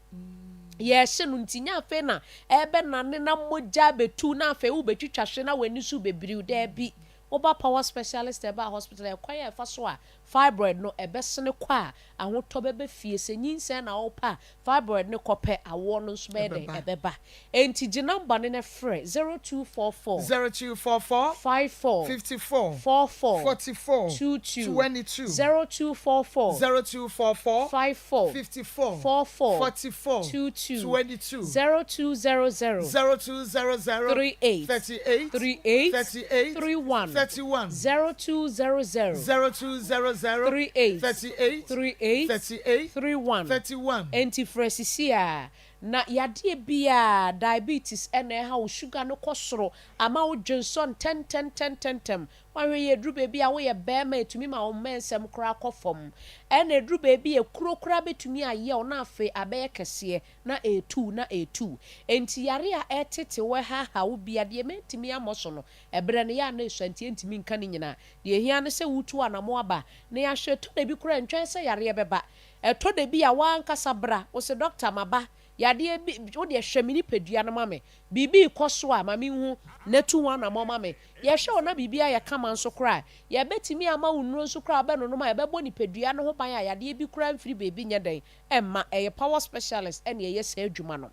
Speaker 6: Yɛrehye no nti nyɛ afei na ɛrebɛnane na mogya abɛtu na afei wobɛtwitwa hwe na w'ani so rebɛbiriw. Daabi. Woba Power Specialist Herbal Hospital a, ɛkwan a ɛfa so a fibroid no ɛbɛsene kɔ a ahotɔ bɛba fie. Sɛ nyinsɛn na wopɛ a, fibroid no kɔ pɛ, awoɔ no nso bɛyɛ dɛn? Ɛbɛba. Enti gye number no na frɛ, 0244.
Speaker 2: 0244.
Speaker 6: 54.
Speaker 2: 54.
Speaker 6: 44.
Speaker 2: 44.
Speaker 6: 22.
Speaker 2: 22.
Speaker 6: 0244.
Speaker 2: 0244.
Speaker 6: 54.
Speaker 2: 54.
Speaker 6: 44.
Speaker 2: 44.
Speaker 6: 22.
Speaker 2: 22.
Speaker 6: 0200.
Speaker 2: 0200.
Speaker 6: 38.
Speaker 2: 38.
Speaker 6: 38.
Speaker 2: 38.
Speaker 6: 31.
Speaker 2: 31.
Speaker 6: 0200.
Speaker 2: 0200.
Speaker 6: 38.
Speaker 2: 38.
Speaker 6: 38.
Speaker 2: 38.
Speaker 6: 31.
Speaker 2: 31.
Speaker 6: Enti frɛ sisi a, na yadeɛ biara, diabetes na ɛha wo, sugar no kɔ soro, ama wo dwensɔ ntɛntɛntɛntɛntɛm, woanhwɛ yie ɛduru baabi a woyɛ barima a ɛtumi ma wo mmɛnsɛm koraa kɔ fam, ɛna ɛduru baabi a ekuro koraa bɛtumi ayɛ wo na afei abɛyɛ kɛseɛ na ɛretu wo na ɛretu wo. Enti yareɛ a ɛretete wo ɛhaahaa wo biara deɛ mɛntumi ammɔ so no, ɛberɛ no yɛ a na ɛsua nti yɛntumi nka ne nyinaa. Deɛ ɛhia ne sɛ wotu anamɔ aba na yɛahwɛ. Ɛtɔ da bi koraa ntwɛn sɛ yareɛ bɛba. Ɛtɔ da bi a w'ankasa bra, wo se dɔkta maba, yadeɛ bi, wo deɛ hwɛ me nipadua no ma me, biribi rekɔ so a ma menhu na tu ho anamɔ ma me. Yɛhwɛ wo na biribi ayɛ kama nso koraa a, yɛbɛtumi ama wo nnuro nso koraa a wobɛnonom a ɛbɛbɔ nipadua no ho ban a yadeɛ bi koraa mfiri baabi nyɛ dɛn mma. Ɛyɛ power specialist na ɛyɛ saa adwuma no.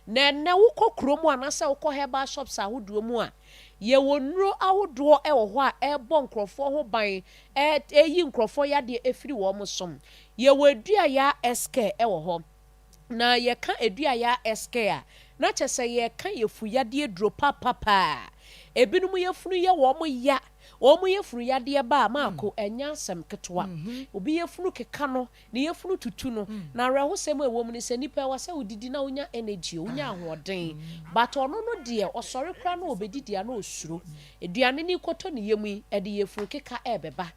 Speaker 6: Na ɛnnɛ wokɔ kuro mu anaasɛ wokɔ herbal shops ahodoɔ mu a, yɛwɔ nnuro ahodoɔ wɔ hɔ a ɛrebɔ nkorɔfoɔ ho ban, ɛreyi nkorɔfoɔ yadeɛ afiri wɔn so. Yɛwɔ Aduayaa Ɛskɛ wɔ hɔ. Na yɛka Aduayaa Ɛskɛ a, na kyerɛ sɛ yɛreka yafunu yadeɛ duro papapaa. Ebinom yafunu yɛ wɔn ya. Wɔn yafunu yadeɛ ba a, maako, ɛnyɛ asɛm ketewa. Obi yafunu keka no, ne yafunu tutu no. Na awerɛhosɛm a ɛwɔ mu ne sɛ, nipa ɛwɔ sɛ wodidi na wonya energy, wonya ahoɔden. But ɔno no deɛ, ɔsɔre koraa na ɔbɛdidi a na ɔsuro. Aduane no rekɔtɔ ne yam yi, ɛde yafunu keka ɛrebɛba.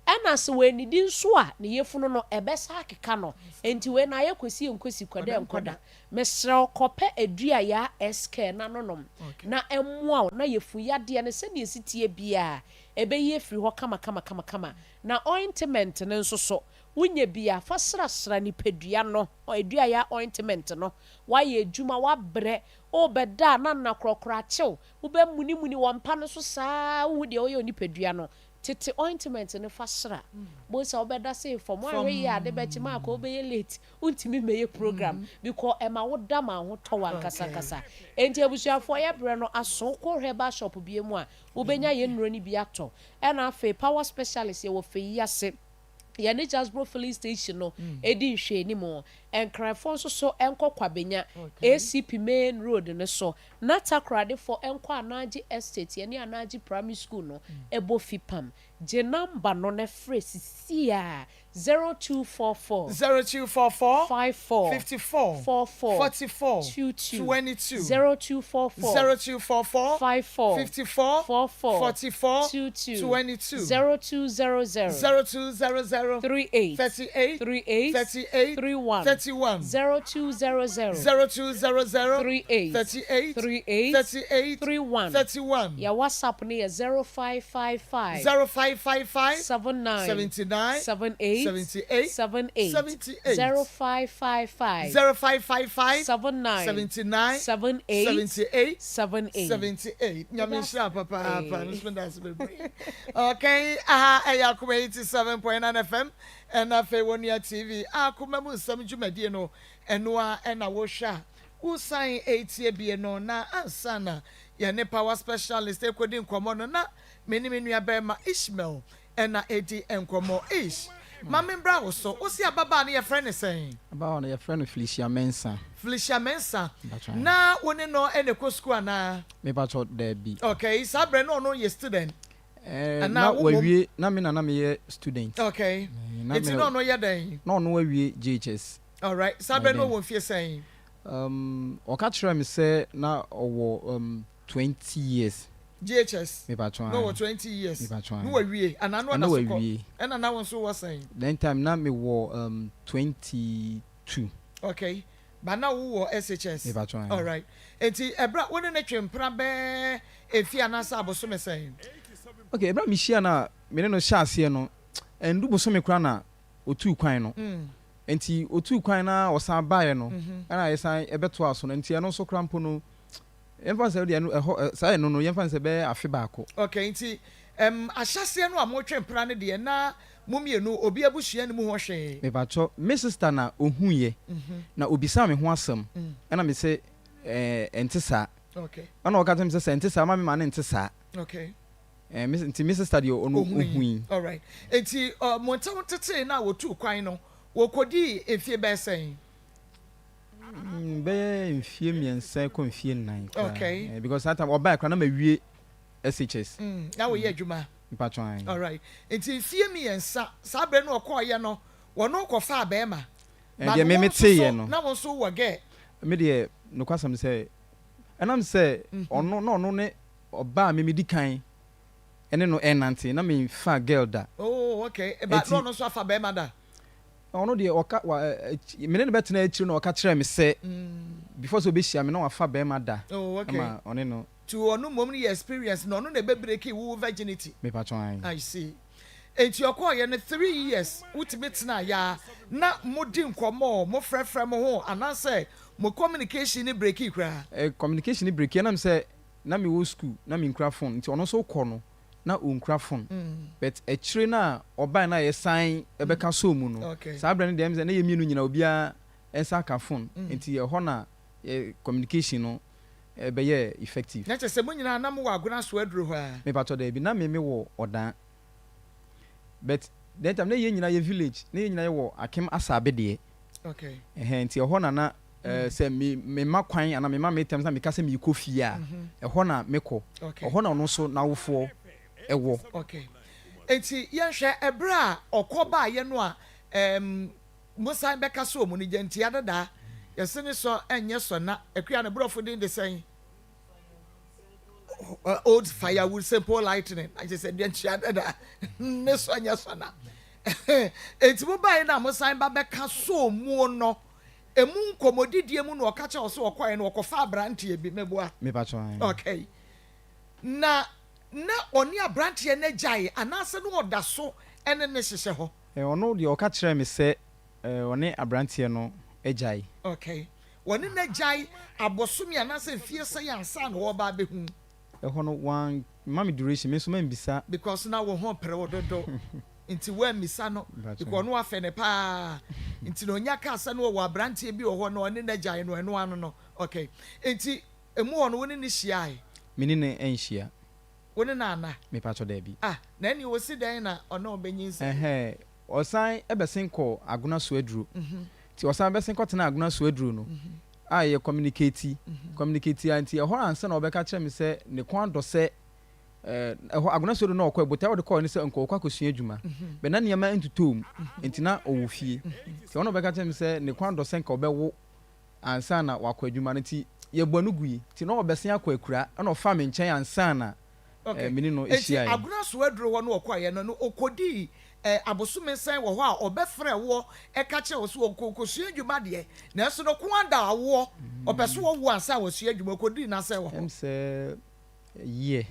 Speaker 6: Ɛna sɛ wannidi nso a, ne yafunu no, ɛbɛsan akeka no. Enti wei no ayɛ kwasi nkwasi, kɔda nkɔda. Mesrɛ wo, kɔpɛ adua yaa S-Care na nonom na ɛmmoa wo na yafunu yadeɛ no sɛdeɛ ɛsi teɛ biara, ɛbɛyi afiri hɔ kamakamakamakama. Na ointment no nso so, wonya bi a, fa srasra nipadua no, adua yaa ointment no. Woayɛ adwuma, woabrɛ, worebɛda a na nna korɔkorɔ akye wo, wobɛmunimuni wɔ mpa no so saa ara, wonhu deɛ woyɛ wo nipadua no. Tete ointment no fa sra. Bohu sɛ wobɛda sei fam, woanhwɛ yie a ade bɛkye, maakɔ wobɛyɛ late. Wontumi mmɛyɛ program because ɛma wo da ma ho tɔ wo ankasa ankasa. Enti abusuafoɔ yɛ berɛ no aso wokɔ herbal shop bia mu a wobɛnya yɛn nnuro no bi atɔ. Ɛna afei power specialist yɛwɔ Feyi ase yɛne Jasbro filling station no ɛdi nhwɛanimu. Nkranfoɔ nso so nkɔ Kwabenya ACP main road no so na Takoradefoɔ nkɔ Anagye estate yɛne Anagye primary school no ɛbɔ fipam. Gye number no na frɛ sisiaa 0244.
Speaker 2: 0244.
Speaker 6: 54.
Speaker 2: 54.
Speaker 6: 44.
Speaker 2: 44.
Speaker 6: 22.
Speaker 2: 22.
Speaker 6: 0244.
Speaker 2: 0244.
Speaker 6: 54.
Speaker 2: 54.
Speaker 6: 44.
Speaker 2: 44.
Speaker 6: 22.
Speaker 2: 22.
Speaker 6: 0200.
Speaker 2: 0200.
Speaker 6: 38.
Speaker 2: 38.
Speaker 6: 38.
Speaker 2: 38.
Speaker 6: 31.
Speaker 2: 31.
Speaker 6: 0200.
Speaker 2: 0200.
Speaker 6: 38.
Speaker 2: 38.
Speaker 6: 38.
Speaker 2: 38.
Speaker 6: 31.
Speaker 2: 31.
Speaker 6: Yɛ WhatsApp no yɛ 0555.
Speaker 2: 0555.
Speaker 6: 79.
Speaker 2: 79.
Speaker 6: 78.
Speaker 2: 78.
Speaker 6: 78.
Speaker 2: 78.
Speaker 6: 0555.
Speaker 2: 0555.
Speaker 6: 79.
Speaker 2: 79.
Speaker 6: 78.
Speaker 2: 78.
Speaker 6: 78.
Speaker 2: 78. Nyame nhyira papaapa no so da ase bebree. Okay, aha ɛyɛ Akoma 87.9 FM ɛna afei wɔ Nua TV a akoma mu nsɛm dwumadie no ɛno a ɛna wohwɛ a wosan ɛretie bie no na ansa na yɛne power specialist ɛkɔdi nkɔmmɔ no na me ne me nua bɛrima Ishmael ɛna ɛdi nkɔmmɔ. Ish, ma me mbra wo so. Wo se ababaa no yɛfrɛ no sɛn?
Speaker 4: Ababaa no yɛfrɛ no Felicia Mensah.
Speaker 2: Felicia Mensah.
Speaker 4: Mpakyɛ.
Speaker 2: Na wo ne no ɛna ɛkɔ sukuu anaa?
Speaker 4: Mepakyɛ daabi.
Speaker 2: Okay, saa berɛ no ɔno yɛ student?
Speaker 4: Eh,
Speaker 2: Anaa
Speaker 4: na
Speaker 2: wo mmom?
Speaker 4: wawie, na me na na meyɛ student.
Speaker 2: Okay.
Speaker 4: Eh, na
Speaker 2: Nti
Speaker 4: me
Speaker 2: na ɔno yɛ dɛn?
Speaker 4: Na ɔno awie JHS.
Speaker 2: Alright, saa
Speaker 4: By
Speaker 2: berɛ no
Speaker 4: then.
Speaker 2: ɔwɔ mfie sɛn?
Speaker 4: Ɔka kyerɛɛ me sɛ na ɔwɔ 20 years.
Speaker 2: JHS.
Speaker 4: Mepatwɔ
Speaker 2: Na ɔwɔ
Speaker 4: ae.
Speaker 2: 20 years.
Speaker 4: Mepatwɔ
Speaker 2: Na
Speaker 4: ae.
Speaker 2: wawie anaa na ɔda
Speaker 4: Na
Speaker 2: so kɔ?
Speaker 4: wawie.
Speaker 2: Ɛna na wo nso wɔ sɛn?
Speaker 4: Then time na mewɔ 22.
Speaker 2: Okay. Ba na wowɔ SHS.
Speaker 4: Mepatwɔ ae.
Speaker 2: Alright. Enti ɛberɛ a wo ne no twe mpena bɛɛ mfie anaasɛ abosome sɛn?
Speaker 4: Okay, ɛberɛ a mehyia no a me ne no hyɛ aseɛ no, ɛndu bosome koraa na ɔtuu kwan no. Enti ɔtuu kwan na ɔsan baeɛ no, ɛna yɛsan ɛbɛtoaa so no. Nti ɛno nso koraa mpo no, yɛmfa no sɛ wodeɛ ɛno ɛhɔ saa ɛno no yɛmfa no sɛ ɛbɛyɛ afe baako.
Speaker 2: Okay, nti ɛm ahyɛaseɛ no a motwe mpena no deɛ na mo mmienu obi abusua nni mu ho hwee?
Speaker 4: Mepakyɛw, me sister na ɔhuiɛ na ɔbisaa me ho asɛm ɛna mese ɛɛ ɛnte saa.
Speaker 2: Okay.
Speaker 4: Ɛna ɔka kyerɛɛ me sɛ sɛ ɛnte saa ma me ma no nte saa.
Speaker 2: Okay.
Speaker 4: Ɛɛ me nti me sister deɛ ɔno ɔhui.
Speaker 2: Alright, nti ɔ mo ntam tetee no a wɔtuu kwan no wɔkɔdii mfie bɛyɛ sɛn?
Speaker 4: Bɛyɛ mfie mmiɛnsa kɔ mfie nnan koraa.
Speaker 2: Okay.
Speaker 4: Eh, because that time ɔbae koraa na mawie SHS.
Speaker 2: Na woyɛ adwuma?
Speaker 4: Mpatwɔ ae.
Speaker 2: Alright. Nti mfie mmiɛnsa, saa berɛ no ɔkɔɔyɛ no, wɔne wo kɔfaa bɛɛma?
Speaker 4: Eh,
Speaker 2: But
Speaker 4: deɛ me
Speaker 2: wo nso
Speaker 4: meteeɛ
Speaker 2: so,
Speaker 4: no.
Speaker 2: na wo nso wowɔ girl?
Speaker 4: Me deɛ, nokwasɛm ne sɛ, ɛnam sɛ ɔno, na ɔno ne ɔbaa a me medi kan ne no ɛrenante, na memfaa girl da.
Speaker 2: Oh, okay. But
Speaker 4: Nti
Speaker 2: na ɔno nso afa bɛɛma da?
Speaker 4: Ɔno deɛ ɔka wa ɛ ɛ me ne no bɛtena akyire na ɔka kyerɛɛ me sɛ before sɛ ɔbɛhyia me na wafa bɛrima da
Speaker 2: Oh okay.
Speaker 4: ma ɔne no.
Speaker 2: Nti ɔno mmom no yɛ experience na ɔno na ɛbɛ breaki wo virginity.
Speaker 4: Mepatwɔ ae.
Speaker 2: I see. Nti ɔkɔɔyɛ no 3 years wotumi tenaa yaa na modi nkɔmmɔ mo frɛfrɛ mo ho anaasɛ mo communication no breaki koraa?
Speaker 4: Eh, communication no breaki ɛnam sɛ na mewɔ school na menkura phone nti ɔno nso kɔ no na ɔnkura phone but akyire no a ɔbae no a yɛsan bɛka sɔɔ mu no saa berɛ no deɛ ɛm sɛ na yɛn mmienu nyinaa obiara nsa aka phone nti ɛhɔ na yɛ communication no bɛyɛɛ effective.
Speaker 2: Na kyerɛ sɛ mo nyinaa na mowɔ agona so aduro hɔ ara?
Speaker 4: Mepakyɛw daabi na me mewɔ Ɔdaa but then time na yɛn nyinaa yɛ village na yɛn nyinaa yɛwɔ Akem Asabe deɛ ɛhɛn nti ɛhɔ na na sɛ me mema kwan anaa mema me time sɛ meka sɛ merekɔ fie a ɛhɔ na mekɔ ɛhɔ na ɔno nso n'awofoɔ. ɛwɔ.
Speaker 2: Okay. Enti yɛnhwɛ ɛberɛ a ɔkɔ baeɛ no a ɛɛm mosan bɛka sɛ ɔmu no gyantia dadaa yɛse ne sɔ ɛnyɛ sɔ na Akua ne borɔfo din de sɛn? Old firewood simple lightning na kyerɛ sɛ gyantia dadaa ne sɔ nyɛ sɔ na. Enti mo baeɛ no a mosan ba bɛka sɔɔ muo no emu nkɔmmɔdidie mu na ɔka kyerɛ wo sɛ ɔkɔeɛ no ɔkɔfa aberanteɛ bi meboa?
Speaker 4: Mepakyɛw ae.
Speaker 2: Okay. Na na ɔne aberanteɛ no agyae anaasɛ na ɔda so ne no hyehyɛ hɔ?
Speaker 4: Ɔno deɛ ɔka kyerɛɛ me sɛ ɔne aberanteɛ no agyae.
Speaker 2: Okay. Ɔne no agyae abosome anaasɛ mfeɛ sɛn ansa na ɔreba abɛhu
Speaker 4: wo? Ɛhɔ no wamma me duration, me nso mammisa.
Speaker 2: Because na wo ho pere wo dodo nti woammisa no because ɔno afɛ no paa nti na ɔnya kaa sɛ na ɔwɔ aberanteɛ bi wɔ hɔ na ɔne no agyae no ɛno ano no. Okay. Nti Emu hɔ no, wo ne no hyiae?
Speaker 4: Me ne no anhyia.
Speaker 2: Wo ne no anna?
Speaker 4: Mepakyɛ daabi.
Speaker 2: Ah, na ɛnneɛ ɔsi dɛn na ɔne wo bɛnyinsɛn?
Speaker 4: Ɛhɛɛ, ɔsan bɛsen kɔɔ Agona Soaduro. Nti ɔsan bɛsen kɔtenaa Agona Soaduro no, a yɛ communicate, communicate ara nti ɛhɔ ansa na ɔbɛka kyerɛ me sɛ ne kɔn adɔ sɛ, eh, ɛhɔ Agona Soaduro no a ɔkɔɛ, botaeɛ a ɔde kɔɔɛ ne sɛ nka ɔkɔ akɔsua adwuma. But na nneɛma ntotɔɔ mu, nti na ɔwɔ fie. Nti ɛhɔ na ɔbɛka kyerɛ me sɛ ne kɔn adɔ sɛ nka ɔbɛwo ansa na wakɔ adwuma no nti yɛbɔ no gui nti na ɔbɛsen akɔ akura ɛna ɔfaa me nkyɛn ansa na
Speaker 2: Okay.
Speaker 4: me ne no
Speaker 2: Enti
Speaker 4: hyiaeɛ.
Speaker 2: Agona so aduro hɔ no ɔkɔeɛ no no ɔkɔdii eh, abosome sɛn wɔ hɔ a ɔbɛfrɛ woɔ ɛka kyerɛ wo sɛ ɔkɔsua adwuma deɛ nanso no ko ada awoɔ ɔpɛ so ɔwo ansa na wasua adwuma ɔkɔdii n'asɛn wɔ hɔ.
Speaker 4: Ɛm sɛ year.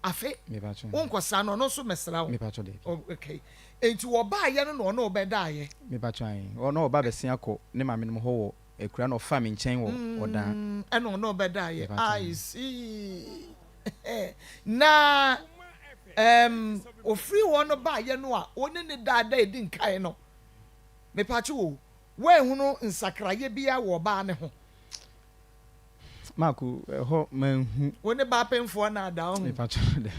Speaker 2: Afe
Speaker 4: Mepakyɛ.
Speaker 2: wonkɔsra no ɔno nso mɛsra wo.
Speaker 4: Mepakyɛ daabi.
Speaker 2: Oh, okay. Enti wɔbaeɛ no na ɔne wo bɛdaeɛ?
Speaker 4: Mepakyɛ ae. Ɔno ɔba bɛsen akɔ ne maame nom hɔ wɔ akura na ɔfaa me nkyɛn wɔ ɔdan.
Speaker 2: Mm, ɛna ɔne wo bɛdaeɛ.
Speaker 4: Mepakyɛ
Speaker 2: I
Speaker 4: ae.
Speaker 2: see. Na um, ofiri hɔ no baeɛ no a wo ne no daa da a ɛdi nkae no, mepakyɛ o, woanhunu nsakraeɛ biara wɔ ɔbaa no ho?
Speaker 4: Marco, ɛhɔ manhu.
Speaker 2: Wo ne ba pemfoɔ na ada ɔho.
Speaker 4: Mepa kyɛw dɛ.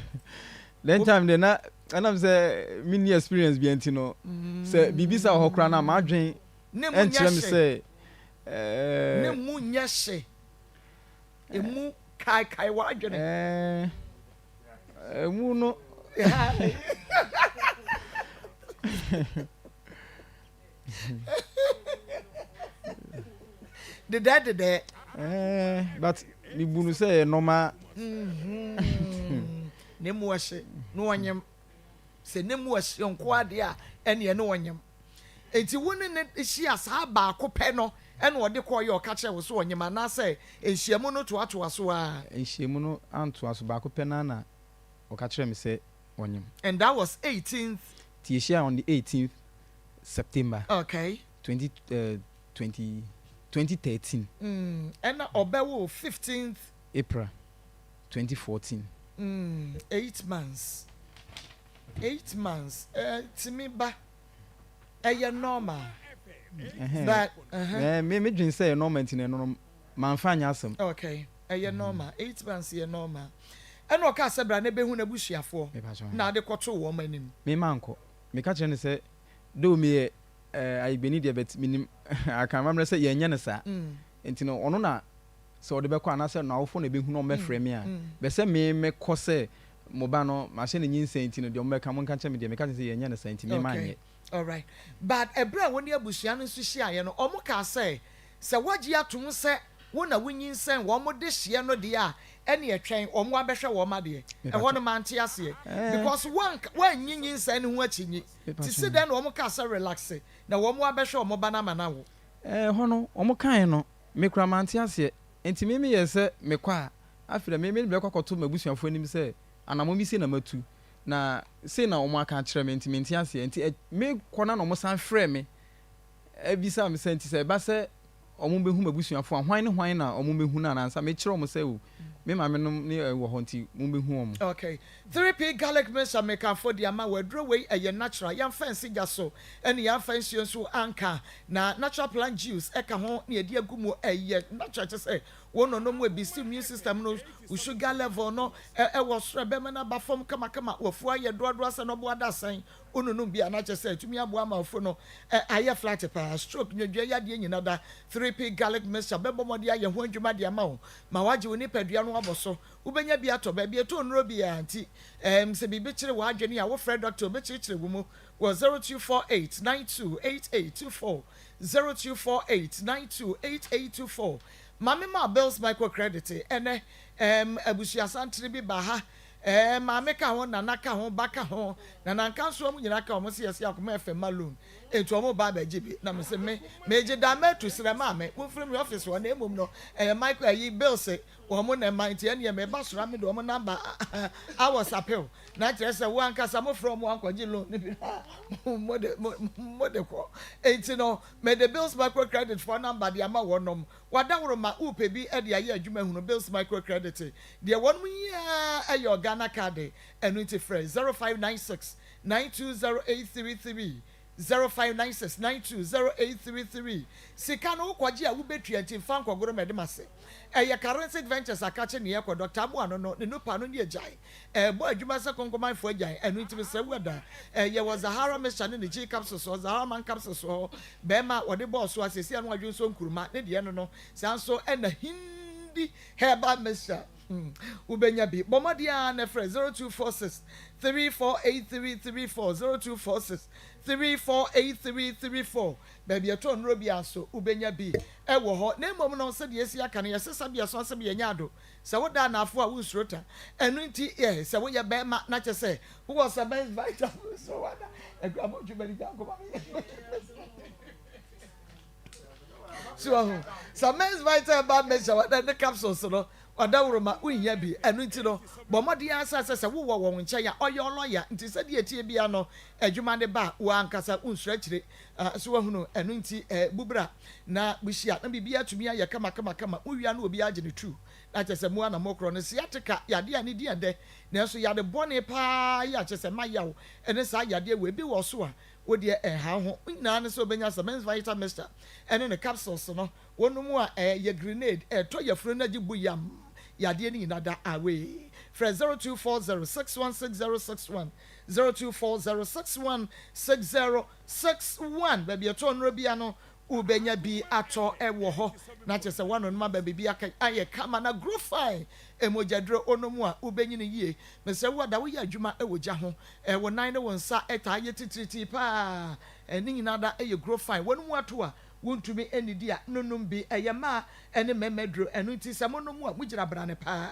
Speaker 4: Then time deɛ na ɛnam sɛ menni experience bia nti no sɛ biribi sa wɔ hɔ koraa na m'adwen ɛnkyerɛ me sɛ
Speaker 2: ɛɛ. Ne mu nyɛ hye. Emu kaekae w'adwene.
Speaker 4: Ɛɛ emu no.
Speaker 2: Dedɛɛ dedɛɛ.
Speaker 4: Eh, but me bu no sɛ ɛyɛ normal.
Speaker 2: Mm-hmm. Ne mu ɔhye na ɔnyem. Sɛ ne mu ɔhye nko adeɛ a ɛneɛ ne ɔnyem. Enti wo ne ne hyia saa baako pɛ no ɛna ɔde kɔɔ yɛ ɔka kyerɛ wo so ɔnyem anaasɛ nhyiamu no toatoa so ara?
Speaker 4: Nhyiamu no antoa so, baako pɛ no ara na ɔka kyerɛ me sɛ ɔnyem.
Speaker 2: And that was 18th.
Speaker 4: Nti yɛhyiaa on the 18th September.
Speaker 2: Okay.
Speaker 4: 20, uh, 20, 2013.
Speaker 2: Mm, ɛna ɔbɛwo 15th.
Speaker 4: April 2014.
Speaker 2: Mm, 8 months. 8 months. Timi ba. Ɛyɛ normal. But,
Speaker 4: Me dwen sɛ ɛyɛ normal nti na ɛno no manfa anyɛ asɛm.
Speaker 2: Okay, ɛyɛ normal. 8 months yɛ normal. Ɛna ɔka sɛ bra na ebehu n'abusuafoɔ na ade kɔto wɔn anim.
Speaker 4: Me mankɔ. Meka kyerɛ no sɛ though meyɛ Ayigbeni deɛ but menim Akan amammerɛ sɛ yɛnyɛ no saa. Nti no ɔno na sɛ ɔde bɛkɔ anaasɛ n'awofoɔ na ɛbɛhu na wɔbɛfrɛ me a, bɛ sɛ me mɛkɔ sɛ mo ba no mahyɛ no nyinsɛn nti no deɛ wɔbɛka monka nkyerɛ me deɛ meka kyerɛ no sɛ yɛnyɛ no saa nti me manyɛ.
Speaker 2: Alright. But ɛberɛ a wo ne abusua no nso hyiaeɛ no, wɔn kaa sɛ, sɛ woagye atom sɛ wo na wonyinsɛn wɔn dehyeɛ no deɛ a, ɛneɛ twɛn wɔn abɛhwɛ wɔn adeɛ. Ɛhɔ no mante aseɛ. Because woannye nyinsɛn no ho akyinnye. Nti se dɛn na wɔn kaa sɛ relaxe na wɔn abɛhwɛ wɔn ba no ama no awo?
Speaker 4: Ɛhɔ no wɔn kaeɛ no, me koraa mante aseɛ. Nti me meyɛɛ sɛ mekɔ a, afei deɛ me mede bɛkɔ akɔto m'abusuafoɔ anim sɛ anammɔn bi sei na matu. Na sei na wɔn aka akyerɛ me nti mente aseɛ. Nti mekɔ no a na wɔn san frɛ me bisaa me sɛ nti sɛ ɛba sɛ wɔn bɛhu m'abusuafoɔ a, hwan ne hwan na wɔn bɛhu no anaa? Ansa mekyerɛ wɔn sɛ o, me maame nom ne wɔ hɔ nti mommɛhu wɔn.
Speaker 2: Okay. 3P garlic mixture mekamfo de ama wo. Aduro wei ɛyɛ natural, yɛmfa nsi gya so ɛne yɛamfa nsuo nso anka. Na natural plant juice ɛka ho na yɛde agu mu. Ɛyɛ natural kyerɛ sɛ. Wo nonom ebisi immune system no, wo sugar level no wɔ soro, ɛbɛma no aba fam kamakama, w'afu ayɛ doadoa sɛ nɔboa adasɛn. Wo nonom bi a na kyerɛ sɛ atumi aboa ama w'afu no ayɛ flat paa. Stroke, nnwodwoɛ yadeɛ nyina da. 3P garlic mixture bɛbɔ mmɔden ayɛ ho adwuma de ama wo ma woagye wo nipadua no abɔ so. Wobɛnya bi atɔ baabi a ɛtɔ nnuro biara nti sɛ biribi kyere w'adwene a wofrɛ dɔkta a ɔbɛkyerɛkyerɛ wo mu wɔ 0248 9288 24, 0248 9288 24. Maame maa Bills Microcredit ɛnɛ ɛɛm abusuasantene bi baa ha ɛɛm maame ka ho, nana ka ho, ba ka ho, na nanka nso wɔn nyinaa ka wɔn se yɛse akoma ɛfɛ ma loan enti wɔn ba abɛgye bi na mese me megye daa matu srɛ maame momfiri me office hɔ na mmom no ɛyɛ micro ayi Bills wɔn na ɛma nti ɛneɛ meba soro a mede wɔn number awɔ sapɛw na kyerɛ sɛ wo ankasa mofrɛ wɔn ankɔgye loan no bi na mode mode kɔ enti no mede Bills Microcredit foɔ number de ama wɔnom wadaworo ma wopɛ bi de ayɛ adwuma hunu Bills Microcredit deɛ wɔnom nyinaa ɛyɛ Ghana card ɛno nti frɛ 0596 920833 0596 920833 Sika no wokɔgye a wobɛtua nti mfa nkɔgoro mɛde mase Ɛyɛ Karensic Ventures akakye neɛ kɔ Doctor Amoah no no ne nupa no ne agyae Ɛɛbɔ adwuma sɛ konkomanfoɔ agyan ɛno nti mesrɛ wo ada Ɛyɛ wɔ Zahara Mixture ne ne G capsules hɔ Zahara Man capsules hɔ Bɛɛma a wɔde bɔɔ so a seesei ano adwo nso nkuruma ne deɛ no no Saa nso ɛna Hindi Herbal Mixture Hmm, wobɛnya bi. Bɔ mmɔden ara na frɛ 0246 348334, 0246 348334. Baabi a ɛtɔ nnuro biara nso, wobɛnya bi wɔ hɔ. Na mmom no, sɛdeɛ yɛasi aka no, yɛsesa biaso asɛm yɛnyɛ ado. Sɛ woda anaafo a, wonsuro ta. Ɛno nti, yɛ sɛ woyɛ bɛrima na kyɛ sɛ wowɔ Semens Vital so wada. Akura mo dwuma ni gya nkɔma me. So ahu, Semens Vital ba mmɛhyɛ wada ne capsules no Ɔdawuroma, wonhia bi. Ɛno nti no, bɔ mmɔden ara sɛ sɛ wowɔ wɔn nkyɛn a, ɔyɛ ɔlɔya nti sɛdeɛ ɛteɛ biara no, adwuma no ba a, wo ankasa wonsuro akyire. So woahunu? Ɛno nti, bu bra na mohyia na biribiara atumi ayɛ kamakamakama. Mowia na obiara agye ne tu, na kyerɛ sɛ mo ara na mokorɔ no. Sciatica, yadeɛ a ne din yɛ dɛ, nanso yare bɔne pa ara yi a kyerɛ sɛ ɛma yaw ne saa yadeɛ wei bi wɔ so a, wo deɛ ɛnha wo ho. Ne nyinaa ne sɛ wobɛnya Semens Vital Mixture ne ne capsules no. Wɔnom a ɛ yɛ grenade ɛ tɔ yafunu na gye bu yam yadeɛ no nyina da away. Frɛ 0240 616061, 0240 616061. Baabi ɛtɔ nnuro bia no wobɛnya bi atɔ wɔ hɔ na kyerɛ sɛ woanonom aba biribi aka ayɛ kama na grow fine mogyaduro wonom a wobɛnyini yie. Mesrɛ wo ada woyɛ adwuma wɔ gya ho wo nan ne wo nsa taa yɛ titiritii paa ne nyina da yɛ grow fine wɔnom ato a Wontumi nnidi a, nonom bi. Ɛyɛ mmaa ne mmarima aduro. Ɛno nti sɛ monom a, mogyina brane paa.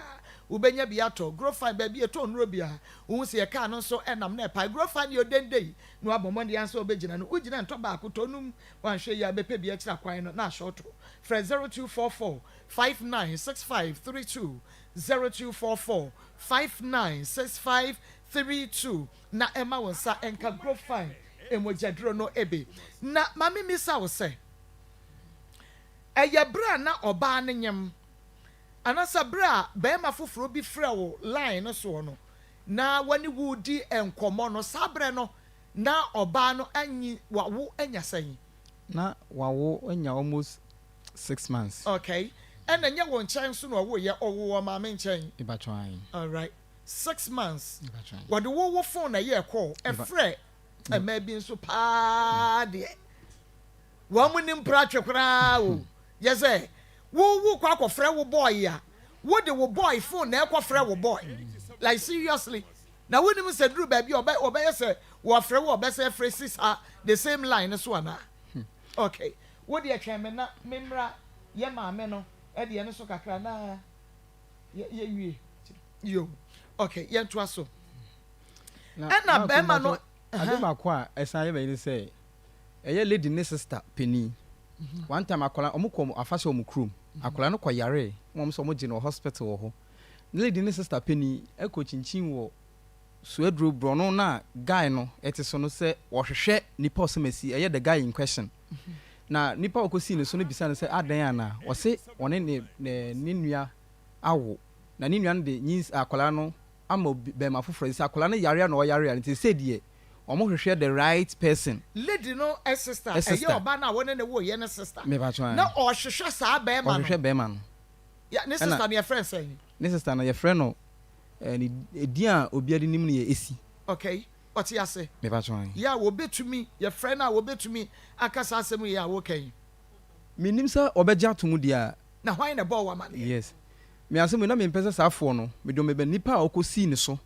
Speaker 2: Wobɛnya bi atɔ. Grofine, baabi a yɛtɔn nnuro biara, wohu sɛ yɛ kaa no nso nam na ɛpae. Grofine yɛ odendei na woabɔ mmɔden ara sɛ wobɛgyina no. Wogyina ntɔ baako, tɔ num. Woanhwɛ yie a, wobɛpɛ bi akyiri akwan no na ahyɔɔto. Frɛ 0244 59 65 32, 0244 59 65 32. Na ɛma wo nsa nka Grofine mogyaduro no bi. Na ma memmisa wo sɛ, ɛyɛ berɛ a na ɔbaa no nyem, anaasɛ berɛ a barima foforɔ bi frɛ wo line no soɔ no, na wɔne wo redi nkɔmmɔ no, saa berɛ no na ɔbaa no anyi, wawo anya sɛn?
Speaker 4: Na wawo anya almost 6 months.
Speaker 2: Okay. Ɛna ɛnyɛ wo nkyɛn nso na ɔwoeɛ, ɔwoo wɔ maame nkyɛn?
Speaker 4: Mepakyɛw, ae.
Speaker 2: Alright. 6 months wɔde wo wo phone na ɛyɛɛ call ɛfrɛ mmaa bi nso paa deɛ wɔn mu nim pratwe koraa o yɛ sɛ wo wo kɔ akɔfrɛ wo boy a wo de wo boy phone na ɛkɔfrɛ wo boy, like seriously, na wonim sɛ duru baabi a ɔbɛ ɔbɛyɛ sɛ wɔfrɛ wo ɔbɛsɛ frɛ si saa the same line no so anaa? Okay, wo deɛ twɛn me na me mmra yɛ maame no ɛdeɛ no so kakra na yɛ yɛnwie. Yo, okay, yɛntoa so. Ɛna bɛrima no.
Speaker 4: Ade baako a ɛsan yɛ bɛyi ne sɛ ɛyɛ lady ne sister panin. One time akwadaa ɔmo kɔ afahyɛ ɔmo kurom. Akwadaa no kɔ yare na ɔmo sɛ ɔmo gye no wɔ hospital wɔ hɔ. Ne lady ne sister panin ɛkɔ kyinkyin wɔ Suaduro borɔno na guy no ɛte so no sɛ ɔhwehwɛ nipa ɔsɛmasi ɛyɛ the guy in question. Na nipa a ɔkɔsii ne so no bisa no sɛ adɛn ana ɔse ɔne ne ne ne nua awo na ne nua no de nyins akwadaa no ama obi bɛrima foforɔ sɛ akwadaa no yare a na ɔyare a nti sɛ deɛ ɔmo hwehwɛ the right person.
Speaker 2: Lady no sister, ɛyɛ
Speaker 4: sister.
Speaker 2: Ɔbaa no a wɔne ne woeɛ no sister
Speaker 4: Mepakyɛw
Speaker 2: na ɔhwehwɛ saa bɛrima no.
Speaker 4: Ɔhwehwɛ bɛrima no.
Speaker 2: Yeah, ne sister no yɛfrɛ no sɛn?
Speaker 4: Ne sister no yɛfrɛ no eh, ne edin a obiara de nim no yɛ Esi.
Speaker 2: Okay, ɔte ase.
Speaker 4: Mepa kyɛw ae.
Speaker 2: Yeah, wɔbɛtumi, yɛfrɛ no a wɔbɛtumi aka saa asɛm yi a woka yi?
Speaker 4: Mennim sɛ ɔbɛgye ato mu deɛ a.
Speaker 2: Na hwan na ɛbɔɔ wo amaneɛ?
Speaker 4: Yes. Me asɛm wei na mempɛ sɛ saa foɔ no, mede wɔn bɛba, nipa a ɔkɔsii ne so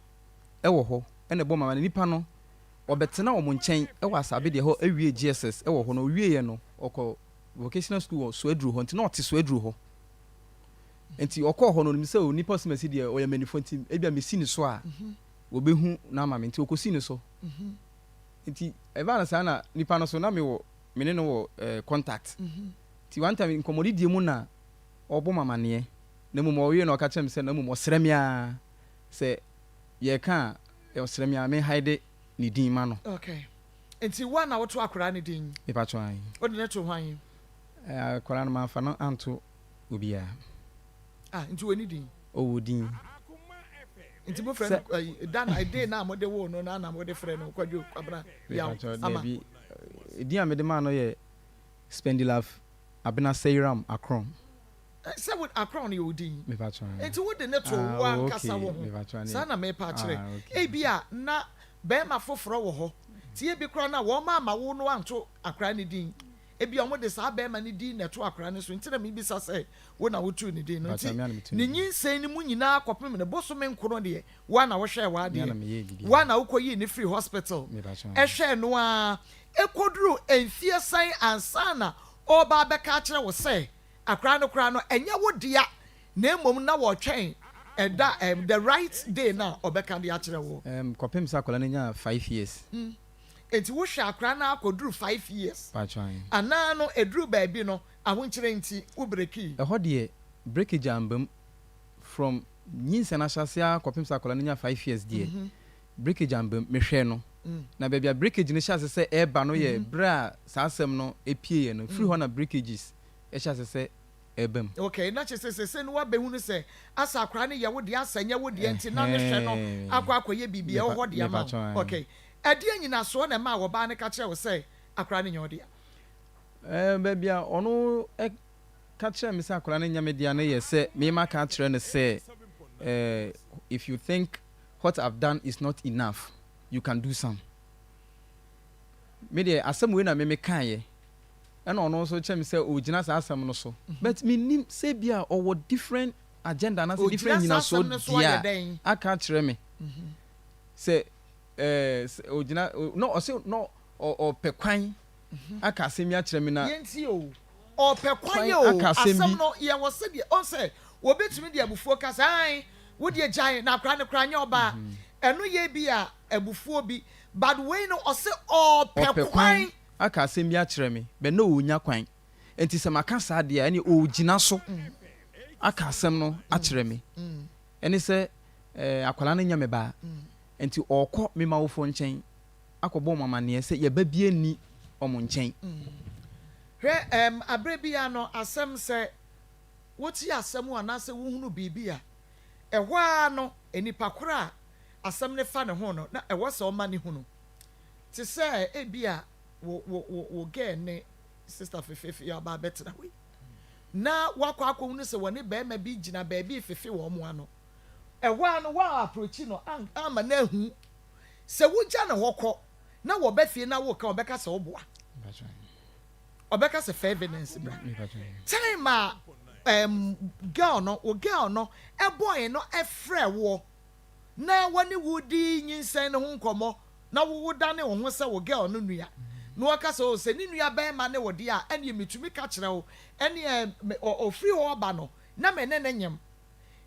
Speaker 4: wɔ hɔ na ɛbɔɔ me amaneɛ, nipa no ɔbɛtena wɔn nkyɛn wɔ Asabe deɛ hɔ awie GSS wɔ hɔ no, ɔwieɛ no ɔkɔ vocational school wɔ Soaduro hɔ, nti na ɔte Soaduro hɔ. Nti ɔkɔɔ hɔ no ɔnim sɛ onipa ɔsimasi deɛ ɔyɛ manifoɔ nti ebia mesi ne so a wɔbɛhu no ama me, nti ɔkɔsii ne so. Nti ɛbaa no saa na nipa no so na mewɔ me ne no wɔ eh, contact. Nti one time nkɔmmɔdidie mu na ɔbɔ me amaneɛ, na mmom ɔwie na ɔka kyerɛ me sɛ na mmom ɔsrɛ me ara sɛ yɛreka a ɔsrɛ me ara me hide ne din ma no.
Speaker 2: Okay. Nti wo a na woto akwadaa no din?
Speaker 4: Mepa kyɛw ae.
Speaker 2: Wode no too hwan?
Speaker 4: Eh, akwadaa no mamfa no anto obiara.
Speaker 2: Ah, nti ɔnni din?
Speaker 4: Ɔwɔ din.
Speaker 2: Nti mofrɛ no ayi, da na, day no a mode woo no no ara na mode frɛ no Kwadwo, Kwabena, Yaw,
Speaker 4: Mepa kyɛw,
Speaker 2: Ama?
Speaker 4: daabi. Edin a mede maa no yɛ Spendilove Abena Seiram Akron.
Speaker 2: Sɛ wo Akron no yɛ wo din.
Speaker 4: Mepa kyɛw, ae.
Speaker 2: Nti wode no too
Speaker 4: Ah,
Speaker 2: wo
Speaker 4: oh,
Speaker 2: ankasa
Speaker 4: okay,
Speaker 2: wo ho.
Speaker 4: mepa kyɛw,
Speaker 2: Saa
Speaker 4: aane.
Speaker 2: na merepa akyerɛ.
Speaker 4: Ah, okay.
Speaker 2: Ebia na barima foforɔ wɔ hɔ. Nti ebi koraa no a wɔn amma wo no anto akwadaa no din. Ebia wɔde saa barima no din na ɛto akwadaa no so. Nti na mebisa sɛ wo na wotoo ne din no.
Speaker 4: Mepa
Speaker 2: Nti
Speaker 4: kyɛw, me ara na metoo
Speaker 2: ne
Speaker 4: ne din.
Speaker 2: nyinsɛn no mu nyinaa kɔpem ne bosome nkron deɛ, wo ara na wohwɛɛ
Speaker 4: Me ara na
Speaker 2: w'adeɛ.
Speaker 4: meyɛɛ
Speaker 2: Wo ara
Speaker 4: biribiara.
Speaker 2: na wokɔyii no firii hospital
Speaker 4: Mepa kyɛw, aane.
Speaker 2: hwɛɛ no ara. Ɛkɔduruu mfeɛ sɛn ansa na ɔreba abɛka akyerɛ wo sɛ akwadaa no koraa no, ɛnyɛ wo dea na mmom na wɔretwɛn ɛda, ɛɛm, the right day no a ɔbɛka de akyerɛ wo?
Speaker 4: Ɛɛm, kɔpem sɛ akwadaa no nyaa 5 years.
Speaker 2: Enti wohwɛ akwadaa no ara kɔduru 5 years
Speaker 4: Paatwa ae.
Speaker 2: anaa no ɛduru baabi no, ahokyerɛ nti wo brekii?
Speaker 4: Ɛhɔ deɛ, breakage amba mu. From nyinsɛn ahyɛaseɛ ara kɔpem sɛ akwadaa no nyaa 5 years deɛ, breakage amba mu. Mehwɛɛ no, na baabi a breakage no hyɛɛ ase sɛ ɛreba no yɛ berɛ a saa asɛm no pieeɛ no. Firi hɔ na breakages hyɛɛ ase sɛ ɛreba mu.
Speaker 2: Okay, na kyerɛ sɛ seesei no woabɛhunu sɛ asɛ akwadaa no yɛ wo deɛ asɛ nyɛ wo deɛ nti na ne hwɛ no
Speaker 4: Ɛhɛɛn.
Speaker 2: akɔ akɔyɛ biribi ɛwɔ
Speaker 4: Mepa,
Speaker 2: hɔ de ama
Speaker 4: mepakyɛw
Speaker 2: wo.
Speaker 4: ae.
Speaker 2: Okay. Ɛdeɛn nyinasoɔ na ɛmaa ɔbaa no ka kyerɛɛ wo sɛ akwadaa no nyɛ wo dea?
Speaker 4: Ɛɛ, baabi a ɔno ka kyerɛɛ me sɛ akwadaa no nyɛ me dea no yɛ sɛ me maka akyerɛ no sɛ, ɛɛ, if you think what I've done is not enough, you can do some. Me deɛ asɛm wei na me mekaeɛ, ɛna ɔno nso kyerɛ me sɛ ɔgyina saa asɛm no so. But mennim sɛ bi a ɔwɔ different agenda anaasɛ different
Speaker 2: Ɔgyina saa
Speaker 4: nyinasoɔ
Speaker 2: asɛm no so
Speaker 4: deɛ
Speaker 2: ayɛ
Speaker 4: a
Speaker 2: dɛn?
Speaker 4: aka akyerɛ me sɛ ɛɛ sɛ ɔgyina na ɔse na ɔpɛ kwan aka asɛm yi akyerɛ me na.
Speaker 2: Yɛntie o, ɔpɛ kwan
Speaker 4: Kwan
Speaker 2: o,
Speaker 4: aka asɛm
Speaker 2: asɛm
Speaker 4: bi.
Speaker 2: no yɛwɔ sɛdeɛ, ɔhu sɛ wɔbɛtumi de abufuo ka sɛ ae, wo deɛ gyae na akwadaa no koraa nyɛ ɔbaa, ɛno yɛ bi a abufuo bi, but wei no ɔse ɔpɛ
Speaker 4: Ɔpɛ kwan
Speaker 2: kwan.
Speaker 4: aka asɛm bi akyerɛ me, but na ɔnnya kwan, nti sɛ maka saa deɛ a ɛneɛ ɔgyina so aka asɛm no akyerɛ me, ɛne sɛ ɛɛ akwadaa no nyɛ me ba, nti ɔɔkɔ me m'awofoɔ nkyɛn akɔbɔ wɔn amaneɛ sɛ yɛba biara nni wɔn nkyɛn.
Speaker 2: Hwɛ, ɛɛm, aberɛ biara no, asɛm, sɛ wote asɛm anaasɛ wohunu biribi a, ɛhɔ ara no, nnipa korɔ a asɛm no fa ne ho no, na ɛwɔ sɛ ɔma no hunu. Te sɛ ebia wo, wo, wo, wo girl ne sister fefeefe yi aba abɛtena hɔ yi, na woakɔ akɔhunu sɛ wɔne barima bi gyina baabi refefe wɔn ano. Ɛhɔ ara no, woa-approachi no amma no anhu. Sɛ wogya no hɔ kɔ na wɔba fie na woka a, ɔbɛka sɛ woboa. Ɔbɛka sɛ fa evidence bra. Time a um, girl no, wo girl no boy no frɛ woɔ na wɔne wo di nyinsɛn no ho nkɔmmɔ na wo wodane wo ho sɛ wo girl no nua na ɔka sɛ oh sɛ ne nua bɛrima ne wo deɛ a ɛneɛ metumi ka kyerɛ wo ɛneɛ ɔfiri hɔ ɔba no na me ne no nyem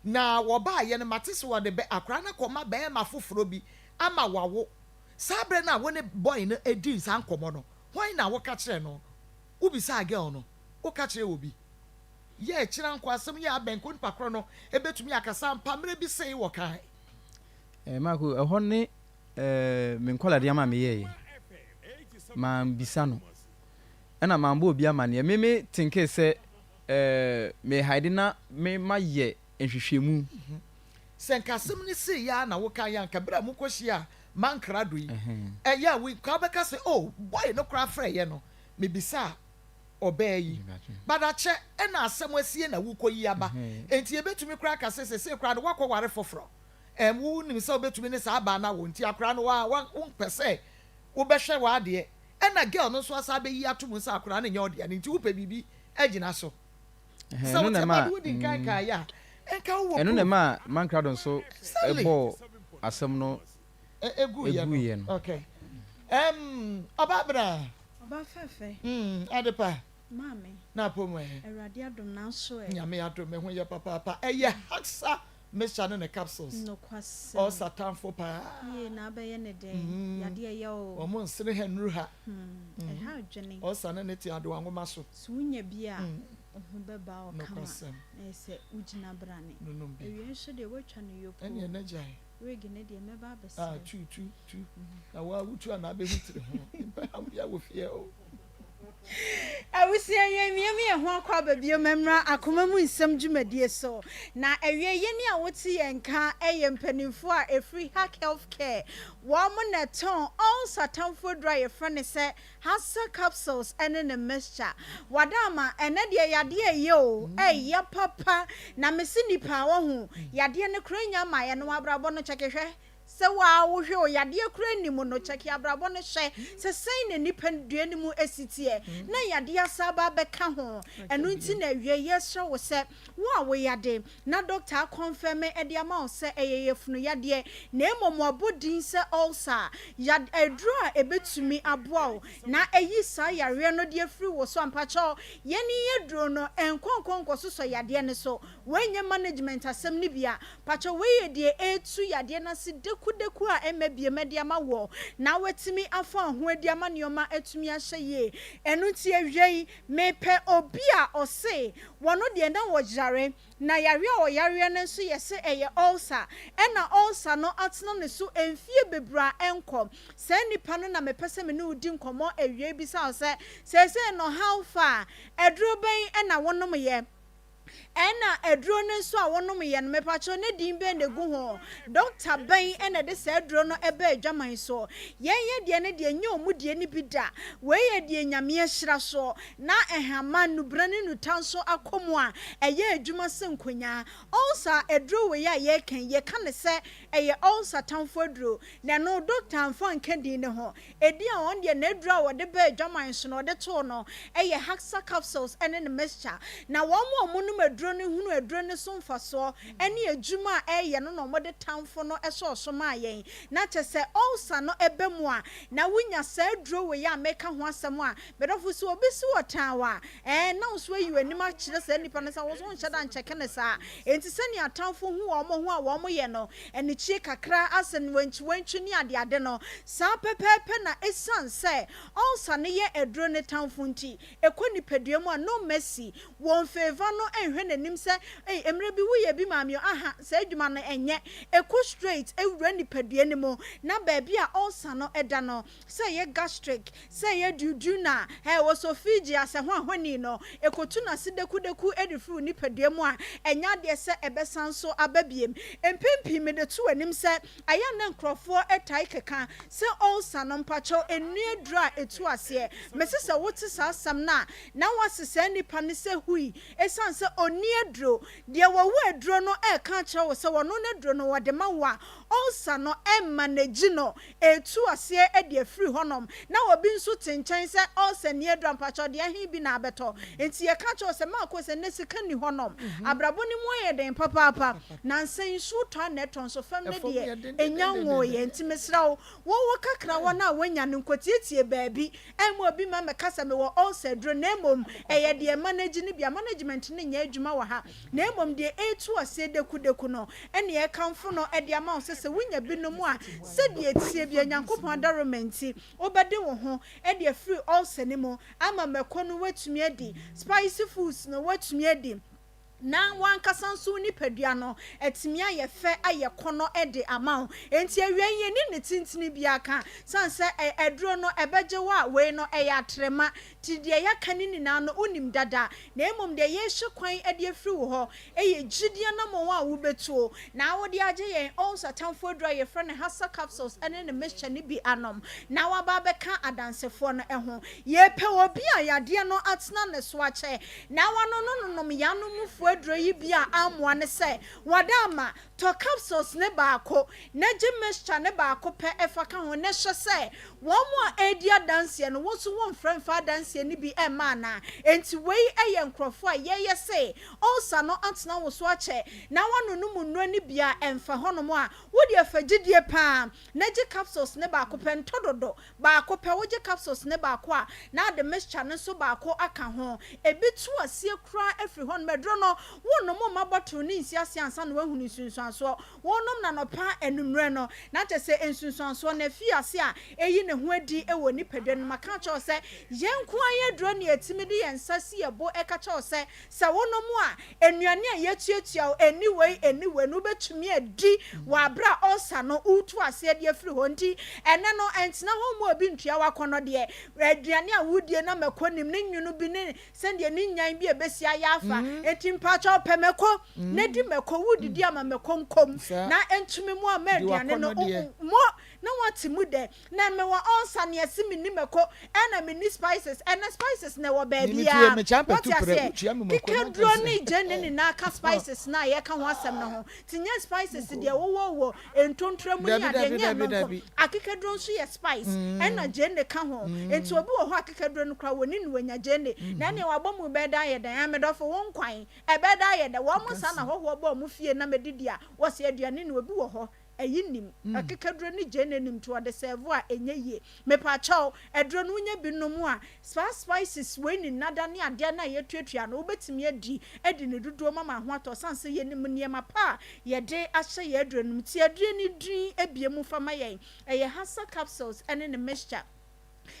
Speaker 2: Na wɔbaeɛ no, mate sɛ wɔde bɛ akwadaa no akɔma barima foforɔ bi ama wawo. Saa berɛ no a wo ne boy no dii saa nkɔmmɔ no, hwan na woka kyerɛɛ no? Wobisaa girl no? Woka kyerɛɛ obi? Yɛ kyena nko asɛm yi abɛn ka onipa korɔ no bɛtumi akasa ampa mmerɛ bi sei wɔkae.
Speaker 4: Eh, Marco, ɛhɔ ne eh, me nkwadaa ama meyɛeɛ. Mambisa no. Ɛna mambɔ obi amanneɛ. Me me tenkee sɛ Eh, me hide na me ma yɛ nhwehwɛmu.
Speaker 2: Sɛ nka asɛm no sii yɛ ara na wokae a, anka bere a mokɔhyiaa Mankrado yi, ɛyɛ a nka wobɛka sɛ, Oh, boy no koraa frɛeɛ no, mebisaa. ɔbaa yi. But akyɛ ɛna asɛm asie na wokɔ yi aba. Enti yɛbɛtumi koraa aka sɛ sesei koraa no woakɔ ware foforɔ. Ɛm wonim sɛ wobɛtumi ne saa baa no awo nti akwadaa no waa wompɛ sɛ wobɛhwɛ w'adeɛ. Ɛna girl no nso asan abɛyi ato mu sɛ akwadaa no nyɛ ɔdea no nti wopɛ biribi agyina so.
Speaker 4: Ɛhɛn,
Speaker 2: Sɛ
Speaker 4: ɛno
Speaker 2: wote
Speaker 4: na
Speaker 2: ba
Speaker 4: ɛmaa
Speaker 2: de wodi nkan
Speaker 4: mm,
Speaker 2: kaeɛ a, nka wowɔ
Speaker 4: ɛno na
Speaker 2: proof.
Speaker 4: ɛmaa Mankrado nso
Speaker 2: Exactly.
Speaker 4: bɔɔ asɛm no
Speaker 2: Ɛguiɛ no.
Speaker 4: guiɛ no.
Speaker 2: Okay. Ɛm, ɔbaa bena.
Speaker 7: Ɔbaa fɛfɛ.
Speaker 2: Mm, adepa.
Speaker 7: Maame.
Speaker 2: Na apɔ mu ɛ.
Speaker 7: Awurade adom nanso ɛ.
Speaker 2: Nyame adom me ho yɛ papaapa. Ɛyɛ Haxa mixture ne ne capsules.
Speaker 7: Nokwasɛm.
Speaker 2: Ɔsa tamfo paa.
Speaker 7: Yie na abɛyɛ ne dɛn.
Speaker 2: Mm.
Speaker 7: Yadeɛ ɛyɛ o.
Speaker 2: Wɔn nsene ha nnuru ha.
Speaker 7: Hmm, ɛha adwene.
Speaker 2: Ɔsa ne ne te adowa nwoma so.
Speaker 7: So wonya bi a,
Speaker 2: Mm.
Speaker 7: wo ho bɛba wo kama.
Speaker 2: Nokwasɛm.
Speaker 7: Na ɛyɛ sɛ wogyina brane.
Speaker 2: Nonom bi.
Speaker 7: Awia nso deɛ woatwa no yopoo.
Speaker 2: Ɛneɛ na gyae.
Speaker 7: Wig no deɛ mɛba abɛsrɛ.
Speaker 2: Ah, tu, tu, tu. Na wo a wotu a na abɛhu tiri ho. Mpa ha bia wɔ fie o.
Speaker 7: Abusua yɛn yɛn ho akɔ aba bio mmra akoma mu nsɛm dwumadie so. Na awie yɛn a wote yɛn nka yɛ mpanimfoɔ a ɛfiri Hack Health Care. Wɔn na ɛtɔn all satamfoɔ duro a yɛfrɛ no sɛ Hassel capsules ne ne mixture. Wada ama ɛnɛ deɛ yadeɛ ɛyɛ o, ɛyɛ papa. Na mese nipa a wahu yadeɛ no kora nya ma yɛ no abrabɔ no kyɛke hwɛ. Sɛ waa wohwɛ o yadeɛ kora nim no kyɛke abrabɔ no hwɛ sɛ sɛn na nipa dua no mu esi teɛ na yadeɛ asa aba abɛka ho. Ɛno nti na awie yɛsrɛ wo sɛ wo a woyade na doctor akɔnfɛme de ama wo sɛ ɛyɛ yafunu yadeɛ na mmom wabɔ din sɛ ulcer yad aduro a ɛbɛtumi aboa wo na ɛyi saa yareɛ no de afiri wo so ampakyɛw yɛne yɛ duro no ɛnkɔ nkɔ nkɔ sosɔ yadeɛ no so. Wei management asɛm no bi a pakyɛw wei yɛ deɛ ɛretu yadeɛ no ase dekudeku a ɛmma biem de ama wɔ na watumi afa ho adi ama nneɛma atumi ahyɛ yie. Ɛno nti awie yi mepɛ obi a ɔse wɔno deɛ na wɔyare na yare a ɔyareɛ no nso yɛ sɛ ɛyɛ ulcer ɛna ulcer no atena ne so mfie bebree a ɛnkɔ. Saa nipa no na mepɛ sɛ me ne wo di nkɔmmɔ awie bisa wo sɛ seesei no how far, aduro bɛn ɛna wonom yɛ, ɛna aduro no nso a wɔnom yɛ no mepakyɛw ne din bɛn na egu ho, doctor bɛn ɛna de saa aduro no ɛbɛ adwaman so. Yɛn yɛ deɛ no deɛ nyɛ ɔmo deɛ no bi da. Wei yɛ deɛ Nyame ahyira so na ɛhama nubra ne nuta nso akɔ mu a ɛyɛ adwuma sɛ nkonyaa. Ulcer aduro wei a yɛreka yɛka ne sɛ ɛyɛ ulcer tamfo aduro na ɛno doctor amfa nka din ne ho. Edi a wɔn deɛ n'aduro a wɔde bɛ adwaman so na wɔde too no ɛyɛ Haxa capsules ɛne ne mixture na wɔn a wɔnom aduro no hunu aduro no so mfasoɔ ɛne adwuma a ɛyɛ no na wɔde tamfo no ɛsɔɔso maa yɛn na kyɛ sɛ ulcer no ɛbɛ mu a na wonya saa aduro wei a meka ho asɛm a bɛdɔfo sɛ obi si wɔ tan wa ɛɛ na nso ayi w'anim akyerɛ saa nipa no sɛ wɔn nso nhyɛ da nkyɛkɛ ne saa. Enti sɛnea atamfo hu wɔn ho a wɔn yɛ no anikyie kakra asɛ wantwi ne adeade no saa pɛpɛɛpɛ na esan sɛ ulcer no yɛ aduro ne tamfo nti ɛkɔ nipadua mu a no mercy wɔn favour no nhwɛ n'anim sɛ ɛy mmerɛ bi woyɛ bi maame o aha saa adwuma no ɛnyɛ ɛkɔ straight ewura nipadua no mu na baabi a ulcer no ɛda no sɛ ɛyɛ gastric sɛ ɛyɛ duodenal ɛɛ esophageal asɛ ho ahɔni no ekotu n'ase dekudeku ɛde firi nipadua mu a ɛnyɛ adeɛ sɛ ɛbɛsan so aba biem. Mpɛn pii mede to anim sɛ ayɛ na nkurɔfoɔ ɛtae keka sɛ ulcer no mpakyɛw nnua duro a etu aseɛ. Mesi sɛ wote saa asɛm no a na wase saa nipa no sɛ hui ɛsiane sɛ ɔni aduro deɛ wɔwɔ aduro no ɛɛka akyerɛ wo sɛ wɔno no aduro no wɔde ma wo a ulcer no ɛmma n'agyi no etu aseɛ ɛde afiri hɔnom na obi nso te nkyɛn sɛ ulcer ni aduro mpakyɛw deɛ ɛhe bi na abɛtɔ. Nti yɛka kyerɛ wo sɛ maako sɛ ne sika ni hɔnom abrabɔ ne mu ayɛ den papaapa nansa nsuo tɔ a na ɛtɔ nso fam ne deɛ ɛnya nwooyɛ. Nti mesrɛ wo wɔwɔ kakra wɔn a wɔanya no nkotietie baabi ɛmu obi ma mɛka sɛ mewɔ ulcer aduro na mmom ɛyɛ deɛ manage no bia management no nyɛ adwuma wɔ ha na mmom deɛ ɛretu aseɛ dekudeku no ɛne ɛkamfo no ɛde ama wo sɛ sɛ wonya binom a sɛdeɛ tie bia Nyankopɔn adaroma nti wobɛde wo ho ɛde afiri ulcer no mu ama mɛkɔ no woatumi adi spicy foods no woatumi adi. Na w'ankasa nso wo nipadua no atumi ayɛ fɛ ayɛ kɔnnɔ de ama wo. Enti awiei yenni ne tentene biara ka. Sane sɛ ɛ, aduro no, ɛbɛgye wo a, wei no, ɛyɛ atrema. Nti deɛ yɛaka no nyinaa no, wonim dada. Na mmom deɛ yɛrehwɛ kwan de afiri wo hɔ yɛ gyidie anammɔn a wobɛtuo na wode agye yɛn Owls atamfoɔ aduro a yɛfrɛ no Hasa Capsules ne ne mixture no bi anom na woaba abɛka Adansefoɔ no ho. Yɛrepɛ obi a yadeɛ no atena ne so akyɛ Na wɔno no nonom yano mufoɔ aduro yi bi a ammoa ne sɛ wɔde ama, tɔ capsules no baako na gye mixture no baako pɛ fa ka ho na hwɛ sɛ wɔn a ɛredi adanseɛ no wo nso womfrɛ mfa adanseɛ no bi mma anaa. Enti wei yɛ nkorɔfoɔ a yɛyɛ se ulcer no atena wo so akyɛ na woanonom nnuro no bi a ɛmfa hɔnom a, wo deɛ fa gyidie pa ara na gye capsules no baako pɛ, ntɔ dodo Baako pɛ, wogye capsules no baako a, na ade mixture no nso baako aka ho. Ebi to aseɛ koraa afiri hɔnom. Aduro no, wonnom mma bottle no nsi aseɛ ansa na woahunu nsunsuansoɔ. Wonom no anɔpa, anwummerɛ no, na kyerɛ sɛ nsunsuansoɔ no afi ase a ɛyi ne ho adi wɔ nipadua no mu. Maka akyerɛ wo sɛ, yɛn nko ara yɛn aduro na yɛtumi de yɛn nsa si yɛn bo ka kyerɛ wo sɛ, Sɛ wonom a, nnuane a yɛatuatua wo, ɛnni wei, ɛnni wei no, wobɛtumi adi wɔ aberɛ a ulcer no woretu aseɛ de afiri hɔ. Nti ɛnnɛ no, ɛntena hɔ mma obi ntua w'akɔnnɔ deɛ. Aduane a wodie na mako nim, ne nwono bi ne sɛdeɛ ne nyan bi a ɛbɛsi ayɛ afa. Nti mpakyɛw pɛ mako na di mako. Woredidi a ma mako nkɔ mu na ɛntumi mmoa mma aduane no mmɔ na woate mu dɛ. Na me wɔ ulcer nea ɛse me nni mako ɛna me nni spices ɛnɛ spices na ɛwɔ baabiaa wote aseɛ kekaduro ne gyeene nyinaa ka spices no a yɛka ho asɛm no ho nti nyɛ spices deɛ wowɔ wɔ ntontora mu ne adeɛ nyɛ ɛno nko akekaduro nso yɛ spice ɛna gyeene ka ho nti obi wɔ hɔ akekaduro no koraa wɔni no wanya gyeene na ɛneɛ wabɔ mu bɛda ayɛ dɛn amedɔfo wo nkwan ɛbɛda ayɛ dɛ wɔn saa na hɔhoɔ bɔ wɔn fie na mɛdidi a wɔse aduane no obi wɔ hɔ Ɛyi nnim. Akekaduro ne gyeene nim nti ɔde sɛɛvo a ɛnyɛ yie. Mepakyɛw, aduro no wonya bi nom a, saa spices wei ne nnada ne adeɛ no a yɛatuatua no wobɛtumi adi adi no dodoɔ mu ama ho atɔ sane sɛ yɛnim nneɛma pa a yɛde ahyɛ yɛn aduro no mu. Nti aduro no din bue mu fa ma yɛn. Ɛyɛ Hasa capsules ne ne mixture.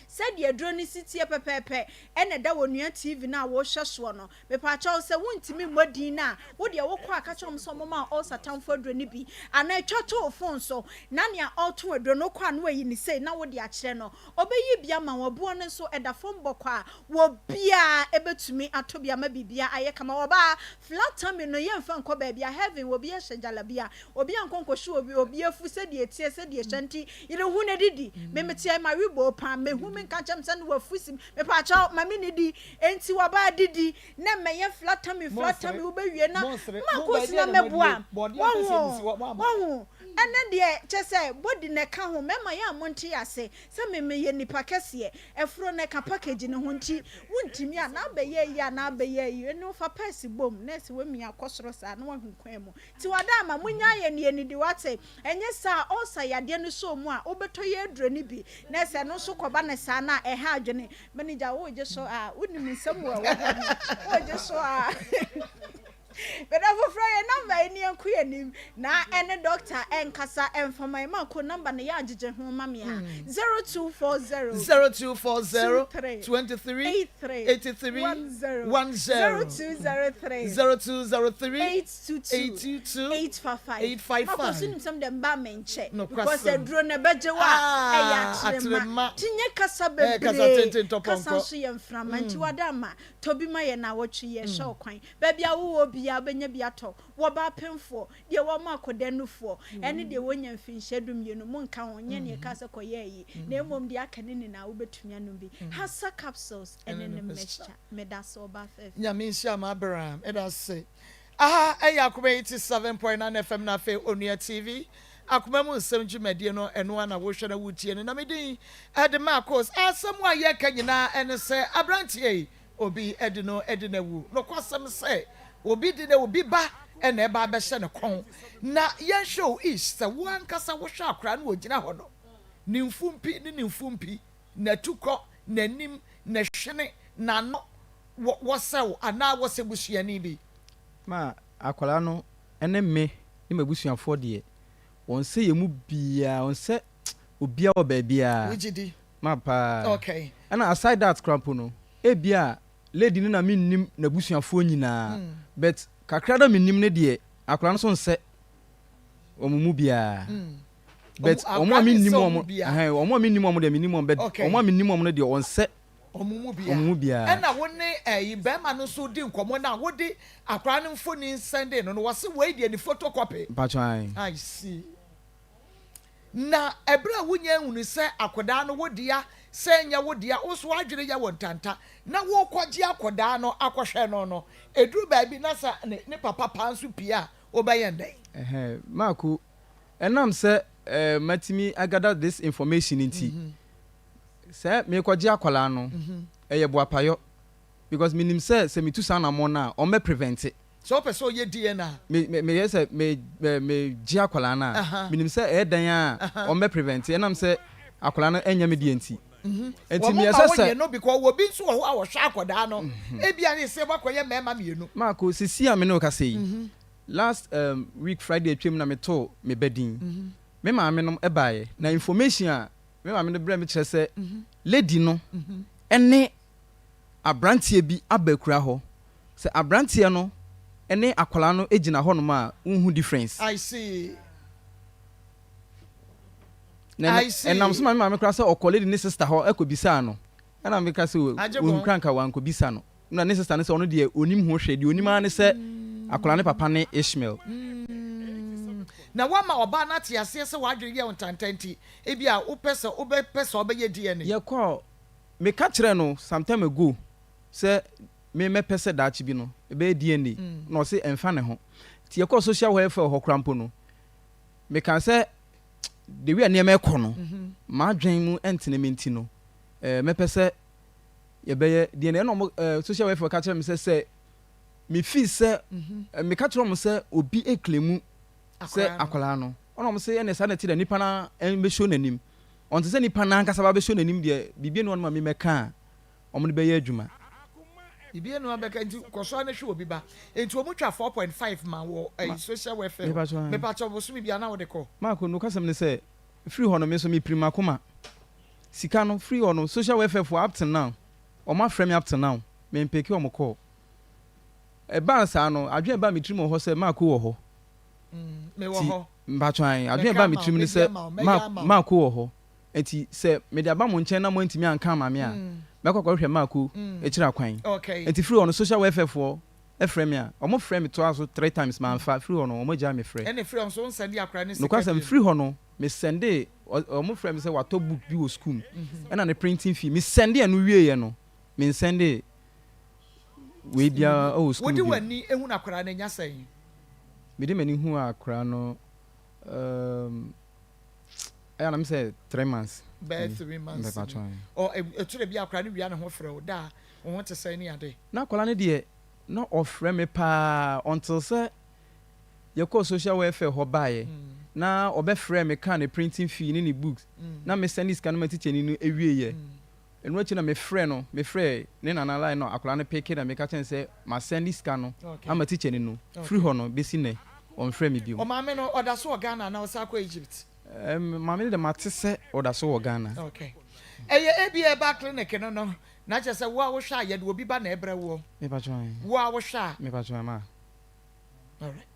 Speaker 7: Sɛdeɛ aduro no si teɛ pɛpɛɛpɛ na ɛda wɔ nua TV no a wohwɛ soɔ no. Mepaakyɛw sɛ wontumi mmɔ din no a, wo deɛ wokɔ a ka kyerɛ wɔn sɛ wɔmma wo ulcer tamfo aduro no bi anaa twa to wo phone so na nea ɔretɔn aduro no wokɔ a na wayi no sei na wode akyerɛ no. Ɔbɛyi bi ama wo. Ɛboɔ no nso ɛda fam bɔkɔ a obiara bɛtumi atɔ bi ama biribiara ayɛ kama. Ɔbaa, flat tummy no yɛmfa nkɔ baabi a heaven obi ahyɛ jalabia Obi ankɔ nkɔhye obi, obi afu sɛdeɛ ɛteɛ, sɛdeɛ ɛhyɛ nti, yere ho na didi. Me meteɛ mawe boo paa, mehu me nka nkyɛm sɛ ne wafu sim, mepaakyɛw ma me nidi. Enti wabaa didi, na mmɛyɛ flatter me, flatter me, wobɛwie na mako si na mɛboa. Wahu, wahu, ɛnɛ deɛ kyɛ sɛ body na ɛka ho, mɛma yɛ a monte ase sɛ me meyɛ nipa kɛseɛ, ɛforo na ɛka package no ho nti, wontumi a na abɛyɛ ayi a na abɛyɛ ayi, ɛne wofa pɛɛse bom, na ɛsɛ wamia kɔ soro saa na wahu kwan mu. Nti wada ama monyaa yɛn ne yɛnidi wate ɛnyɛ saa a ulcer yadeɛ no sɔ mu a wobɛtɔ yɛ aduro no bi na sɛ ɛno nso kɔba no saa no a ɛha adwene manager wogye so a wonim nsɛm wɔ ɛwɔ hɔ no wogye so a meda foforɔ yɛ number yi ne yɛnko yɛ nim na ɛne doctor ɛnkasa ɛmfa ma yɛ ko number no yɛ agyegye ho ma me a 0240
Speaker 2: 0240
Speaker 7: 23
Speaker 2: 23
Speaker 7: 83
Speaker 2: 83
Speaker 7: 10
Speaker 2: 10
Speaker 7: 0203
Speaker 2: 0203
Speaker 7: 822
Speaker 2: 822
Speaker 7: 855
Speaker 2: 855.
Speaker 7: Makɔ so nim sɛm dɛ mba menkyɛ
Speaker 2: Nokwasɛm.
Speaker 7: because aduro no ɛbɛgye wo a
Speaker 2: Ah,
Speaker 7: ɛyɛ akyerema
Speaker 2: akyerema.
Speaker 7: nti nyɛ kasa
Speaker 2: Eh, kasa
Speaker 7: bebree
Speaker 2: tenten tɔ
Speaker 7: kasa
Speaker 2: pɔnkɔ.
Speaker 7: nso yɛ mframa nti wada ama tɔ bi ma yɛ naawɔtwe yi ɛhyɛ wo kwan baabi a wowɔ biara wobɛnya bi atɔ wɔba apemfoɔ deɛ wɔma akɔda nufoɔ ɛne deɛ wɔnya mfinhyia 12 monka ho nyɛ neɛ ɛka sɛ kɔyɛ ayi na mmom deɛ aka ne nyinaa wobɛtumi anom bi Hasa capsules ɛne ne mixture medase ɔbaa fɛfɛ.
Speaker 2: Nyame nhyira m'abraham medase. Aha ɛyɛ Akoma 87.9 FM na afei Onua TV Akoma mu nsɛm dwumadie no ɛno ara na wohwɛ na wotie no na me din ɛde Marcos. Asɛm a yɛka nyinaa ɛne sɛ abranteɛ yi obi ɛde no ɛde no awu. Nokwasɛm sɛ obi de no obi ba ɛna ɛba abɛhyɛ ne kɔn na yɛnhwɛ o ish sɛ wo ankasa wohwɛ akwadaa no ogyina hɔ no ne mfumpi ne ne mfumpi n'atukɔ, n'anim, ne hwene, n'ano, wɔ wɔsɛ wo anaa wɔsɛ busuani bi.
Speaker 4: Ma akwadaa no ne me ne m'abusuafoɔ deɛ, wɔnsɛ yɛn mu biara, wɔnsɛ obiara wɔ baabiara.
Speaker 2: Wogye di?
Speaker 4: Ma paa.
Speaker 2: Okay.
Speaker 4: Ɛna aside that koraa mpo no, ebia lady no na mennim n'abusuafoɔ nyinaa, but. Kakra na menim no deɛ, akwadaa no nso nsɛ wɔn mu biara. But
Speaker 2: Ɔmo
Speaker 4: wɔn a
Speaker 2: akwadaa no
Speaker 4: mennim
Speaker 2: nsɛ wɔn
Speaker 4: wɔn,
Speaker 2: biara.
Speaker 4: ɛhɛn, wɔn a mennim wɔn deɛ mennim wɔn, but
Speaker 2: Okay.
Speaker 4: wɔn a menim wɔn no deɛ ɔnsɛ
Speaker 2: Wɔn mu
Speaker 4: wɔn
Speaker 2: biara.
Speaker 4: mu biara.
Speaker 2: Ɛna wo ne ɛyi bɛrima no nso di nkɔmɔ na wode akwadaa no mfoni sɛnde no no, wɔse wei deɛ ne photocopy.
Speaker 4: Mpakyɛ ae.
Speaker 2: I see. Na ɛberɛ a wonya nhunu sɛ akwadaa no wo dea sɛ ɛnyɛ wo dea, wo nso w'adwene yɛ wo ntanta na worekɔgye akwadaa no akɔhwɛ no no, ɛduru baabi na sɛ ne ne papa paa nso pue a, wobɛyɛ no dɛn?
Speaker 4: Ɛhɛn, Marko, ɛnam sɛ eh, matumi agather this information nti, sɛ merekɔgye akwadaa no, ɛyɛ boapayɔ because menim sɛ sɛ metu saa anammɔn no a, wɔbɛ prevent.
Speaker 2: Sɛ wopɛ sɛ ɔyɛ DNA a.
Speaker 4: Me me meyɛ sɛ me me me gye akwadaa no a, menim sɛ ɛyɛ dɛn a wɔn bɛ prevent ɛnam sɛ akwadaa no ɛnyɛ me deɛ nti. Nti
Speaker 2: Wɔn
Speaker 4: meyɛ
Speaker 2: ma
Speaker 4: sɛ
Speaker 2: wɔnyɛ
Speaker 4: sɛ.
Speaker 2: no because obi nso wɔ hɔ a ɔhwɛ akwadaa no ebia ne sɛ wakɔyɛ mmarima mmienu.
Speaker 4: Marco, sisi a me ne wo kasa yi, last um, week Friday atwam na metoo me ba din. Me maame nom baeɛ na information a me maame no brɛ me kyerɛ sɛ lady no ɛne abranteɛ bi aba akura hɔ. Sɛ abranteɛ no ne akwadaa no gyina hɔnom a, wonhu difference.
Speaker 2: I see.
Speaker 4: Na
Speaker 2: I see.
Speaker 4: ɛnam so ma me maame koraa sɛ ɔkɔ lady ne sister hɔ kɔbisaa no. Ɛna meka sɛ
Speaker 2: Agye
Speaker 4: ohu koraa nka wankɔbisa no. Na ne sister no sɛ ɔno deɛ ɔnim ho hwee, deɛ ɔnim ara ne sɛ akwadaa no papa ne Ishmael.
Speaker 2: Na woama ɔbaa no ate aseɛ sɛ w'adwene yɛ wo ntanta nti, ebia wopɛ sɛ wobɛpɛ sɛ ɔbɛyɛ DNA.
Speaker 4: Yɛkɔɔ, meka kyerɛɛ no some time ago sɛ me mɛpɛ sɛ daakye bi no ɛbɛyɛ DNA na ɔse ɛmfa ne ho. Nti yɛkɔɔ social welfare hɔ koraa mpo no, mekaa sɛ the way a nneɛma ɛkɔ no, m'adwen mu ɛntene me nti no, eh, mɛpɛ sɛ yɛbɛyɛ DNA. Ɛna ɔmo eh, social welfare ka kyerɛ me sɛ sɛ me feel sɛ, eh, meka kyerɛ ɔmo sɛ obi ɛclaimu sɛ akwadaa no, ɛna ɔmo se ɛne saa na ɛte dɛ nipa no ɛmbɛshow n'anim. Ɔnte sɛ nipa no ankasa ba bɛshow n'anim deɛ, biribi nni hɔ nom a me mɛka a wɔde bɛyɛ adwuma.
Speaker 2: Biribi anu abɛka nti kɔ so ara na hwɛ obi ba. Nti wɔn twa 4.5 ma wɔ ɛyi social welfare hɔ. Mepakyɛw bosome biara na wode kɔ.
Speaker 4: Marko, nokwasɛm ne sɛ, firi hɔ no me nso mepiri m'akoma. Sika no, firi hɔ no, social welfare foɔ up till now, wɔn afrɛ me up till now, me mpeke wɔn call. Ɛbaa saa no, adwene a ɛbaa me tirim wɔ hɔ sɛ Marko wɔ hɔ.
Speaker 2: Mewɔ
Speaker 4: Nti,
Speaker 2: hɔ.
Speaker 4: mpakyɛw ae, adwene a
Speaker 2: Mɛka
Speaker 4: ɛbaa me
Speaker 2: ama wo,
Speaker 4: tirim ne
Speaker 2: mɛdi
Speaker 4: sɛ
Speaker 2: ama wo, mɛyɛ ama wo.
Speaker 4: Marko wɔ hɔ. Enti sɛ mede aba mo nkyɛn na moantumi anka amma me a, mɛkɔ akɔhwehwɛ Marko akyiri akwan. Enti firi hɔ no, social welfare foɔ frɛ me a, wɔfrɛɛ me toaa so three times, mamfa. Firi hɔ no, wɔagyae me frɛ. Nokwasɛm, firi hɔ no, mesɛndee, wɔfrɛɛ me sɛ wɔatɔ book bi wɔ sukuu mu, ɛna ne printing fee, mesɛndee ɛno wieeɛ no, mensɛndee wei biara wɔ sukuu mu bio. Mede m'ani huu akwadaa no, um, Ɛyɛ a na me sɛ 3 months.
Speaker 2: Bɛyɛ 3 months ni. Ɔ ɛtɔ da bi a akwadaa no wia ne ho frɛ wo da a wo ho te sɛn ne ade.
Speaker 4: Na akwadaa no deɛ na ɔfrɛ me paa until sɛ yɛkɔɔ social welfare hɔ baeɛ na ɔbɛfrɛɛ me kaa ne printing fee ne ne books na me sɛnde sika no ma tikyani no wieɛ. Ɛno akyi na mefrɛɛ no, mefrɛɛ ne nana line na akwadaa no peke na meka kyerɛɛ no sɛ masɛnde sika no ama tikyani no. Firi hɔ no bɛsi nnɛ ɔmfrɛɛ me bio.
Speaker 2: Ɔmaame no ɔda so wɔ Ghana anaa ɔsan kɔ Egypt?
Speaker 4: Ɛɛm, maame no deɛ mate sɛ ɔda so wɔ Ghana.
Speaker 2: Okay. Ɛyɛ ebia ɛba clinic no no, na kyerɛ sɛ wo a wohwɛ a yɛde obi ba na ɛbrɛ woɔ.
Speaker 4: Mepakyɛw ae.
Speaker 2: Wo a wohwɛ a.
Speaker 4: Mepakyɛw ae ma.
Speaker 2: Alright.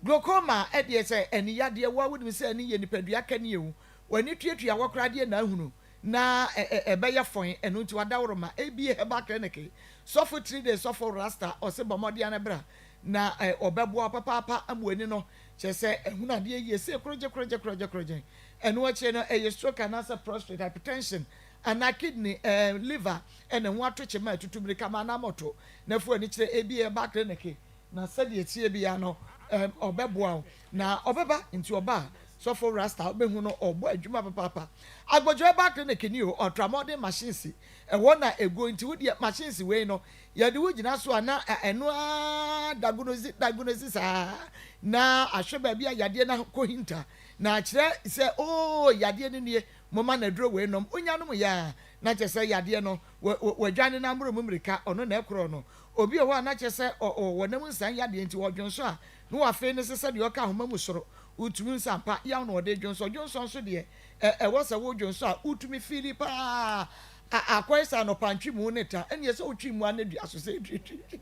Speaker 2: Glaucoma ɛdeɛ sɛ ani yadeɛ, wo a wonim sɛ ani yɛ nipadua kani o, w'ani tuatua hɔ koraa deɛ na ahunu na ɛbɛyɛ fɔn, ɛno nti wadaworoma. Ebie herbal clinic, sɔfo Three sɔfo Rasta ɔse bɔ mmɔden ara bra na ɔbɛboa wo papaapa ama w'ani no kyerɛ sɛ ahunu adeɛ yie sei korogye korogye korogye korogye. Ɛno akyire no ɛyɛ stroke anaasɛ prostrate, hypertension anaa kidney, eh, liver ɛna ɛho ato kyema atutu mirika ma anaa mɔto na fo ani kyerɛ ebi ɛba clinic na sɛdeɛ ɛteɛ biara no eh, ɔbɛboa wo na ɔbɛba nti ɔba a sɔfo rasta wobɛhu no ɔbɔ adwuma papaapa. Agbodwo herbal clinic ni o, ultramodern machines ɛhɔ na ɛguo nti wodeɛ machines wei no Yɛde wo gyina so a na ɛno ara dagonosi dagonosi saa na ahwɛ baabi a yadeɛ no akɔhinta na akyerɛ sɛ oo yadeɛ no nie, momma no aduro wei nom. Wonya nom yɛ a na kyerɛ sɛ yadeɛ no wadwane no amoro mu mmirika, ɔno na ɛkorɔ no. Obi wɔ hɔ a na kyerɛ sɛ ɔwɔ nam nsan yadeɛ nti ɔdwonsɔ a na wafee no se sɛdeɛ ɔka ahoma mu soro. Wotumi hu sɛ ampa yaw na ɔde dwonsɔ. Dwonsɔ nso deɛ ɛwɔ sɛ wodwonsɔ a wotumi fiili paa. A Akɔyɛ sɛ anɔpa ntwemu ne ta, ɛnneɛ sɛ wotwe mu anadua so sɛ twitwitwi.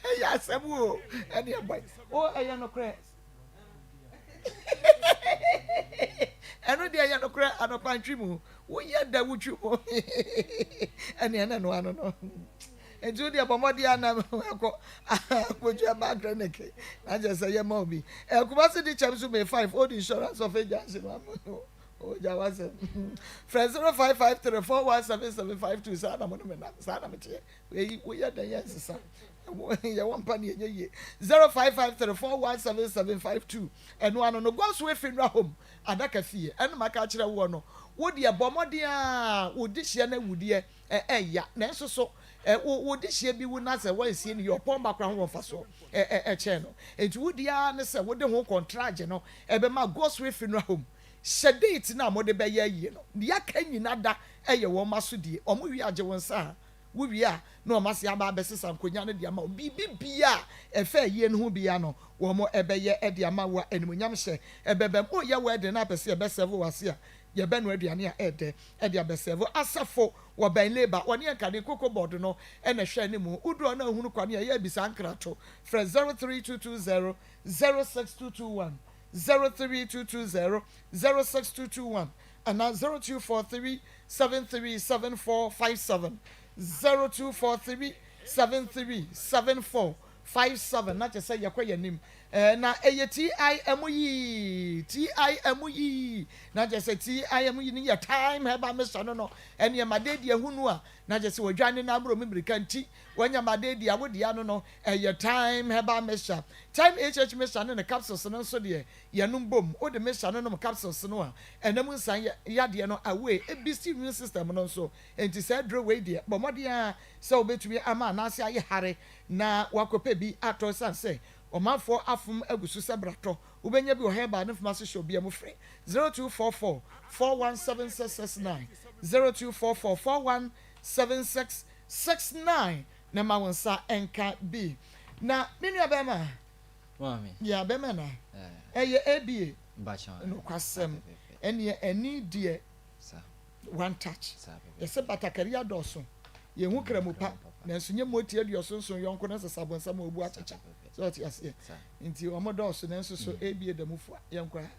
Speaker 2: Ɛyɛ asɛm o, ɛne ɛbɔe. O, ɛyɛ nokorɛ. Ɛno deɛ ɛyɛ nokorɛ anɔpa ntwi mu. Woyɛ dɛ wotwi mu. Ɛne ɛna no ano no. Nti wo deɛ bɔ mmɔden ana ɛkɔ akɔdwa ɛba clinic na kyerɛ sɛ yɛma obi. Kumasi di kyɛm so May 5 Old Insurance of Agency no ano no. Ogya wasɛm. Frɛ 0553 417752 saa na mo ne me nam saa na meteɛ. Wei woyɛ dɛn yɛ nsesa. Yɛwɔ mpa ne ɛnyɛ yie. 0553 417752 ɛno ano no God's Way Funeral Home adaka fie ɛno maka akyerɛ woɔ no. Wo deɛ bɔ mmɔden a wo dehyeɛ no awudeɛ ɛya nanso so wo wo dehyeɛ bi wu na sɛ wɔnsie no yie ɔpɔn ba koraa ho wɔ mfasoɔ ɛkyɛn no. Nti wo deɛ ara ne sɛ wode ho kɔntragye no ɛbɛma God's Way Funeral Home. Hyɛ date no a mode bɛyɛ ayie no. Deɛ aka nyina da yɛ wɔn asodie. Wɔn wie a gye wo nsa a wo wie a na wɔn ase aba abɛsesa nkonya no de ama wo. Biribi biara a ɛfa ayie no ho biara no wɔn bɛyɛ de ama wo a animuonyam hyɛ bɛba mu. Woreyɛ wedding na apɛ sɛ yɛbɛ serve wo ase a, yɛbɛnoa aduane a ɛɛdɛ de abɛ serve. Asafo wɔ bɛn Labour wɔne yɛn kane Cocoa Board no na ɛhwɛ anim. Woduru hɔ na wohunu kwane a ɛyɛ a bisa nkrato. Frɛ 03220 06221. 03220 06221 anaa 0243 737457, 0243 737457 na kyerɛ sɛ yɛkɔ yɛn anim. Ɛɛ na ɛyɛ TIM yii, TIM yii, na kyerɛ sɛ TIM yi no yɛ Thyme Herbal Mixture no no, ɛne ɛma dɛ di ahunu a, na kyerɛ sɛ wɔdwane no aborɔ mu mmirika nti, wɔanya ma dɛ di a wode ano no, Ɛyɛ Thyme Herbal Mixture. Thyme HH Mixture ne ne capsules no nso deɛ, yɛnom bom. Wode mixture no nom capsules no a, ɛnam nsan yadeɛ no away. Ɛbisti immune system no nso. Enti saa aduro wei deɛ, bɔ mmɔden ara sɛ wobɛtumi ama anaase ayɛ hare na woakɔpɛ bi atɔ ɛsiane sɛ ɔmanfoɔ afom agu so sɛ bratɔ. Wobɛnya bi wɔ herbal ne pharmacy shop biara mu. Frɛ 0244 417 669, 0244 4176 69. Na ma wo nsa nka bi. Na me nua bɛrima.
Speaker 8: Maame.
Speaker 2: Yeah, bɛrima na. Ɛyɛ ABA. Nokwasɛm. Ɛneɛ ɛni deɛ. One touch. Yɛsɛ batakari adɔɔso. Yɛhu kramu pa. Nanso nyɛ moti aduɔsonson yɔnko no sesa bonsam a ɔbu akyekya. Sɛ ɔte aseɛ. Nti wɔn dɔɔso nanso so ABA da mu fua. Yɛnkɔ ha.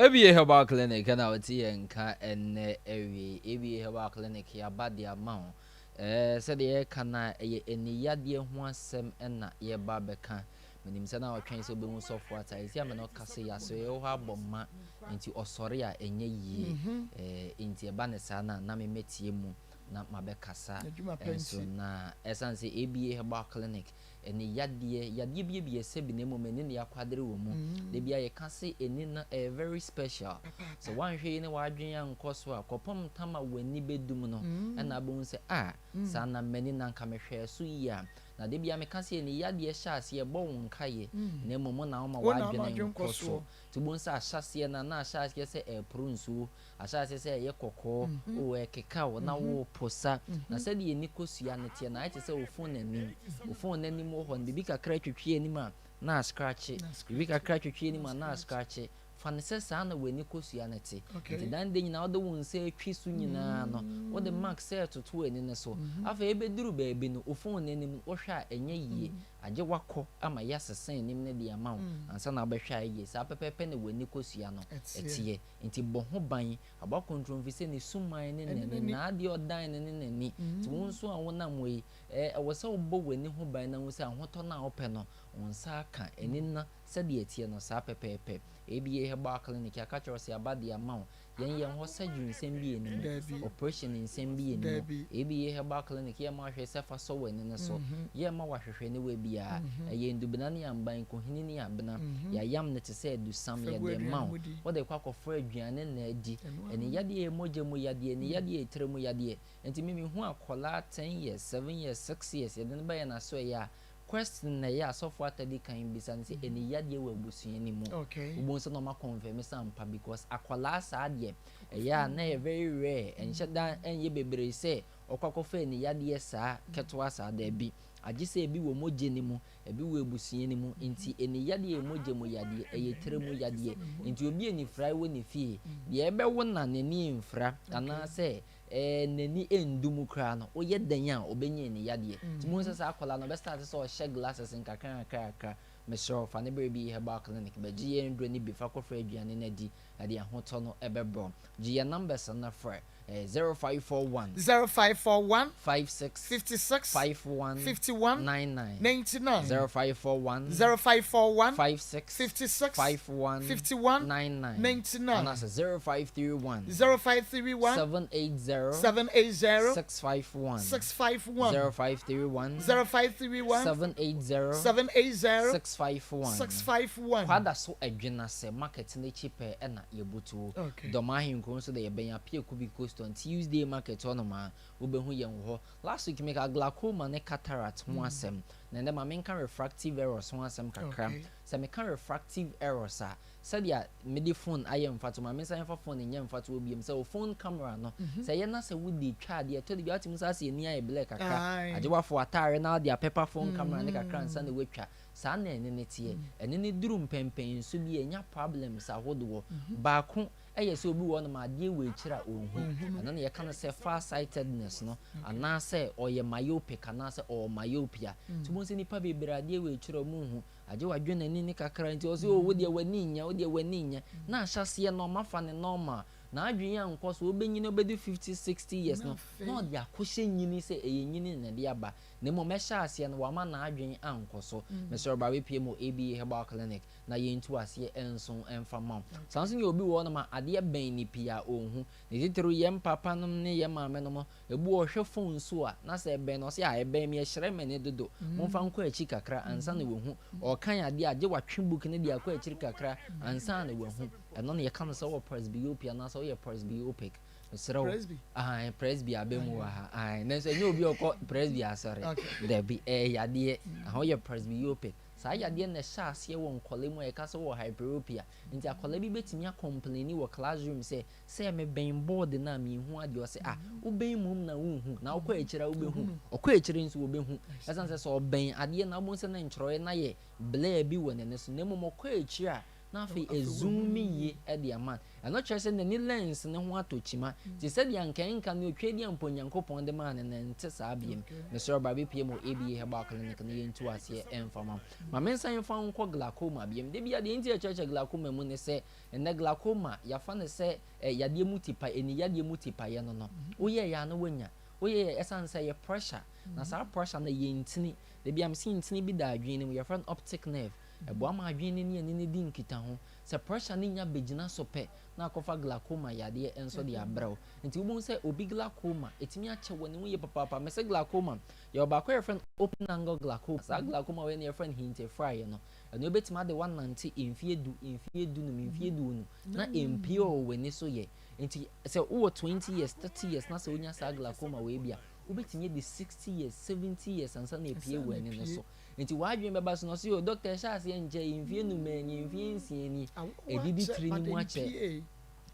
Speaker 8: ABA Herbal Clinic ɛna wote yɛn nka ɛnnɛ awiei. ABA Herbal Clinic yɛaba de ama wo. Ɛɛ, sɛdeɛ yɛreka no a, ɛyɛ aniyadeɛ ho asɛm na yɛreba abɛka. Menim sɛ na ɔtwɛn sɛ ɔbɛhu sɔfoɔ ata. Ɛsi a me ne wo kasa yi, asɔreɛ hɔ abɔ ma, nti ɔsɔre a, ɛnyɛ yie. Ɛɛ, nti ɛba no saa no a, na me mɛtie mu na mabɛkasa nso. Na ɛsiane sɛ ABA Herbal Clinic Ɛne yadeɛ, yadeɛ bi yɛ sɛbi na mmom ɛne ne akwadere wɔ mu. Da biara yɛka se ani no ɛyɛ very special. Sɛ woanhwɛ yie na w'adwene ankɔ so a, kɔpem tam a w'ani bɛdum no ɛna wobɛhu sɛ ah, saa na m'ani no anka mehwɛɛ so yie a. Na da biara meka se ani yadeɛ hyɛ aseɛ ɛbɔ wo nkaeɛ na mmom wo na woma w'adwene nkɔ so. Nti wobɛhu sɛ ahyɛaseɛ no a na ahyɛ aseɛ sɛ ɛreporo nsuo, Ahyɛ aseɛ sɛ ɛyɛ kɔkɔɔ, oo, ɛrekeka wo, na woreposa. Na sɛdeɛ ani kosua no teɛ no, ayɛ te sɛ wo phone anim. Wo phone anim wɔ hɔ no, biribi kakra twetwe anim a, na ascratche. Biribi kakra twetwe anim a, na ascratche. Fa no sɛ saa na w'ani kosua no te. Nti dan da nyinaa wode wo nsa retwi so nyinaa no, wode mark sɛ retoto w'ani no so. Afei ɛbɛduru baabi no, wo phone anim no, wohwɛ a ɛnyɛ yie. Agye woakɔ ama yɛasesa anim no de ama wo ansa na wobɛhwɛ a ɛyɛ yie. Saa pɛpɛɛpɛ na w'ani kosua no teɛ. Nti bɔ ho ban, aboa kontromfi sɛ ne suman ne n'ani, n'adeɛ a ɔdan no ne n'ani. Nti wo nso a wonam hɔ yi, ɛwɔ sɛ wobɔ w'ani ho ban na hu sɛ ahotɔ no a wopɛ no, wo nsa aka. Ani no, sɛdeɛ ɛteɛ no, saa pɛpɛɛpɛ. ABA Herbal Clinic, yɛaka kyerɛ wo sɛ yɛaba de ama wo. Yɛn yɛn hɔ surgery nsɛm bi nni mu, operation nsɛm bi nni mu. ABA Herbal Clinic, yɛmma wo hwee sɛ fa sɔ w'ani no so, yɛmma wo ahwehwɛniwa biara. Ɛyɛ ndubena ne amban, nkohini ne abena. Yɛayam no te sɛ adusam, yɛde rema wo. Wode rekɔ akɔfra aduane na adi. Ɛne yadeɛ yɛ mogya mu yadeɛ, ɛne yadeɛ yɛ tiri mu yadeɛ. Nti me mehu akwadaa ten years, seven years, six years, yɛde no bɛyɛ n'asoɛeɛ a, question na ɛyɛ asɔfoɔ atadi kan bisa no sɛ ɛne yadeɛ wɔ abusua no mu. Wobɛhu sɛ na wɔn akɔnfɛme sɛ ampa because akwadaa saa deɛ ɛyɛ a na ɛyɛ very rare, ɛnhyɛ da ɛnyɛ bebree sɛ. ɔkɔ akɔfa ani yadeɛ saa ketewa saa, daabi. Agye sɛ ebi wɔ mogya no mu, ebi wɔ abusua no mu. Nti ani yadeɛ yɛ mogya mu yadeɛ, ɛyɛ tiri mu yadeɛ. Nti obi anifirae wɔ ne fie, deɛ ɛbɛwo na n'ani mfira anaasɛ ɛɛ n'ani ndu mu koraa no, woyɛ dɛn a ɔbɛnya ani yadeɛ. Nti mohu sɛ saa akwadaa no ɔbɛstarte sɛ ɔhyɛ glasses nkakra nkakra nkakra. Mesrɛ wo, fa no berɛ bi herbal clinic bɛgye yɛn nnuro no bi fa kɔfra aduane no adi na deɛ ahotɔ no bɛbrɛ wo. Gye yɛn numbers no na frɛ. Ɛyɛ 0541.
Speaker 2: 0541.
Speaker 8: 56.
Speaker 2: 56.
Speaker 8: 51.
Speaker 2: 51.
Speaker 8: 99.
Speaker 2: 99.
Speaker 8: 0541.
Speaker 2: 0541.
Speaker 8: 56.
Speaker 2: 56.
Speaker 8: 51.
Speaker 2: 51.
Speaker 8: 99.
Speaker 2: 99.
Speaker 8: Anaasɛ 0531.
Speaker 2: 0531.
Speaker 8: 780.
Speaker 2: 780.
Speaker 8: 651.
Speaker 2: 651.
Speaker 8: 0531.
Speaker 2: 0531.
Speaker 8: 780.
Speaker 2: 780.
Speaker 8: 651.
Speaker 2: 651.
Speaker 8: Kwada so Adwenase market no akyi pɛɛ na yɛbutuo.
Speaker 2: Okay.
Speaker 8: Dɔm ahenkuro nso de yɛbɛn Apiaku bi Coast on Tuesday market hɔ nom a wobɛhu yɛn wɔ hɔ. Last week mekaa glaucoma ne cataract ho asɛm na ɛnɛ ma menka refractive errors ho asɛm kakra.
Speaker 2: Okay.
Speaker 8: Sɛ meka refractive errors a, sɛdeɛ mede phone ayɛ mfatoho, ma mensan mfa phone nyɛ mfatoho biom, sɛ wo phone camera no, sɛ ɛyɛ na sɛ wode twa adeɛ, ɛtɔ da bi a wotumi sɛ asɛ ani ayɛ blur kakra, agye woafo w'ataare na wode apepa phone camera no kakra ansa na woatwa. Saa na ɛne no teɛ. Ɛne no duru mpɛnpɛnso bi a, ɛnya problems ahodoɔ. Baako yɛ sɛ obi wɔ hɔnom a adeɛ wɔ akyiri a ɔnhu. Ɛno na yɛka no sɛ far-sightedness no, anaasɛ ɔyɛ myopic anaasɛ ɔwɔ myopia. Nti wobɛhu sɛ nnipa bebree adeɛ wɔ akyiri a wɔnhu. Agye wadwo n'ani no kakra nti ɔse oh wo deɛ w'ani nyɛ, wo deɛ w'ani nyɛ. Na ahyɛaseɛ no ɔmafa no normal. N'adwene ankɔ so, ɔbɛnyini ɔbɛdu 50, 60 years no, na ɔde akɔhyɛ nyini sɛ ɛyɛ nyini na ɛde aba. Na mmom ɛhyɛɛ aseɛ no wamma n'adwene ankɔ so. Mesrɛ wo bra bɛpue mu wɔ ABA Herbal Clinic na yɛntu aseɛ nso mfa mma wo. Saa nso na obi wɔ hɔnom a adeɛ bɛn no pii a ɔnhu. Ne titiriw yɛn papa nom ne yɛn maame nom, ebi wɔ hɔ ɔhwɛ phone so a na sɛ ɛbɛn no ɔse ah ɛbɛn me ɛhyerɛn m'ani dodo, momfa nkɔ akyi kakra ansa na wahu. Ɔrekan adeɛ a gye watwe book no de akɔ akyiri kakra ansa na wahu. Ɛno na yɛka no sɛ wowɔ presbyopia anaasɛ woyɛ presbyopic. Mesrɛ wo.
Speaker 2: Presby.
Speaker 8: Ahan, presby abɛ mu wɔ ha. Ahan, nanso ɛnyɛ obi a ɔkɔ presby asɔre. Dabi, ɛyɛ yadeɛ. Aha, woyɛ presbyopic. Saa yadeɛ na ɛhyɛ aseɛ wɔ nkwadaa mu a yɛka sɛ wɔ hyperopia. Nti akwadaa bi bɛtumi akɔmpleni wɔ classroom sɛ, sɛ mebɛn board no a menhu adeɛ. Ɔsɛ ah, wobɛn mmom na wonhu, na wokɔ akyire a wobɛhu. Ɔkɔ akyire nso wɔbɛhu. Ɛsiane sɛ sɛ ɔbɛn adeɛ no a wobɛhu sɛ na ntwerɛeɛ no ayɛ blur bi wɔ n'ani so. Na mmom ɔkɔ akyire a, na afei ɛzoom yie de ama no. Ɛno kyerɛ sɛ n'ani lens no ho atɔ kyima. Te sɛ deɛ anka ɛnka no otwa adi a mpo Onyankopɔn de maa no no ɛnte saa biom. Mesrɛ wo bra bɛpue mu wɔ ABA Herbal Clinic na yɛntu aseɛ ɛmfa ma wo. Ma mensan mfa wo nkɔ glaucoma biom. Da biara deɛ nti a yɛkyerɛkyerɛ glaucoma mu ne sɛ ɛnnɛ glaucoma yɛafa no sɛ yadeɛ mu tipa, ani yadeɛ mu tipaeɛ no no. Woyɛeɛ a na woanya. Woyɛeɛ ɛsiane sɛ ɛyɛ pressure na saa pressure no ɛyɛ ntini. Da biara mese ntini bi da adwene no mu yɛfrɛ no optic nerve. Ɛboa ma adwene no ne ani no di nkitaho. Sɛ pressure no nya bɛgyina so pɛ na akɔfa glaucoma yadeɛ nso de abrɛ wo. Nti wobɛhu sɛ obi glaucoma, ɛtumi akyɛ wɔ ne ho yie papaapa. Mese glaucoma, yɛwɔ baako a yɛfrɛ no open angle glaucoma. Saa glaucoma wei na yɛfrɛ no hintafuraeɛ no. Ɛno ɛbɛtumi ade woanante mfeɛ du, mfeɛ dunum, mfeɛ duonu na ɛmpue wɔ w'ani so yɛ. Nti sɛ wowɔ 20 years, 30 years na sɛ wonya saa glaucoma wei bi a, wobɛtumi adi 60 years, 70 years ansa na ɛpue w'ani no so. Nti w'adwene bɛba so na ɔse oh doctor ɛhyɛ aseɛ nkyɛe mfie num nie mfie nsia ni ɛdidi tiri no mu akyɛ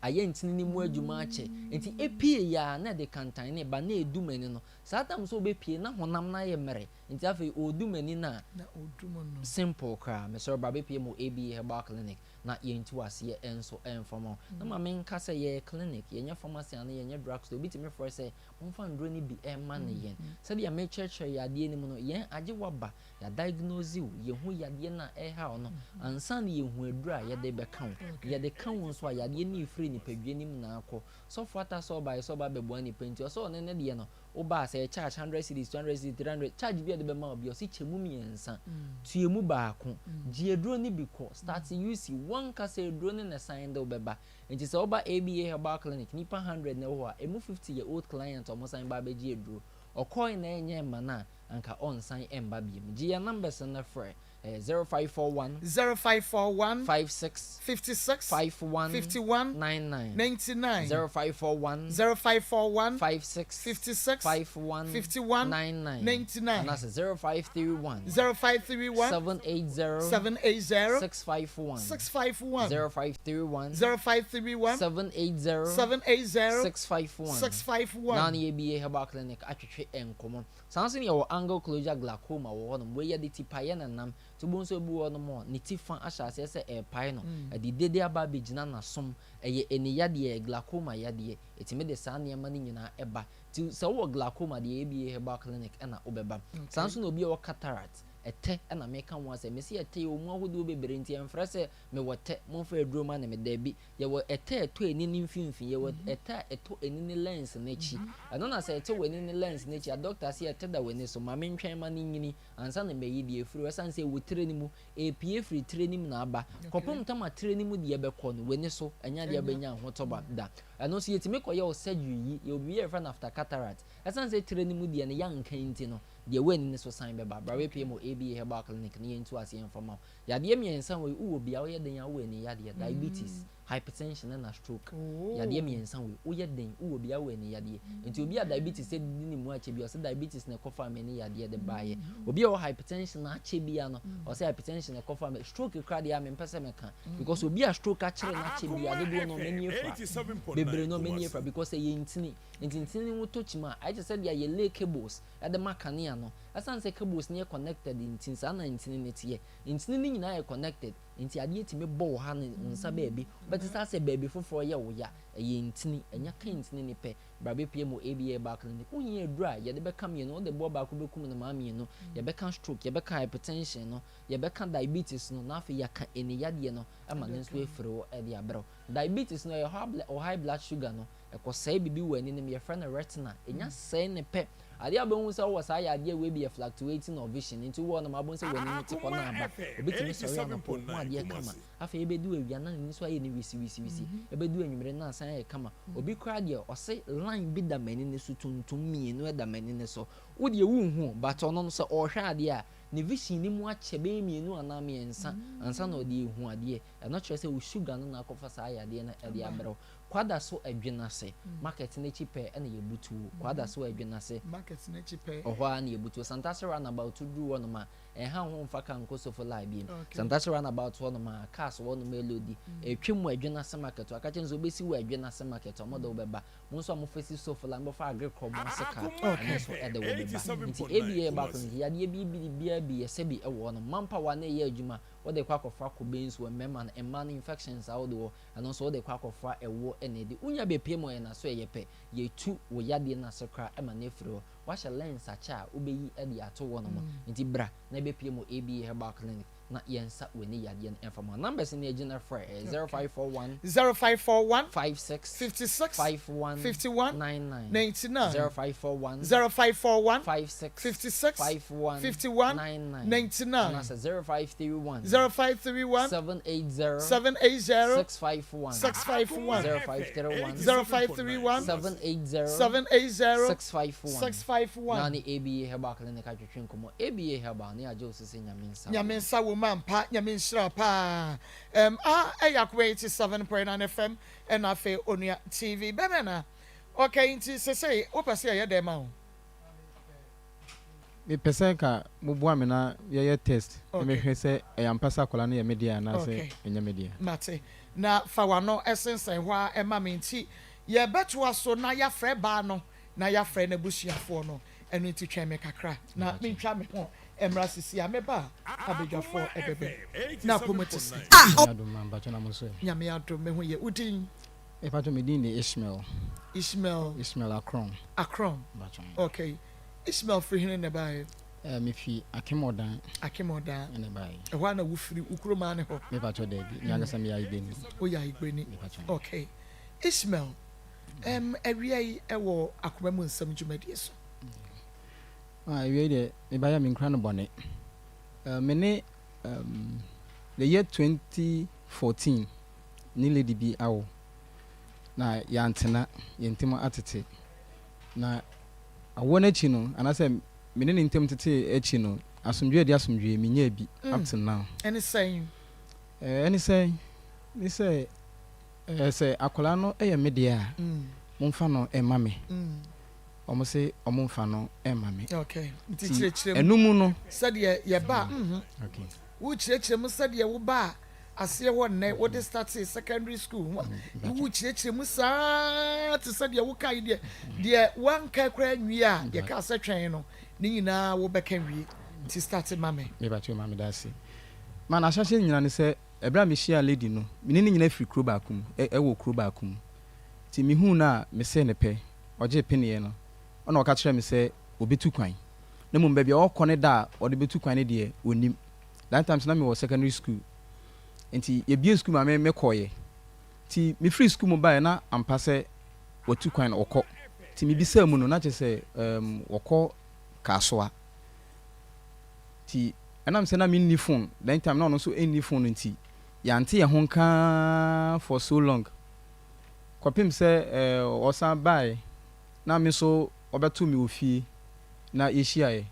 Speaker 8: ayɛ ntini no mu adwuma akyɛ nti ɛpie yɛ a na ɛde kantan ne ba na ɛdu m'ani no saa tam sɛ ɔbɛpie na honam no ayɛ mmerɛ nti afei ɔdu m'ani no a simple koraa mesrɛ bra bɛpie mu ABA Herbal Clinic na yɛntu aseɛ nso ɛmfa ma wo na ma menka sɛ yɛyɛ clinic yɛnyɛ pharmacy ano yɛnyɛ drug store obi tumi frɛ sɛ Momfa nnuro no bi mma no yɛn. Sɛdeɛ merekyerɛkyerɛ yadeɛ no mu no, yɛn agye waba, yɛadiagnose wo, yɛhu yadeɛ no a ɛreha wo no, ansa na yɛhu aduro a yɛde bɛka wo. Yɛde ka wo nso a, yadeɛ no refiri nipadua no mu na akɔ. Sɔfo Atta sɛ ɔbaeɛ sɛ ɔba abɛboa nnipa nti, ɔsɛ ɔno ne deɛ no, woba a, sɛ yɛ charge hundred cedis, 200 cedis, 300, charge bi a yɛde bɛma wo biara, ɔse kyɛ mu mmiɛnsa, tua mu baako, gye aduro no bi kɔ, start use, w'ankasa aduro no na ɛsan de wo bɛba. Nti sɛ woba ABA Herbal Clinic, nnipa hundred na ɛwɔ hɔ a, ɛmu 50 yɛ old client a wɔsan ba abɛgye aduro. Ɔkɔe na ɛnyɛ mma no a, anka ɔnsan mba biom. Gye yɛn numbers no na frɛ. Ɛyɛ 0541.
Speaker 2: 0541.
Speaker 8: 56.
Speaker 2: 56.
Speaker 8: 51.
Speaker 2: 51.
Speaker 8: 99.
Speaker 2: 99.
Speaker 8: 0541.
Speaker 2: 0541.
Speaker 8: 56.
Speaker 2: 56.
Speaker 8: 51.
Speaker 2: 51.
Speaker 8: 99.
Speaker 2: 99.
Speaker 8: Anaasɛ 0531.
Speaker 2: 0531.
Speaker 8: 780.
Speaker 2: 780.
Speaker 8: 651.
Speaker 2: 651.
Speaker 8: 0531.
Speaker 2: 0531.
Speaker 8: 780.
Speaker 2: 780.
Speaker 8: 651.
Speaker 2: 651.
Speaker 8: Na ne ABA Herbal Clinic atwetwe nkɔmmɔ. Saa nso na yɛwɔ angle closure glaucoma wɔ hɔnom. Wei yɛde tipaeɛ na ɛnam. Nti wobɛhu sɛ obi wɔ hɔnom a ne ti fa ahyɛ aseɛ sɛ ɛrepae no. Ɛde dede aba abɛgyina n'asom. Ɛyɛ ani yadeɛ, ɛyɛ glaucoma yadeɛ. Ɛtumi de saa nneɛma no nyinaa ba. Nti sɛ wowɔ glaucoma deɛ ABA Herbal Clinic na wobɛba. Saa nso na obi a ɔwɔ cataract, ɛtɛ na meka ho asɛm. Mese ɛtɛ yɛwɔ mu ahodoɔ bebree nti ɛmfrɛ sɛ mewɔ tɛ, momfa aduro ma no me, daabi. Yɛwɔ ɛtɛ a ɛtɔ ani no mfimfini, yɛwɔ ɛtɛ a ɛtɔ ani no lens no akyi. Ɛno na sɛ ɛtɔ w'ani no lens no akyi a, dɔkta se ɛtɛ da w'ani so, ma mentwɛn ma no nyini ansa na mayi deɛ afiri hɔ. Ɛsiane sɛ ɛwɔ tire no mu, ɛrepue firi tire no mu na aba. Kɔpem tam a tire no mu deɛ bɛkɔ no, w'ani so, ɛnyɛ adeɛ a wobɛnya ahotɔ ba da. Ɛno nso yɛtumi kɔyɛ wo surgery yi, yɛwɔ biribi a yɛfrɛ no after cataract. Ɛsiane sɛ tire no mu deɛ no yɛanka nti no, deɛ ɛwɔ ani no so san bɛba. Bra bɛpue mu wɔ ABA Herbal Clinic na yɛntu aseɛ mfa mma wo. Yadeɛ mmiɛnsa wei wowɔ bi a woyɛ den a wowɔ ani yadeɛ, diabetes, hypertension ɛna stroke. Yadeɛ mmiɛnsa wei woyɛ den wowɔ bi a wowɔ ani yadeɛ. Nti obi a diabetes adidi ne mu akyɛ bi ɔsɛ diabetes na ɛkɔfaa m'ani yadeɛ de baeɛ. Obi a ɔwɔ hypertension akyɛ bi a no ɔsɛ hypertension na ɛkɔfaa me stroke koraa deɛ a mempɛ sɛ meka because obi a stroke akyere no akyɛ bi a dodoɔ no ɔmo ani afura. Bebree no ɔmo ani afura because ɛyɛ ntini. Nti ntini no tɔ kyima a ayɛ te sɛ deɛ yɛ lay cables de ma kanea no. Ɛsiane sɛ cables no yɛ connected nti, saa na ntini no teɛ. Ntini no nyinaa yɛ connected, nti adeɛ tumi bɔ wo ha ne wo nsa baabi, wobɛte sɛ asɛ baabi foforɔ yɛ wo ya. Ɛyɛ ntini, ɛnyɛ ka ntini no pɛ. Bra bɛpue mu ABA Bar Clinic. Wohia aduro a, yɛde bɛka mmienu, wode boɔ baako bɛkum nnomaa mmienu. Yɛbɛka stroke, yɛbɛka hypertension no, yɛbɛka diabetes no, na afei yɛaka ani yadeɛ no ma no nso afiri hɔ de abrɛ wo. Diabetes no, ɛyɛ high blood sugar no. Ɛkɔsɛe biribi wɔ ani no mu, yɛfrɛ no retina. Ɛnya sɛe no pɛ, adeɛ a wobɛhu sɛ wowɔ saa yadeɛ wei bi yɛ fluctuating of vision. Nti wowɔ hɔ nom a wobɛhu sɛ w'ani no te kɔ na aba. Obi tumi sɔre anɔpa ɔhu adeɛ kama, afei ɛbɛdu awia na n'ani so ayɛ no wisiwisiwisi, ɛbɛdu anwummere na asan ayɛ kama. Obi koraa deɛ ɔse line bi da m'ani no so, tuntum mmienu da m'ani no so. Wo deɛ wonhu o, but ɔno no sɛ ɔrehwɛ adeɛ a, ne vision no mu akyɛ bɛyɛ mmienu anaa mmiɛnsa ansa na ɔde ahu adeɛ. Ɛno kyerɛ sɛ wo sugar no na akɔfa saa yadeɛ no de abrɛ wo. Kwadaso Adwenase market no akyi pɛɛ na yɛbutuo. Kwadaso Adwenase,
Speaker 2: Market no akyi pɛɛ.
Speaker 8: Ɔhɔ ara na yɛbutuo. Santase roundabout woduru hɔnom a, ɛnha wo ho mfa car nkɔ Sofoline bio.
Speaker 2: Okay.
Speaker 8: Santase roundabout hɔnom a, cars wɔ hɔnom ɛloadi. Ɛtwam wɔ Adwenase market hɔ. Aka kyerɛ no sɛ wobɛsi wɔ Adwenase market hɔ, wɔde wo bɛba. Mo nso a mofesi Sofoline, mobɛfa Agric mo ase car, ɛno nso ɛde wo bɛba. Nti ABA baako no nti, yadeɛ bi biribiara bi yɛsɛ bi wɔ hɔnom. Manpower no ɛyɛ adwuma, wode kɔ akɔfa kube nso, mmarima no, mmaa no infections ahodoɔ, Ɛno nso wode kɔ akɔfa ɛwoɔ na ɛdi. Wonya bɛpue mu a ɛyɛ n'aso ɛyɛ pɛ. Yɛtu wo yadeɛ no ase koraa ma no afiri hɔ. Woahyɛ lens akyɛ a wobɛyi de ato hɔ nom. Nti bra na bɛpue mu ABA Herbal Clinic na yɛnsa w'ani yadeɛ no mfa ma wo. Numbers no yɛgyina frɛ ɛyɛ 0541.
Speaker 2: 0541.
Speaker 8: 56.
Speaker 2: 56.
Speaker 8: 51.
Speaker 2: 51.
Speaker 8: 99.
Speaker 2: 99.
Speaker 8: 0541.
Speaker 2: 0541.
Speaker 8: 56.
Speaker 2: 56.
Speaker 8: 51.
Speaker 2: 51.
Speaker 8: 99.
Speaker 2: 99.
Speaker 8: Anaasɛ 0531.
Speaker 2: 0531.
Speaker 8: 780.
Speaker 2: 780.
Speaker 8: 651.
Speaker 2: 651.
Speaker 8: 0531.
Speaker 2: 0531.
Speaker 8: 780.
Speaker 2: 780.
Speaker 8: 651.
Speaker 2: 651.
Speaker 8: Na ne ABA Herbal Clinic atwetwe nkɔmmɔ. ABA Herbal ne agye wo so sɛ Nyame nsa wɔ
Speaker 2: Nyame
Speaker 8: mu.
Speaker 2: nsa wɔ mu ampa. Nyame nhyira wo paa. Ɛm ah ɛyɛ Akoma 87.9 FM ɛna afei Onua TV. Bɛmɛ na okay nti sesei wopɛ sɛ yɛyɛ dɛn ma wo?
Speaker 4: Mepɛ sɛ nka moboa me na yɛyɛ test na
Speaker 2: Okay.
Speaker 4: mehwɛ sɛ ɛyɛ ampa sɛ akwadaa no yɛ me dea anaasɛ
Speaker 2: Okay.
Speaker 4: ɛnyɛ me dea.
Speaker 2: Mate. Na fa w'ano sensɛn hɔ ara ma me nti yɛbɛtoa so na yɛafrɛ baa no na yɛafrɛ n'abusuafoɔ no. Ɛno nti twɛn me kakra na
Speaker 4: Mepakyɛ.
Speaker 2: mentwa me ho mmra sisi a meba a abadwafoɔ ɛbɛba mu. Na apɔmu te sɛn?
Speaker 4: Nyame adom ma mpakyɛ na mo nso ɛ?
Speaker 2: Nyame adom me ho yɛ. Wo din?
Speaker 4: Mepakyɛ me din de Ishmael.
Speaker 2: Ishmael.
Speaker 4: Ishmael Akron.
Speaker 2: Akron.
Speaker 4: Mpakyɛ.
Speaker 2: Okay. Ishmael firi hene na ɛbaeɛ?
Speaker 4: Eh, me fi Akim Odan.
Speaker 2: Akim Odan.
Speaker 4: Ɛna ɛbaeɛ.
Speaker 2: Ɛhɔ ara na wofiri, wo kurom ara ne hɔ?
Speaker 4: Mepakyɛ daabi, me ankasa meyɛ Ayigbeni.
Speaker 2: Woyɛ Ayigbeni.
Speaker 4: Mepakyɛ.
Speaker 2: Okay. Ishmael, ɛm, awia yi ɛwɔ Akoma mu Nsɛm dwumadie so.
Speaker 4: Ah, awia yi deɛ, mebaeɛ a menkura no bɔne. Eh, me ne, um, the year 2014, ne lady bi awo. Na yɛantena, yɛn ntam atete. Na awoɔ no akyi no, anaasɛ me ne ne ntam tetee akyi no, Asomdwoeɛ deɛ asomdwoeɛ, menyaa bi up till now.
Speaker 2: Ɛne sɛn?
Speaker 4: Ɛne sɛn? Ne sɛ, sɛ akwadaa no yɛ me deɛ a, momfa no mma me. Wɔn se wɔn mfa no mma me.
Speaker 2: Okay, nti kyerɛkyerɛ
Speaker 4: mu. Ɛno mu no.
Speaker 2: Sɛdeɛ yɛba, mhm.
Speaker 4: Okay.
Speaker 2: Wokyerɛkyerɛ mu sɛdeɛ wobaa aseɛ hɔ nnɛ, wode startee secondary school ho a, wokyerɛkyerɛ mu saa te sɛ deɛ woka yi deɛ, deɛ woanka koraa nwie a, yɛkaa sɛ twɛn no, ne nyinaa wobɛka wie. Nti starte ma me.
Speaker 4: Mepakyɛw ma meda ase. Ma n'ahyɛaseɛ nyinaa ne sɛ, ɛberɛ a mehyiaa lady no, me ne no nyinaa firi kuro baako mu, ɛwɔ kuro baako mu. Nti mehuu no a, mesee no pɛ, ɔgyee peneɛ no, ɛna ɔka kyerɛɛ me sɛ ɔbɛtu kwan. Na mmom baabi a ɔrekɔ ne da a ɔde bɛtu kwan no deɛ, ɔnnim. That time nso na mewɔ secondary school. Nti yɛbue school ma me mekɔeɛ. Nti mefiri school mu baeɛ na ampa sɛ watu kwan na ɔkɔ. Nti mebisaa mu no, na kyerɛ sɛ um, wɔkɔ Kasoa. Nti ɛnam sɛ na menni phone, that time na ɔno nso nni phone nti, yɛante yɛn ho nka ara for so long. Kɔpem sɛ ɔsan baeɛ na me nso ɔbɛtoo me wɔ fie na yɛhyiaeɛ.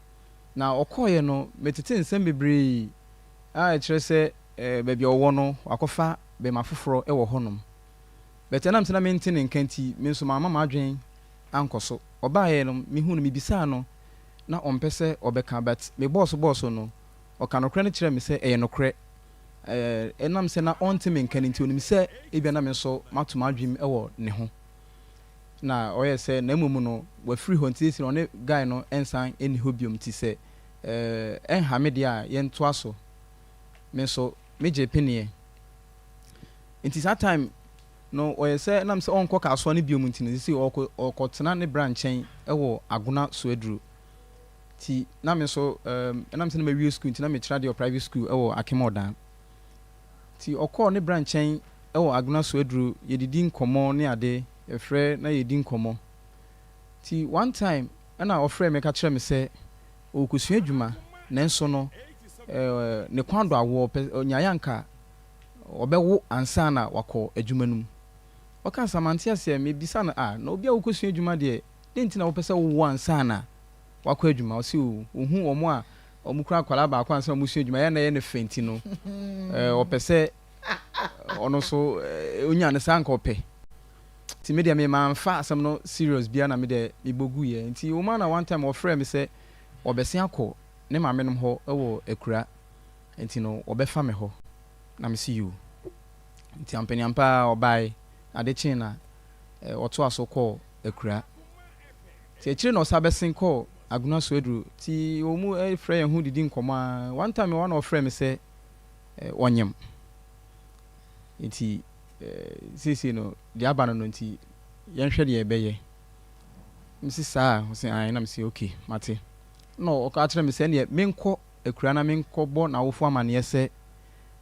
Speaker 4: Na ɔkɔeɛ no, metetee nsɛm bebree a ɛkyerɛ sɛ baabi a ɔwɔ no, wakɔfa bɛrima foforɔ wɔ hɔnom. But ɛnam sɛ na mente ne nka nti, me nso mamma m'adwene ankɔ so. Ɔbaeɛ no, mehuu no, mebisaa no, na ɔmpɛ sɛ ɔbɛka but mebɔɔ so bɔɔ so no, ɔka nokorɛ no kyerɛɛ me sɛ ɛyɛ nokorɛ. Ɛnam sɛ na ɔnte me nka no nti, ɔnim sɛ ebia na me nso mato m'adwenem wɔ ne ho. Na ɔyɛɛ sɛ na mmom no wafiri hɔ nti seesei no ɔne guy no nsan nni hɔ biom nti sɛ ɛnha me deɛ a yɛntoa so. Me nso megyee peneɛ. Nti saa time no ɔyɛ sɛ ɛnam sɛ ɔnkɔ Kasoa no biom nti no seesei ɔrekɔ ɔrekɔtena ne bra nkyɛn wɔ Agona Soaduro. Nti na me nso ɛnam sɛ na mawie sukuu nti na mekyerɛ adeɛ wɔ private school wɔ Akem Ɔdan. Nti ɔkɔɔ ne bra nkyɛn wɔ Agona Soaduro, yɛdidi nkɔmmɔ ne ade, yɛfrɛ na yɛdi nkɔmmɔ. Nti one time ɛna ɔfrɛɛ me ka kyerɛɛ me sɛ ɔrekɔsua adwuma nanso no ne kwan dɔ awoɔ, ɔpɛ ɔnyaeɛ anka ɔbɛwo ansa na wakɔ adwuma no mu. Ɔkaa saa mante aseɛ, mebisa no ah na obi a wokɔsua adwuma deɛ dɛn nti na wopɛ sɛ wowo ansa na wakɔ adwuma? Ɔse oh ɔhu wɔn a wɔkura akwadaa baako ansa na wɔsua adwuma ɛyɛ a na ɛyɛ no fɛ nti no ɔpɛ sɛ ɔno nso ɔnya no saa anka ɔpɛ. Nti me deɛ me manfa asɛm no serious biara na me deɛ mebɔ guiɛ. Nti wɔn a na one time wɔfrɛɛ me sɛ wɔbɛsen akɔ ne maame nom hɔ wɔ akura nti no wɔbɛfa me hɔ na mese yoo. Nti ampaniampa ara ɔbae, ade kyee na ɔtoa so kɔɔ akura. Nti akyire na ɔsan bɛsen kɔɔ Agona Soaduro. Nti wɔn mu frɛ yɛn ho didi nkɔmmɔ ara. One time hɔ ara na ɔfrɛɛ me sɛ ɔnyem. Nti seesei no deɛ aba no no nti yɛnhwɛ deɛ yɛbɛyɛ. Mese saa a? Ɔse ae. Na mese okay mate. Ɛna ɔka kyerɛɛ me sɛ ɛneɛ menkɔ akura na menkɔbɔ n'awofoɔ amaneɛ sɛ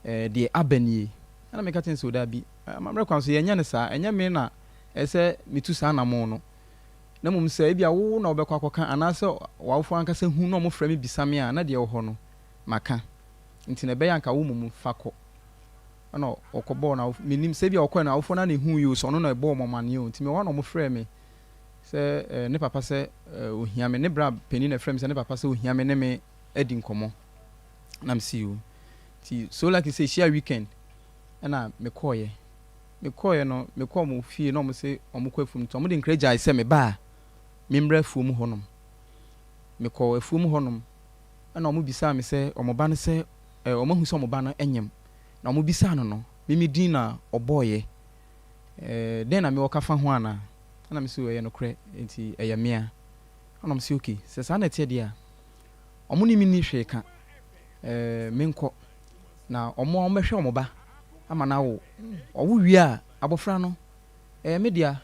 Speaker 4: deɛ aba nie. Ɛna meka kyerɛɛ no sɛ o daabi, amammerɛ kwan so yɛnyɛ no saa, ɛnyɛ me na ɛsɛ sɛ metu saa anammɔn no. Na mmom sɛ ebia wo na wobɛkɔ akɔka anaasɛ w'awofoɔ ankasa hu na wɔfrɛ me bisa me a, na deɛ ɛwɔ hɔ no, maka. Nti na ɛbɛyɛ a anka wo mmom fa kɔ. Ɛna ɔkɔbɔɔ n'awofoɔ, mennim sɛ ebia ɔkɔeɛ no awofoɔ no ara na ɛhuui o, sɛ ɔno na ɛbɔɔ wɔn amaneɛ o. Nti mewɔ hɔ na wɔfrɛɛ me sɛ ne papa sɛ ɔhia me, ne bra panin na ɛfrɛɛ me sɛ ne papa sɛ ɔhia me ne me adi nkɔmmɔ. Na mese yoo. Nti so lucky sɛ ɛhyia weekend ɛna mekɔeɛ. Mekɔeɛ no, mekɔɔ wɔn fie na wɔn se wɔn kɔ afuom nti wɔn de nkra gyae sɛ meba a memmra afuom hɔnom. Mekɔɔ afuom hɔnom ɛna wɔn bisaa me sɛ wɔn ba no sɛ eh, wɔn ahu sɛ wɔn ba no nyem. Na wɔn bisaa no no, me me din na ɔbɔeɛ. Eh, dɛn na mewɔ ka fa ho anaa? Ɛna mese ɛyɛ nokorɛ, nti ɛyɛ mea. Ɛna wɔn se okay, sɛ saa na ɛteɛ deɛ a, Wɔn ne me nni hwee ka. Ɛɛ, menkɔ. Na wɔn a wɔbɛhwɛ wɔn ba ama no awo. Ɔwo wie a, abɔfra no, ɛyɛ me dea.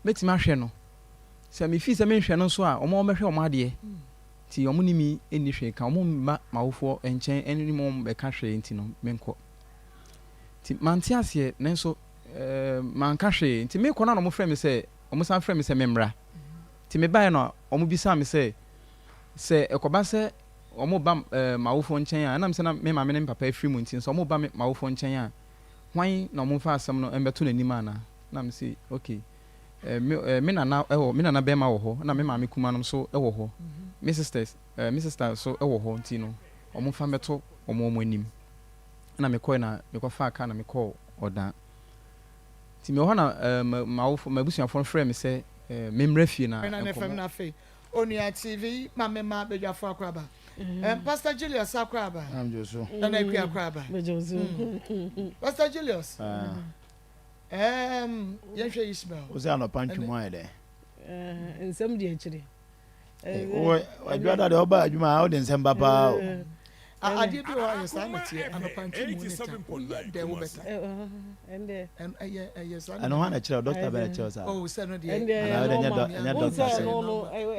Speaker 4: Mɛtumi ahwɛ no. Sɛ mefii sɛ menhwɛ no nso a, wɔn a wɔbɛhwɛ wɔn adeɛ. Nti wɔn ne me nni hwee ka. Wɔmma m'awofoɔ nkyɛn ne wɔn mmɛka hwee nti no, menkɔ. Nti mante aseɛ, nanso ɛɛ, manka hwee. Nti mekɔ no a na wɔfrɛ me sɛ, wɔsan frɛ me sɛ memmra. Nti mebaeɛ no, wɔbisaa me sɛ, Sɛ ɛkɔba sɛ wɔreba m'awofoɔ nkyɛn a, ɛnam sɛ na me maame ne me papa afiri mu nti, sɛ wɔreba m'awofoɔ nkyɛn a, hwan na wɔmfa asɛm no mmɛto n'anim anaa? Na mese, Ok, me, me nana wɔ, me nana barima wɔ hɔ, ɛna me maame kumaa nom nso wɔ hɔ. me sisters eh, me sister nso wɔ hɔ nti no wɔmfa mmɛto wɔn wɔn anim. Ɛna mekɔe na mekɔfaa car na mekɔɔ Ɔdan. Nti mewɔ hɔ na eh, m'awofo, m'abusuafoɔ no frɛɛ me sɛ eh, memmra fie na
Speaker 2: Na ne fam
Speaker 4: nkɔmmɔ.
Speaker 2: na afei Onua TV ma me ma badwafo akwaaba. Um, Pastor Julius akwaaba. Nana Akua akwaaba. Mm. Pastor Julius. Um, yɛnhwɛ Ishmael.
Speaker 9: Wo sɛ anɔpa ntwemu ayɛ dɛn?
Speaker 10: Nsɛm di akyire.
Speaker 9: Adwuma da deɛ ɔba adwuma a wode nsɛm ba paa o.
Speaker 2: Adeɛ bi wɔ hɔ a yɛ saa na teɛ anɔpa ntwemu ne ta woyɛ dɛ wobɛta. Ɛyɛ ɛyɛ saa.
Speaker 9: Ɛno hwan na kyerɛ dɔkta bɛn na kyerɛ saa?
Speaker 2: Oh sɛ no deɛ.
Speaker 9: Anaa wode ɛnyɛ dɔkta sɛ.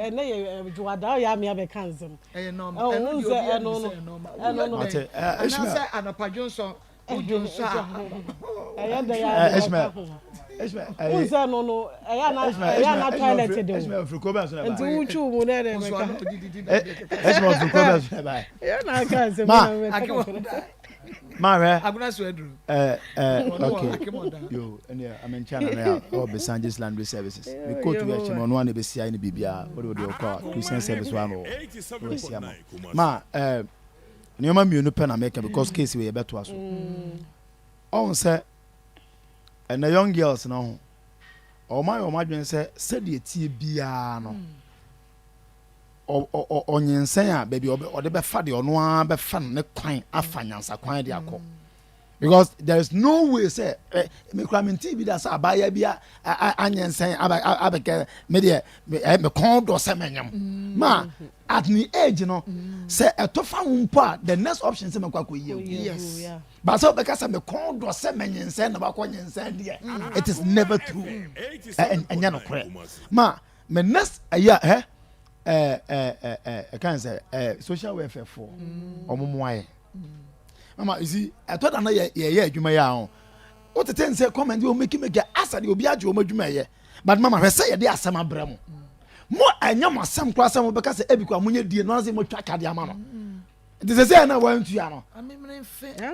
Speaker 10: Ɛnɛ yɛ dwoada ɔyɛ amea bɛka nsɛm.
Speaker 2: Ɛyɛ nɔɔma ɛno deɛ obi anim sɛ ɛyɛ nɔɔma. Woyɛ dɛ anaasɛ anɔpa dwonsɔ wodwo nso a.
Speaker 10: Ɛyɛ dɛ yɛ ade bɛka ho. Wonsɛ no no ɛyɛ ana ɛyɛ ana toilet de o. Nti wotwi wo mu na ɛdɛ bɛka.
Speaker 9: Ishmael ofiri kuro bɛn so na ɛbaeɛ?
Speaker 10: Ɛyɛ na aka nsɛm na bɛka kakra.
Speaker 9: Ma hwɛ.
Speaker 2: Agona so aduru.
Speaker 9: Eh, eh, okay. Yo, ɛnna amenkyɛn na na ɔwɔ Besanges Laundry Services. Me coat wɔ akyi no ɔno ana ebesi ayɛ ne biribiara. Wode wode ɔkɔ a Christian service wa no wɔ. Na wasi ama. Ma eh nneɛma mmienu pɛ na meka because case wei yɛbɛtoa so. Ɔhu sɛ ɛnɛ young girls no ho wɔn ayɛ wɔn adwene sɛ sɛdeɛ tie biara no ɔnyinsɛn a baabi ɔde bɛfa deɛ ɔno ara bɛfa no ne kwan afa nyansa kwan de akɔ because there is no way sɛ ɛ me kura me nti bi da sɛ abaayewa bi a anyinsɛn abɛ abɛkɛ me deɛ me ɛ me kɔn dɔ sɛ mɛnyam ma at ne age no sɛ ɛtɔ fa ho mpo a the next option sɛ mɛkɔ akɔ yie o
Speaker 2: yes
Speaker 9: baasa ɔbɛka sɛ me kɔn dɔ sɛ mɛnyinsɛn na wakɔ nyinsɛn deɛ it is never true ɛnyɛ no korɛ ma me next ɛyɛ ɛ ɛ ɛ ɛ ɛkan sɛ ɛ social welfare foɔ ɔmo mo ayɛ mama you see ɛtɔ da na yɛ yɛ adwuma yɛ ahɔ wotete nsɛ comment bi wɔn meki meki asa deɛ obi agye wɔn adwuma yɛ but mama hwɛ sɛ yɛde asɛm abrɛ mo mo ɛnyɛ mo asɛm koraa sɛ mo bɛka sɛ ebi koraa mo nyɛ die no anse mo twa kade ama no nti sɛ sɛ na wantua no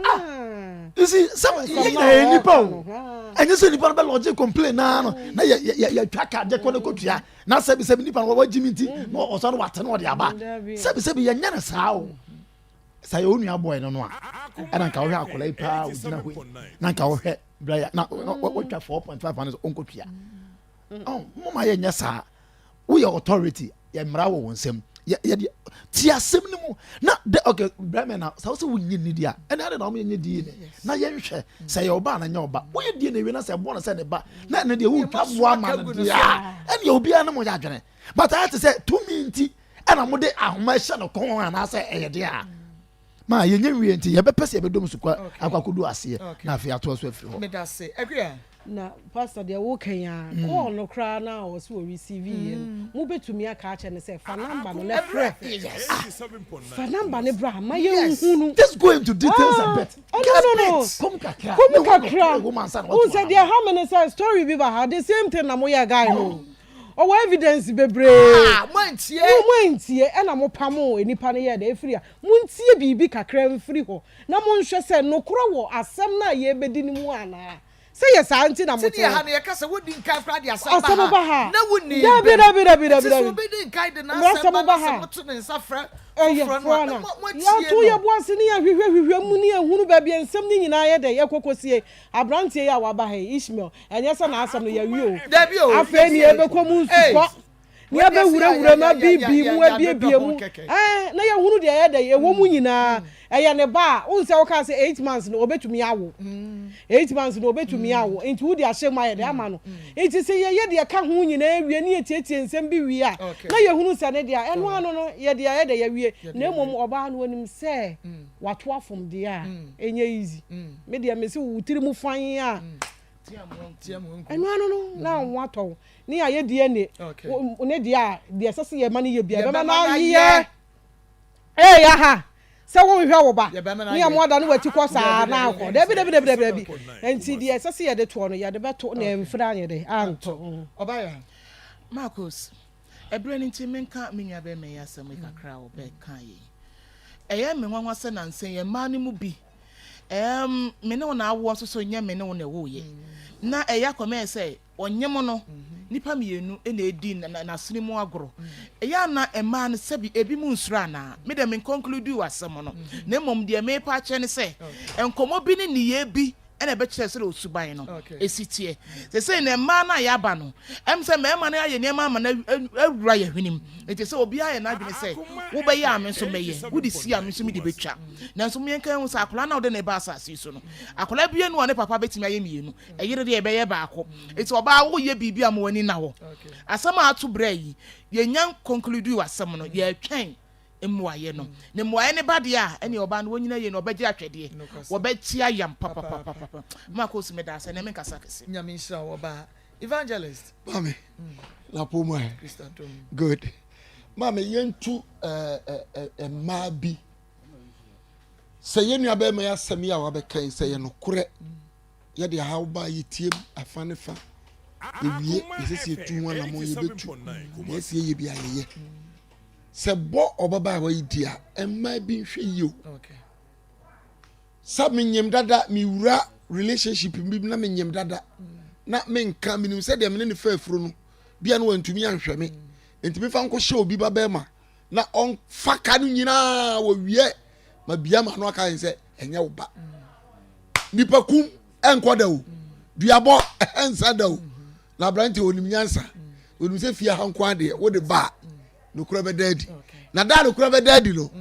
Speaker 9: ah you see sɛ yɛ nyina yɛ nipa o ɛnyɛ sɛ nipa no bɛ lɔgye complain naa no na yɛ yɛ yɛ twa kade kɔ ne kɔ tua na sɛbi sɛbi nipa no wɔgye mi nti na ɔsan no wate no ɔde aba sɛbi sɛbi yɛ nyɛ no saa o sɛ yɛ onua bɔyɛ no no a ɛna nka wohwɛ akwadaa yi paa ogyina hɔ yi na nka wohwɛ braya na wɔtwa 4.5 ano sɛ ɔnkɔtua ɔn mo ma yɛnyɛ saa woyɛ authority yɛ mmara wɔ wɔn nsam yɛ yɛ ti asɛm no mu na de okay brɛmɛ na sɛ wosɛ wonyi ni di a ɛna ade na wɔn yɛ die ne na yɛnhwɛ sɛ yɛ ɔba na nyɛ ɔba woyɛ die na ewie na sɛ ɛbɔ no sɛ ne ba na ɛne deɛ wotwa boa ma no deɛ a ɛne obiara ne mo yɛ adwene but ayɛ te sɛ tumi nti ɛna mo de ahoma ɛhyɛ no kɔn anaasɛ ɛyɛ deɛ a ma yɛnyɛ nwie nti yɛbɛpɛ sɛ yɛbɛdom so kɔ akɔ akɔdu aseɛ na afei atoa so afiri hɔ.
Speaker 2: Medase. Akua.
Speaker 10: Na pastor deɛ wo ka yi ara call no koraa na ɔse wɔ receive yɛ no mo bɛtumi aka akyerɛ no sɛ fa number no na frɛ fa number no bra ma yɛn hunu.
Speaker 9: Just go into details a bit.
Speaker 10: Oh, no no no
Speaker 9: Kom kakra.
Speaker 10: Kom kakra. Wohu sɛ deɛ ɛha me ne sɛ story bi ba ha the same thing na mo yɛ guy no. Ɔwɔ evidence bebree.
Speaker 2: Ah, moantie.
Speaker 10: Mo moantie ɛna mo pamoo nnipa no yɛɛ dɛ ɛfiri a montie biribi kakra mfiri hɔ na monhwɛ sɛ nokorɛ wɔ asɛm no a yɛrebɛdi no mu anaa. Sɛ yɛ saa nti na mote
Speaker 2: Sɛdeɛ
Speaker 10: hɔ.
Speaker 2: ha no yɛka sɛ wodi nkan koraa de asɛm ba
Speaker 10: Asɛm ba
Speaker 2: ha
Speaker 10: ha.
Speaker 2: na wonni
Speaker 10: Dabi
Speaker 2: bem.
Speaker 10: dabi dabi dabi
Speaker 2: Nti sɛ
Speaker 10: dabi.
Speaker 2: obi di nkan de
Speaker 10: Mmara
Speaker 2: n'asɛm
Speaker 10: asɛm
Speaker 2: ba
Speaker 10: ba
Speaker 2: na sɛ
Speaker 10: ha.
Speaker 2: moto ne nsa frɛ
Speaker 10: Ɛyɛ
Speaker 2: foforɔ no
Speaker 10: foforɔ
Speaker 2: a, na
Speaker 10: no.
Speaker 2: mo moatie
Speaker 10: Yɛato
Speaker 2: no.
Speaker 10: yɛn bo ase ne yɛahwehwɛhwehwɛ mu ne yɛahunu baabi a nsɛm no nyinaa yɛ dɛn ɛkɔ kɔsie. Aberanteɛ yi a waba ha yi, Ishmael, ɛnyɛ sɛ n'asɛm no yɛawie o.
Speaker 2: Dabi o,
Speaker 10: Afei ne
Speaker 2: yɛtie.
Speaker 10: yɛbɛkɔ mu
Speaker 2: Ei,
Speaker 10: nsukɔ, ne
Speaker 2: wei deɛ sɛ
Speaker 10: yɛabɛwurawura mu,
Speaker 2: yɛ yɛ yɛ
Speaker 10: abiebie
Speaker 2: yɛ
Speaker 10: mu,
Speaker 2: yɛadodɔ
Speaker 10: abiebie
Speaker 2: ho
Speaker 10: mu,
Speaker 2: kɛkɛ.
Speaker 10: ɛɛ, na yɛahunu deɛ ɛyɛ dɛn, ɛwɔ mu nyinaa. Ɛyɛ ne ba a, wohu sɛ wokaa sɛ 8 months no ɔbɛtumi awo. 8 months no ɔbɛtumi awo, nti wode ahyɛ mu ayɛ dɛn ama no. Nti sɛ yɛyɛ deɛ ɛka ho nyinaa wie ne yɛtietie nsɛm bi wie a, na yɛhunu sɛ ne deɛ a, ɛno ano no yɛde ayɛ dɛn, yɛawie. Na mmom ɔbaa no ɔnim sɛ wato afom deɛ a, ɛnyɛ easy. Me deɛ mese wo tiri mu fann a, ɛno ano no na wo ho atɔ wo. Ne yɛayɛ DNA, ne deɛ a, deɛ ɛsɛ sɛ yɛma no yɛ biara, yɛbɛma no ayɛ. Ee aha, sɛ wonhwɛ wo ba, ne yɛ mo ada ne wati kɔ saa na akɔ. Dabi dabi dabi dabi dabi. Nti deɛ ɛsɛ sɛ yɛde toɔ no, yɛde bɛto na ɛmfiri anyɛ dɛ, anto.
Speaker 11: Marcus, ɛberɛ no nti menka me nua bɛrima yi asɛm yi kakra a ɔbɛka yi. Ɛyɛ me nwanwa sɛ nansa yi mmaa no mu bi. Ɛɛm, me ne wo na awoɔ nso so nyɛ me ne wo na ɛwoeɛ. Na ɛyɛ akɔmɛɛ sɛ ɔnyem no, nnipa mmienu na ɛredi n'asene mu agorɔ. Ɛyɛ a na mmaa no sɛbi ebinom nsuro anaa? Me deɛ menconclude asɛm no, na mmom deɛ merepa akyerɛ ne sɛ, nkɔmmɔ bi ne nneyɛɛ bi na ɛbɛkyerɛ sɛdeɛ osuban no si teɛ. Seesei no mmaa no a yɛaba no, ɛm sɛ mmarima no ayɛ nneɛma ama no awura yɛn hwenem. Nti sɛ obiara yɛ n'adwene sɛ wobɛyɛ a me nso mɛyɛ, wode si a me nso mede bɛtwa. Nanso mo yɛnka nhu sɛ akwadaa no a wode no reba asase yi so no, akwadaa biara nni hɔ a ne papa bɛtumi ayɛ mmienu. Ɛyere deɛ ɛbɛyɛ baako. Nti ɔbaa woyɛ biribi a ma w'ani nna hɔ. Asɛm a ato berɛ yi, yɛnnya nconclude asɛm no, yɛretwɛn mmuaeɛ no. Na mmuaeɛ no ba deɛ a, ɛneɛ ɔbaa no wɔnyina yie na ɔbɛgye ahwɛdeɛ. Wɔbɛte ayam papapapapa. Marcos meda ase, ɛnɛ menkasa kɛse.
Speaker 2: Nyame nhyira wo ɔbaa. Evangelist.
Speaker 12: Maame, lapo mu ɛ.
Speaker 2: Kristo adom.
Speaker 12: Good. Maame, yɛntu mmaa bi. Sɛ yɛn nua bɛrima yi asɛm yi a wabɛka yi sɛ yɛ nokorɛ yɛde ahaw ba a yɛtie mu afa ne fa yɛwie yɛsɛ sɛ yɛtu ho anammɔn yɛbɛtu na yɛsɛ yɛyɛ bi a yɛyɛ sɛ bɔ ɔbabaawa yi di a mmaa bi nhwɛ yie o sɛ menyem dada mewura relationship bi na menyem dada na menka menim sɛ deɛ mene ne fa afuro no bia no wantumi anhwɛ me nti mefa nkɔhyɛ obi ba bɛrima na ɔmfa ka no nyinaa wɔwie ma bia ma no aka yɛn sɛ ɛnyɛ wo ba nipa kum ɛnkɔ da o duabɔ ɛnsa da o na aberante onim nyansa onim sɛ fie ha nko adeɛ wode ba a nokorɛ bɛda adi na da a nokorɛ bɛda adi no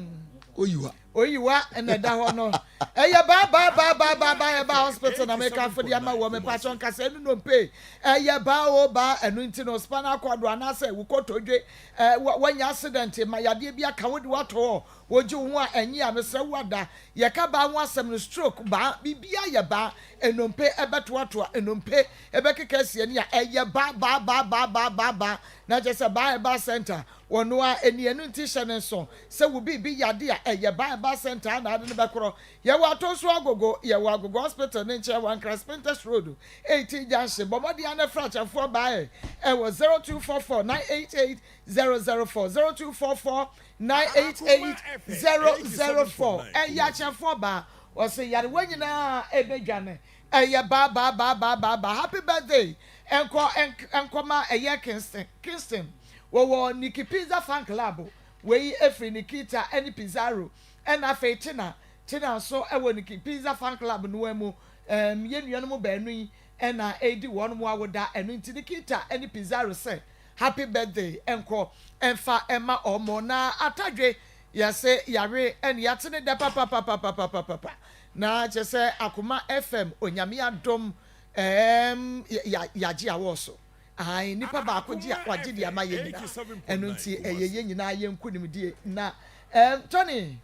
Speaker 12: oyiwa
Speaker 2: oyiwa ɛna ɛda hɔ no ɛyɛ baa baa baa baa baa baa ɛba hospital na meka afɔdi ama wɔ mepa kyɛw nkasa ɛnu nompe ɛyɛ baa o baa ɛnu nti no spinal cord anaasɛ wukotodwe ɛ wanya accident ma yadeɛ bi aka wode wato hɔ Wogye wo ho a ɛnye a, mesrɛ wo ada. Yɛka baa ho asɛm no, stroke, baa, biribiara yɛ baa. Nnompe ɛbɛtoatoa, nnompe ɛbɛkeka asi ani a, ɛyɛ baa, baa, baa, baa, baa, baa, baa. Na kyerɛ sɛ baa herbal centre, wɔno ara ani. Ɛno nti hyɛ no nso sɛ wo biribi yɛ ade a, ɛyɛ baa herbal centre a na ade no bɛkorɔ. Yɛwɔ Atonso Agogo, yɛwɔ Agogo Hospital no nkyɛn wɔ Ankara Spintex Road, 18 Junction. Bɔ mmɔden ara na frɛ Akyɛmfoɔ baa ɛwɔ 0244 988 004, 0244 988004 Ɛyɛ akyɛfoɔ baa Ɔse yarewa nyinaa ɛbɛdwane Ɛyɛ baa baa baa baa baa baa Happy birthday ɛnkɔ ɛnkɔma ɛyɛ Kingston Kingston Wɔwɔ Nikki Pizza fan club Wei ɛfiri Nikita ɛne Pizarro Ɛna afei Tina Tina nso ɛwɔ Nikki Pizza fan club noa mu Ɛɛm yɛn nuanom baanu yi ɛna ɛredi wɔn awoda Ɛno nti Nikita ɛne Pizarro sɛ Happy birthday nkɔ nfa mma ɔmo na atadwe yɛse yawe ɛne yate ne dɛ papapapapapapa na kyesɛ akoma FM onyame adom ɛɛm yagye awɔ so ae nipa baako gye a wagye de ama yɛ nyinaa ɛno nti ɛyɛ yɛ nyinaa yɛ nkunimdie na ɛɛm Tony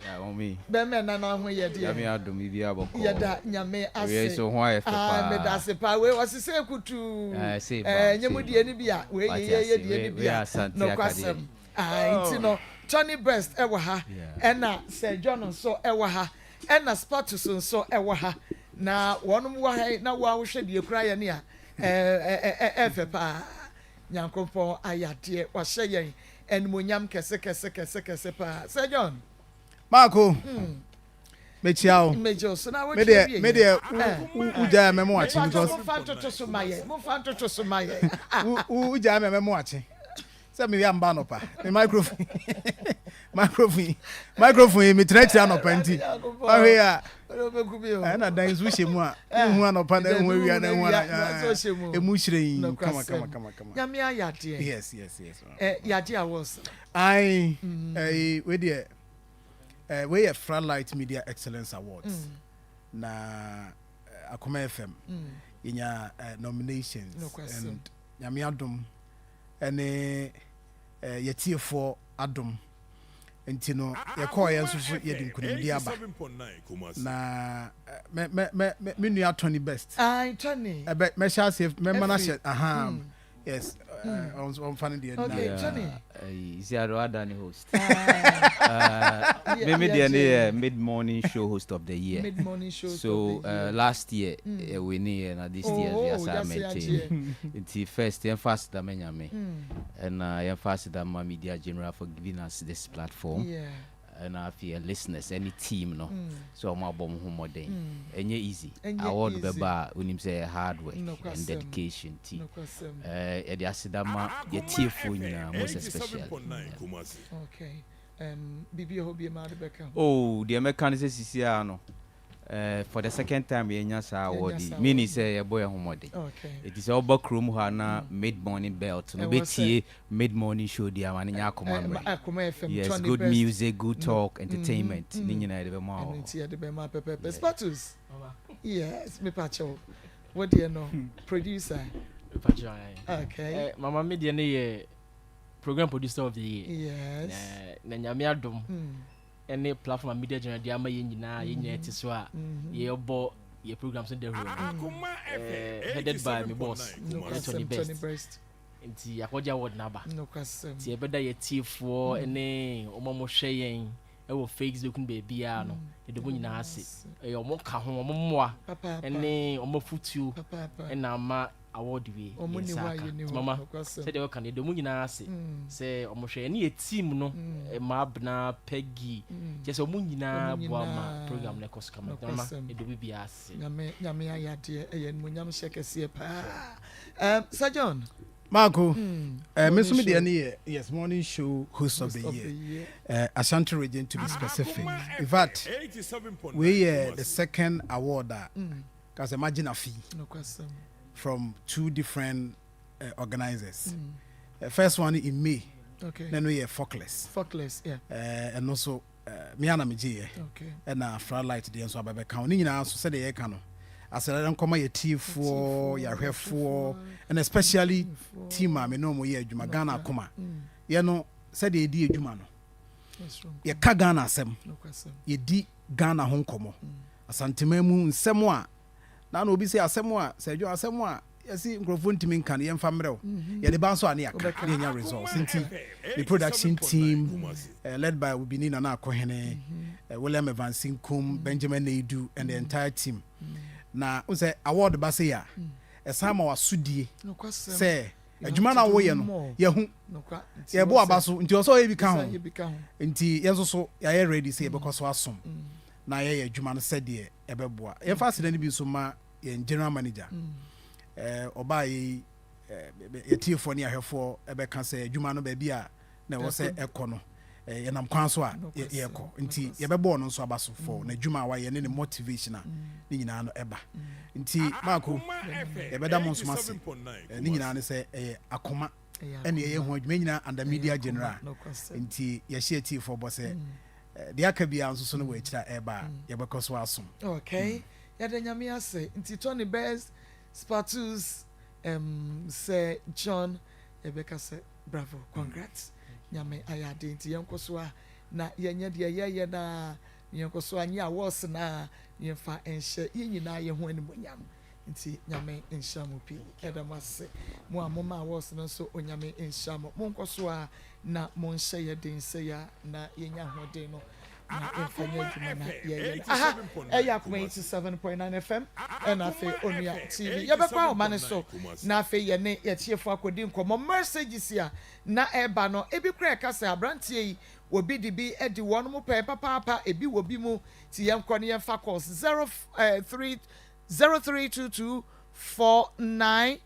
Speaker 13: Yeah, mommy.
Speaker 2: Bɛmɛ na na ho yɛ deɛ.
Speaker 13: Nyame adom biribiara bɔkɔɔ.
Speaker 2: Yɛda Nyame ase.
Speaker 13: Ewia yi so ho ayɛ fɛ paa.
Speaker 2: Ah, meda ase paa. Wei ɔse sɛ kutuu.
Speaker 13: Ah, sɛ bam,
Speaker 2: Eh, nyɛ mu deɛ ni bi a. Wei yɛ yɛ yɛ deɛ ni bi a. Nokwasɛm. Ah, nti no Tony Best ɛwɔ ha. Ɛna Sir John nso ɛwɔ ha. Ɛna Spatus nso ɛwɔ ha. Na wɔnom wɔ ha yi na wo a wohwɛ deɛ ekura yɛ ne a, eh, eh, ɛfɛ paa. Nyankopɔn ayɛ adeɛ, wahyɛ yɛn animuonyam kɛse kɛse kɛse kɛse paa. Sir John.
Speaker 9: Maako, mekyia wo.
Speaker 2: Megye wo so na
Speaker 9: Me deɛ, me deɛ, wo gyae a mɛmo akye because.
Speaker 2: Momfa ntoto so ma yɛn, momfa ntoto so ma yɛn.
Speaker 9: Wo gyae me a mɛmo akye. Sɛ me wia mba anɔpa, me microphone, microphone yi, microphone yi metena akyiri anɔpa nti. Wahwɛ yi a, ɛna dan nso hyɛ mu a, wohu anɔpa na ehu awia na ehu ana, emu hyerɛn kama kama kama kama.
Speaker 2: Nyame ayɛ adeɛ.
Speaker 9: Yes, yes, yes.
Speaker 2: Ɛ yagye awards no.
Speaker 9: Ae, ɛyi wei deɛ, ɛ wei yɛ Fralight Media Excellence Awards. Na Akoma FM yɛnya nominations and Nyame adom ɛne yɛtiefoɔ adom nti no yɛkɔɔ yɛn nso so yɛde nkunimdi aba na mɛ mɛ mɛ me nua Tony Best.
Speaker 2: Ae Tony.
Speaker 9: Ɛbɛ mɛhyɛ aseɛ mɛma no ahyɛ ahaa. Yes, ɔmfa no deɛ
Speaker 2: Okay, Tony.
Speaker 13: Isi ado ada ne host. Me me deɛ ne yɛ mid morning show host of the year.
Speaker 2: Mid morning show
Speaker 13: host so,
Speaker 2: of the year.
Speaker 13: Last year we ni yɛ na this year
Speaker 2: oh,
Speaker 13: yɛ asa maintain. Nti first yɛn fa aseda ma Nyame. Ɛna yɛn fa aseda ma media general for giving us this platform.
Speaker 2: Yeah.
Speaker 13: Ɛna afei yɛ listeners ɛne team no sɛ ɔmo abɔ ɔmo ho mmɔden. Ɛnyɛ easy.
Speaker 2: Ɛnyɛ
Speaker 13: Award
Speaker 2: easy.
Speaker 13: bɛba a wonim sɛ ɛyɛ hard work and
Speaker 2: Nokwasɛm.
Speaker 13: dedication nti
Speaker 2: Nokwasɛm.
Speaker 13: ɛɛ yɛde aseda ma
Speaker 3: Akoma
Speaker 13: yɛtiefoɔ
Speaker 3: FM
Speaker 13: nyinaa most especially.
Speaker 3: 87.9
Speaker 13: Yeah.
Speaker 3: Kumasi.
Speaker 2: Okay. Um, biribi wɔ hɔ bio ma wode bɛka ho?
Speaker 13: Oh, deɛ mɛka ne sɛ sisi ara no eh, for the second time yɛnya saa award yi, meaning sɛ yɛbɔ yɛn ho mmɔden. Eti sɛ woba kurom hɔ a na mid morning belt no, wobɛtie mid morning show deɛ ama no nyɛ akoma mmerɛ. Yes, good music, good talk, entertainment, ne nyinaa yɛde bɛma wɔ hɔ.
Speaker 2: Ɛno nti yɛde bɛma pɛpɛpɛ. Spatus, yes, mepa kyɛw, wo deɛ no, producer.
Speaker 14: Mepa kyɛw, aye.
Speaker 2: Okay.
Speaker 14: Eh, mama me deɛ no yɛ program producer of the year.
Speaker 2: Yes.
Speaker 14: Na Nyame adom. ne platform a media general de ama yɛn nyinaa yɛn nyinaa te so a yɛbɔ yɛ programs no dawuro no headed by me boss Tony Best nti akɔgye award no aba nti yɛbɛda yɛ tiefoɔ ne wɔn a wɔhwɛ yɛn ɛwɔ Facebook no baabiara no yɛde wɔn nyinaa ase ɛyɛ wɔn ka ho wɔn mmoa ne wɔn afutuo ɛna ama award wei
Speaker 2: Ɔmo
Speaker 14: yɛn
Speaker 2: nni
Speaker 14: nsa
Speaker 2: hɔ a
Speaker 14: aka
Speaker 2: yɛnni
Speaker 14: nti
Speaker 2: hɔ,
Speaker 14: mama
Speaker 2: nokwasɛm.
Speaker 14: sɛdeɛ wɔka no yɛda ɔmo nyinaa ase sɛ ɔmo hwɛ yɛne yɛ team no Maabena, Peggy kyerɛ sɛ ɔmo nyinaa
Speaker 2: Ɔmo
Speaker 14: boa ma
Speaker 2: nyinaa,
Speaker 14: program no ɛkɔ so kama nti mama
Speaker 2: nokwasɛm.
Speaker 14: yɛda obi biara ase.
Speaker 2: Nyame Nyame ayɛ adeɛ, ɛyɛ animuonyam hyɛ kɛseɛ paa. Um, Sir John.
Speaker 15: Marco,
Speaker 2: Mm,
Speaker 15: eh, me
Speaker 2: morning
Speaker 15: nso me
Speaker 2: show.
Speaker 15: deɛ ne yɛ yes morning show host of
Speaker 2: Host
Speaker 15: the
Speaker 2: of
Speaker 15: year,
Speaker 2: the year.
Speaker 15: eh, Ashanti region to be specific. In fact, wei yɛ the second award a ka sɛ magye na fee.
Speaker 2: Nokwasɛm.
Speaker 15: from two different uh, organizers. Mm. Uh, first one in May.
Speaker 2: Okay.
Speaker 15: Na no yɛ Fockless.
Speaker 2: Fockless, yeah.
Speaker 15: Uh, ɛno nso uh, me ana megye yɛ.
Speaker 2: Okay.
Speaker 15: Ɛna Fra Light deɛ nso abɛbɛka ho. Ne nyinaa nso sɛdeɛ yɛka no asɛdɛ nkɔma yɛ tiefoɔ, yɛahwɛfoɔ, and especially team a me ne wɔn yɛ adwuma Ghana akoma.
Speaker 2: Mm.
Speaker 15: Yɛ no sɛdeɛ yɛdi adwuma no. Yɛka Ghana asɛm. Yɛdi Ghana ho nkɔmmɔ. Mm. Asanteman mu nsɛm a Na na obi se asɛm a sɛ adwo asɛm a yɛse nkurɔfoɔ ntumi nka no yɛmfa mmerɛ wo yɛde ba nso a ne yɛaka ne yɛnya results nti me production team uh, led by Obini Nana Akohene uh, William Evans Nkum Benjamin Neidu and the entire team na wo sɛ award ba se yɛ a ɛsan ma wasodie sɛ adwuma no a woyɛ no yɛhu yɛbɔ aba so nti ɔsɛ ɔyɛ bi ka ho nti yɛn nso so yɛayɛ ready sɛ yɛbɛkɔ so asom na yɛyɛ adwuma no sɛdeɛ ɛbɛboa. Yɛmfa aseda no bi nso ma yɛn general manager. Ɔbaa yi yɛtiefoɔ ne ahwɛfoɔ ɛbɛka sɛ adwuma no baabi a na ɛwɔ sɛ ɛkɔ no yɛnam kwan so a yɛkɔ nti yɛbɛbɔɔ no nso aba so for n'adwuma a wayɛ ne ne motivation a ne nyinaa no ɛba nti maako yɛbɛda mo nso ase ne nyinaa ne sɛ ɛyɛ akoma ɛne ɛyɛ ho adwuma nyinaa under media general nti yɛhyɛ atiefoɔ bɔ sɛ Deɛ aka biara nso so no wɔ akyire a ɛreba a yɛbɛkɔ so asom.
Speaker 2: Okay, yɛda Nyame ase. Nti Tony Best, Spatus, um, Sir John, yɛbɛka sɛ bravo, congrats. Nyame ayɛ ade nti yɛnkɔ so a na yɛnyɛ deɛ yɛyɛ no a, na yɛnkɔ so a nye awards no a, na yɛmfa nhyɛ yɛn nyinaa yɛn ho animuonyam. Nti Nyame nhyira mo pii. Yɛda mo ase. Mo a moma awards no nso Onyame nhyira mo. Monkɔ so a na monhyɛ yɛ den sɛ yɛ a na yɛnya ahoɔden no na yɛmfa nyɛ adwuma na yɛyɛ no. Aha ɛyɛ Akoma 87.9 FM ɛna afei Onua TV. Yɛbɛkɔ ahoma no so na afei yɛne yɛtiefo akɔdi nkɔmmɔ. Messages a na ɛreba no, ebi koraa ɛka sɛ aberanteɛ yi obi de bi adi wɔn mo pɛn papaapa, ebi wɔ bi mu, nti yɛnkɔ na yɛmfa calls 03 0322 49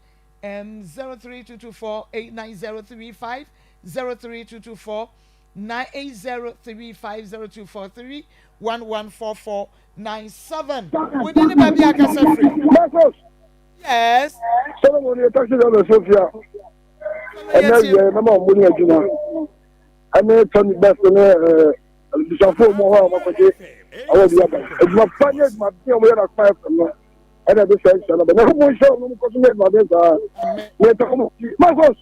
Speaker 2: M 03224 89035 03224 98035 0243 114497 Wo din ne baabi a kasa firi?
Speaker 16: Marcus.
Speaker 2: Yes.
Speaker 16: Solomon yɛ taxi driver Sofia. Ɛnɛ yɛ mɛma wɔn ne adwuma. Ɛne Tony Best ne ɛɛ abusuafo mu hɔ a wɔakɔgye awɔ bi aba. Adwuma pa ne adwuma den a wɔyɛ no akoma FM no. Ɛna ɛde sɛ nhyɛ no bɛ. Nyankopɔn nhyira wɔn kɔ so nyɛ adwumaden saa. Yɛ ta wɔn ti. Marcus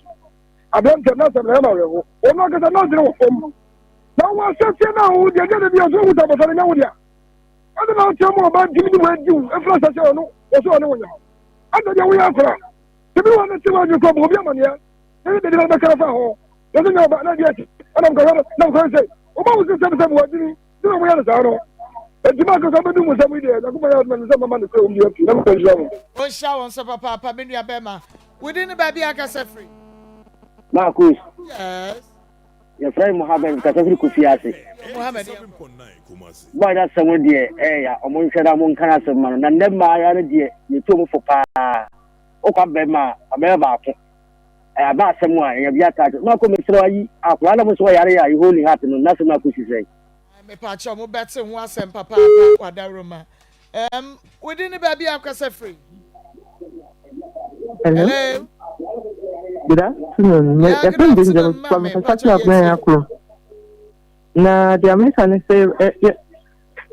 Speaker 16: aberanteɛ n'asɛm na ɛma awerɛho. Wɔn ankasa n'adwene wɔ fam. Na wɔn ahyɛseɛ no a wɔn deɛ deɛ deɛ ɔsɛ wɔn abɔfra no nyɛ wo dea. Ɛde na ɔkyerɛ mu ɔbaa ntumi de wɔn adi wo efura ahyɛseɛ ɔno wɔsɛ ɔne wo nyɛ. Ɛde deɛ woyɛ akora. Ebi wɔn ne te wɔn adwene kɔ bɔ obi amaneɛ. Ɛne deɛ deɛ bɛka afa ho. Yɛsɛ nyɛ ɔba na deɛ akyi ɛna mkɔhwɛ no na mkɔhwɛ sɛ ɔba wo sɛ sɛm sɛm wɔ adwene. Sɛ na wɔyɛ no saa no, enti m'ankasa bɛdu mo nsam yi deɛ, Nyankopɔn yɛ adom a, ne nsa mɛma no sɛ ɔmmue afie, na mekɔ nhyira mo.
Speaker 2: Ɔnhyira wo nso papaapa me nua bɛɛma. Wo din ne baabi a akasa firi?
Speaker 17: Marcus.
Speaker 2: Yes.
Speaker 17: Yɛfrɛ. Yɛfrɛ me Mohammed, mekasa firi Kofi ase.
Speaker 2: Mohammed yɛnkɔ.
Speaker 17: Boy no asɛm no deɛ ɛɛya, ɔmo nhwɛ na ɔmo nka n'asɛm ma no. Na nnɛ mmaayewa no deɛ yɛtu ɔmo fo paa. Wokɔ abɛɛma a, ɔbɛyɛ baako. Ɛyɛ aba asɛm a, ɛnya bi aka akyerɛ. Mako mesrɛ wo ayi akwadaa na mo nso ɔyare a Holy Heart no, n'asɛm no akɔsi sɛn?
Speaker 2: Mepaakyɛw mo bɛte ho asɛm papaapa wadaworoma. Ɛɛm wo din ne baabi a wokasa firi?
Speaker 18: Hello.
Speaker 2: Hello.
Speaker 18: Good afternoon.
Speaker 2: Yeah, good
Speaker 18: Yɛfrɛ me
Speaker 2: afternoon,
Speaker 18: Benjamin Kupa,
Speaker 2: maame.
Speaker 18: mekasa
Speaker 2: Mpakyɛw
Speaker 18: fi Abena
Speaker 2: yɛtie.
Speaker 18: Akoro. Na deɛ meka ne sɛ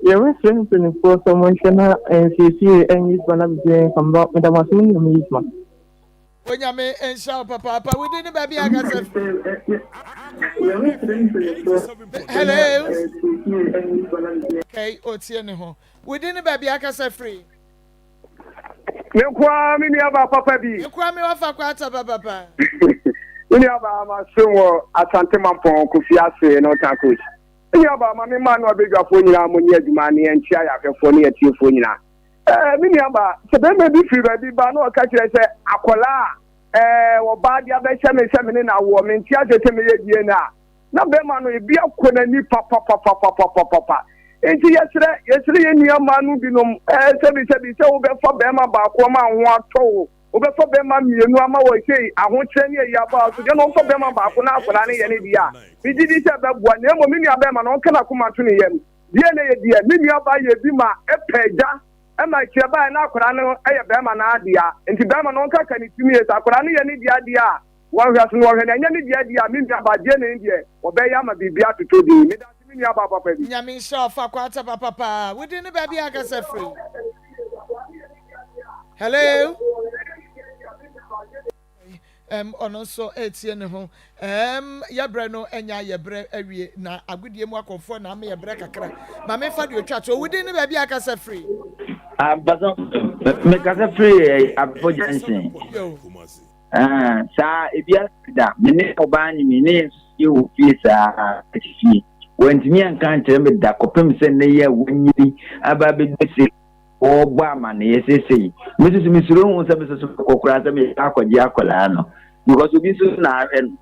Speaker 18: yɛresrɛ mpanimfoɔ sɛ wɔnhwɛ na nsiesie ɛnyɛ adwuma na biribiara nka mba meda mo ase mo nyame yɛ adwuma.
Speaker 2: Onyame nhyira wo papaapa. Wo din ne baabi a kasa firi? Hello. Okay, otie ne ho. Wo din ne baabi a kasa firi?
Speaker 16: Me nko ara me nua baa papa bi.
Speaker 2: Me nko ara me wafa kɔ ataba papa.
Speaker 16: Me nua baa ma so wɔ Asante Mampɔn Kofi ase Northern Coast. Me nua baa ma me mma no abadwafoɔ nyinaa mo nyɛ adwuma ne yɛnkyea yɛ ahwɛfoɔ ne yɛtiefoɔ nyinaa. Ɛɛ me nua baa sɛ bɛrima bi firi baabi ba na ɔka kyerɛ sɛ akwadaa a ɛɛ ɔbaa de abɛhyɛ me sɛ me ne no awoɔ mente aseɛ sɛ meyɛ DNA a na bɛrima no ebi akɔ n'ani papapapapapapa nti yɛsrɛ yɛsrɛ yɛn nua mmaa no binom ɛɛ sɛbi sɛbi sɛ wobɛfa bɛrima baako ama ho atɔ wo wobɛfa bɛrima mmienu ama wɔ sei ahokyerɛ ne ayi aba so deɛ na ɔmfa bɛrima baako na akwadaa no yɛ ne deɛ a megye di sɛ ɛbɛboa na mmom me nua bɛrima no ɔnka n'akoma nto ne yam deɛ na yɛ deɛ me nua ba yɛ bi ma ɛpɛ agya ɛma akyirɛ baeɛ na akwadaa no yɛ bɛrima no adea nti bɛrima no ɔnka ka ne tirim yɛ sɛ akwadaa no yɛ ne deɛ adeɛ a Wɔnhwɛ so na wɔhwɛ no, ɛnyɛ ne dea deɛ a, me nua baa deɛ ne deɛ, wɔbɛyɛ ama biribi atotɔ din. Meda ase me nua baa papa bi.
Speaker 2: Nyame nhyira wo fa kwata papa paa. Wo din ne baabi a akasa firi? Hello. Um, ɔno nso ɛretie ne ho. Um, yɛbrɛ no anya yɛbrɛ awie na agodie mu akɔmfoɔ na ama yɛbrɛ kakra. Ma memfa deɛ ɔtwa to. Wo din ne baabi a akasa firi?
Speaker 19: Ampasa mekasa firi Abefo Junction.
Speaker 2: Yo.
Speaker 19: Aah saa ebi ase da me ne ɔbaa ne me ne yɛn nso sie wɔ fie saa te fie wantumi anka ankyerɛ me da kɔpem sɛ nnɛ yi a wanyini aba abɛdu se wɔrebɔ amanneɛ seesei me nso so mesuro ho sɛ me nso so mɛkɔ koraa sɛ meyɛ akɔgye akwadaa no because obi nso na ahwɛ no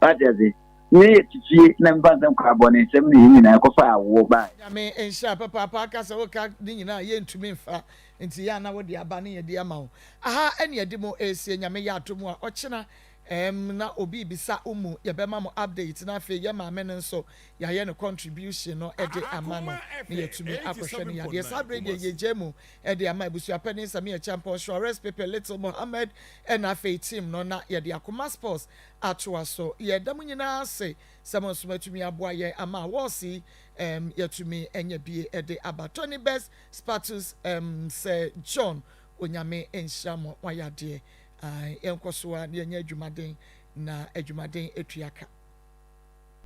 Speaker 19: wate ase me yɛ te fie na mefa nsɛm kɔ abɔ ne nsɛm ne yɛn nyinaa kɔfa awoɔ baa
Speaker 2: Nyame nhyira papaapa aka sɛ woka ne nyinaa yɛntumi mfa nti yɛ a na wode aba ne yɛde ama wo Aha ɛne yɛde mo resie Nyame yɛ adom a ɔkyena ɛɛm na obi rebisa wo mu yɛbɛma mo update na afei yɛ maame no nso yɛayɛ no contribution no de ama no na yɛatumi akɔhwɛ no yadeɛ saa berɛ yi deɛ yɛgyae mu de ama abusuapanin Samir Acheampong Suarez Pepe Little Mohammed ɛna afei team no na yɛde Akoma Sports atoa so yɛda mo nyinaa ase sɛ mo nso moatumi aboa yɛn ama awards yi ɛɛm yɛatumi anya bie de aba Tony Best Spatus ɛɛm Sir John Onyame nhyira mo moayɛ adeɛ ae yɛnkɔ so ara na yɛnyɛ adwumaden na adwumaden tua ka.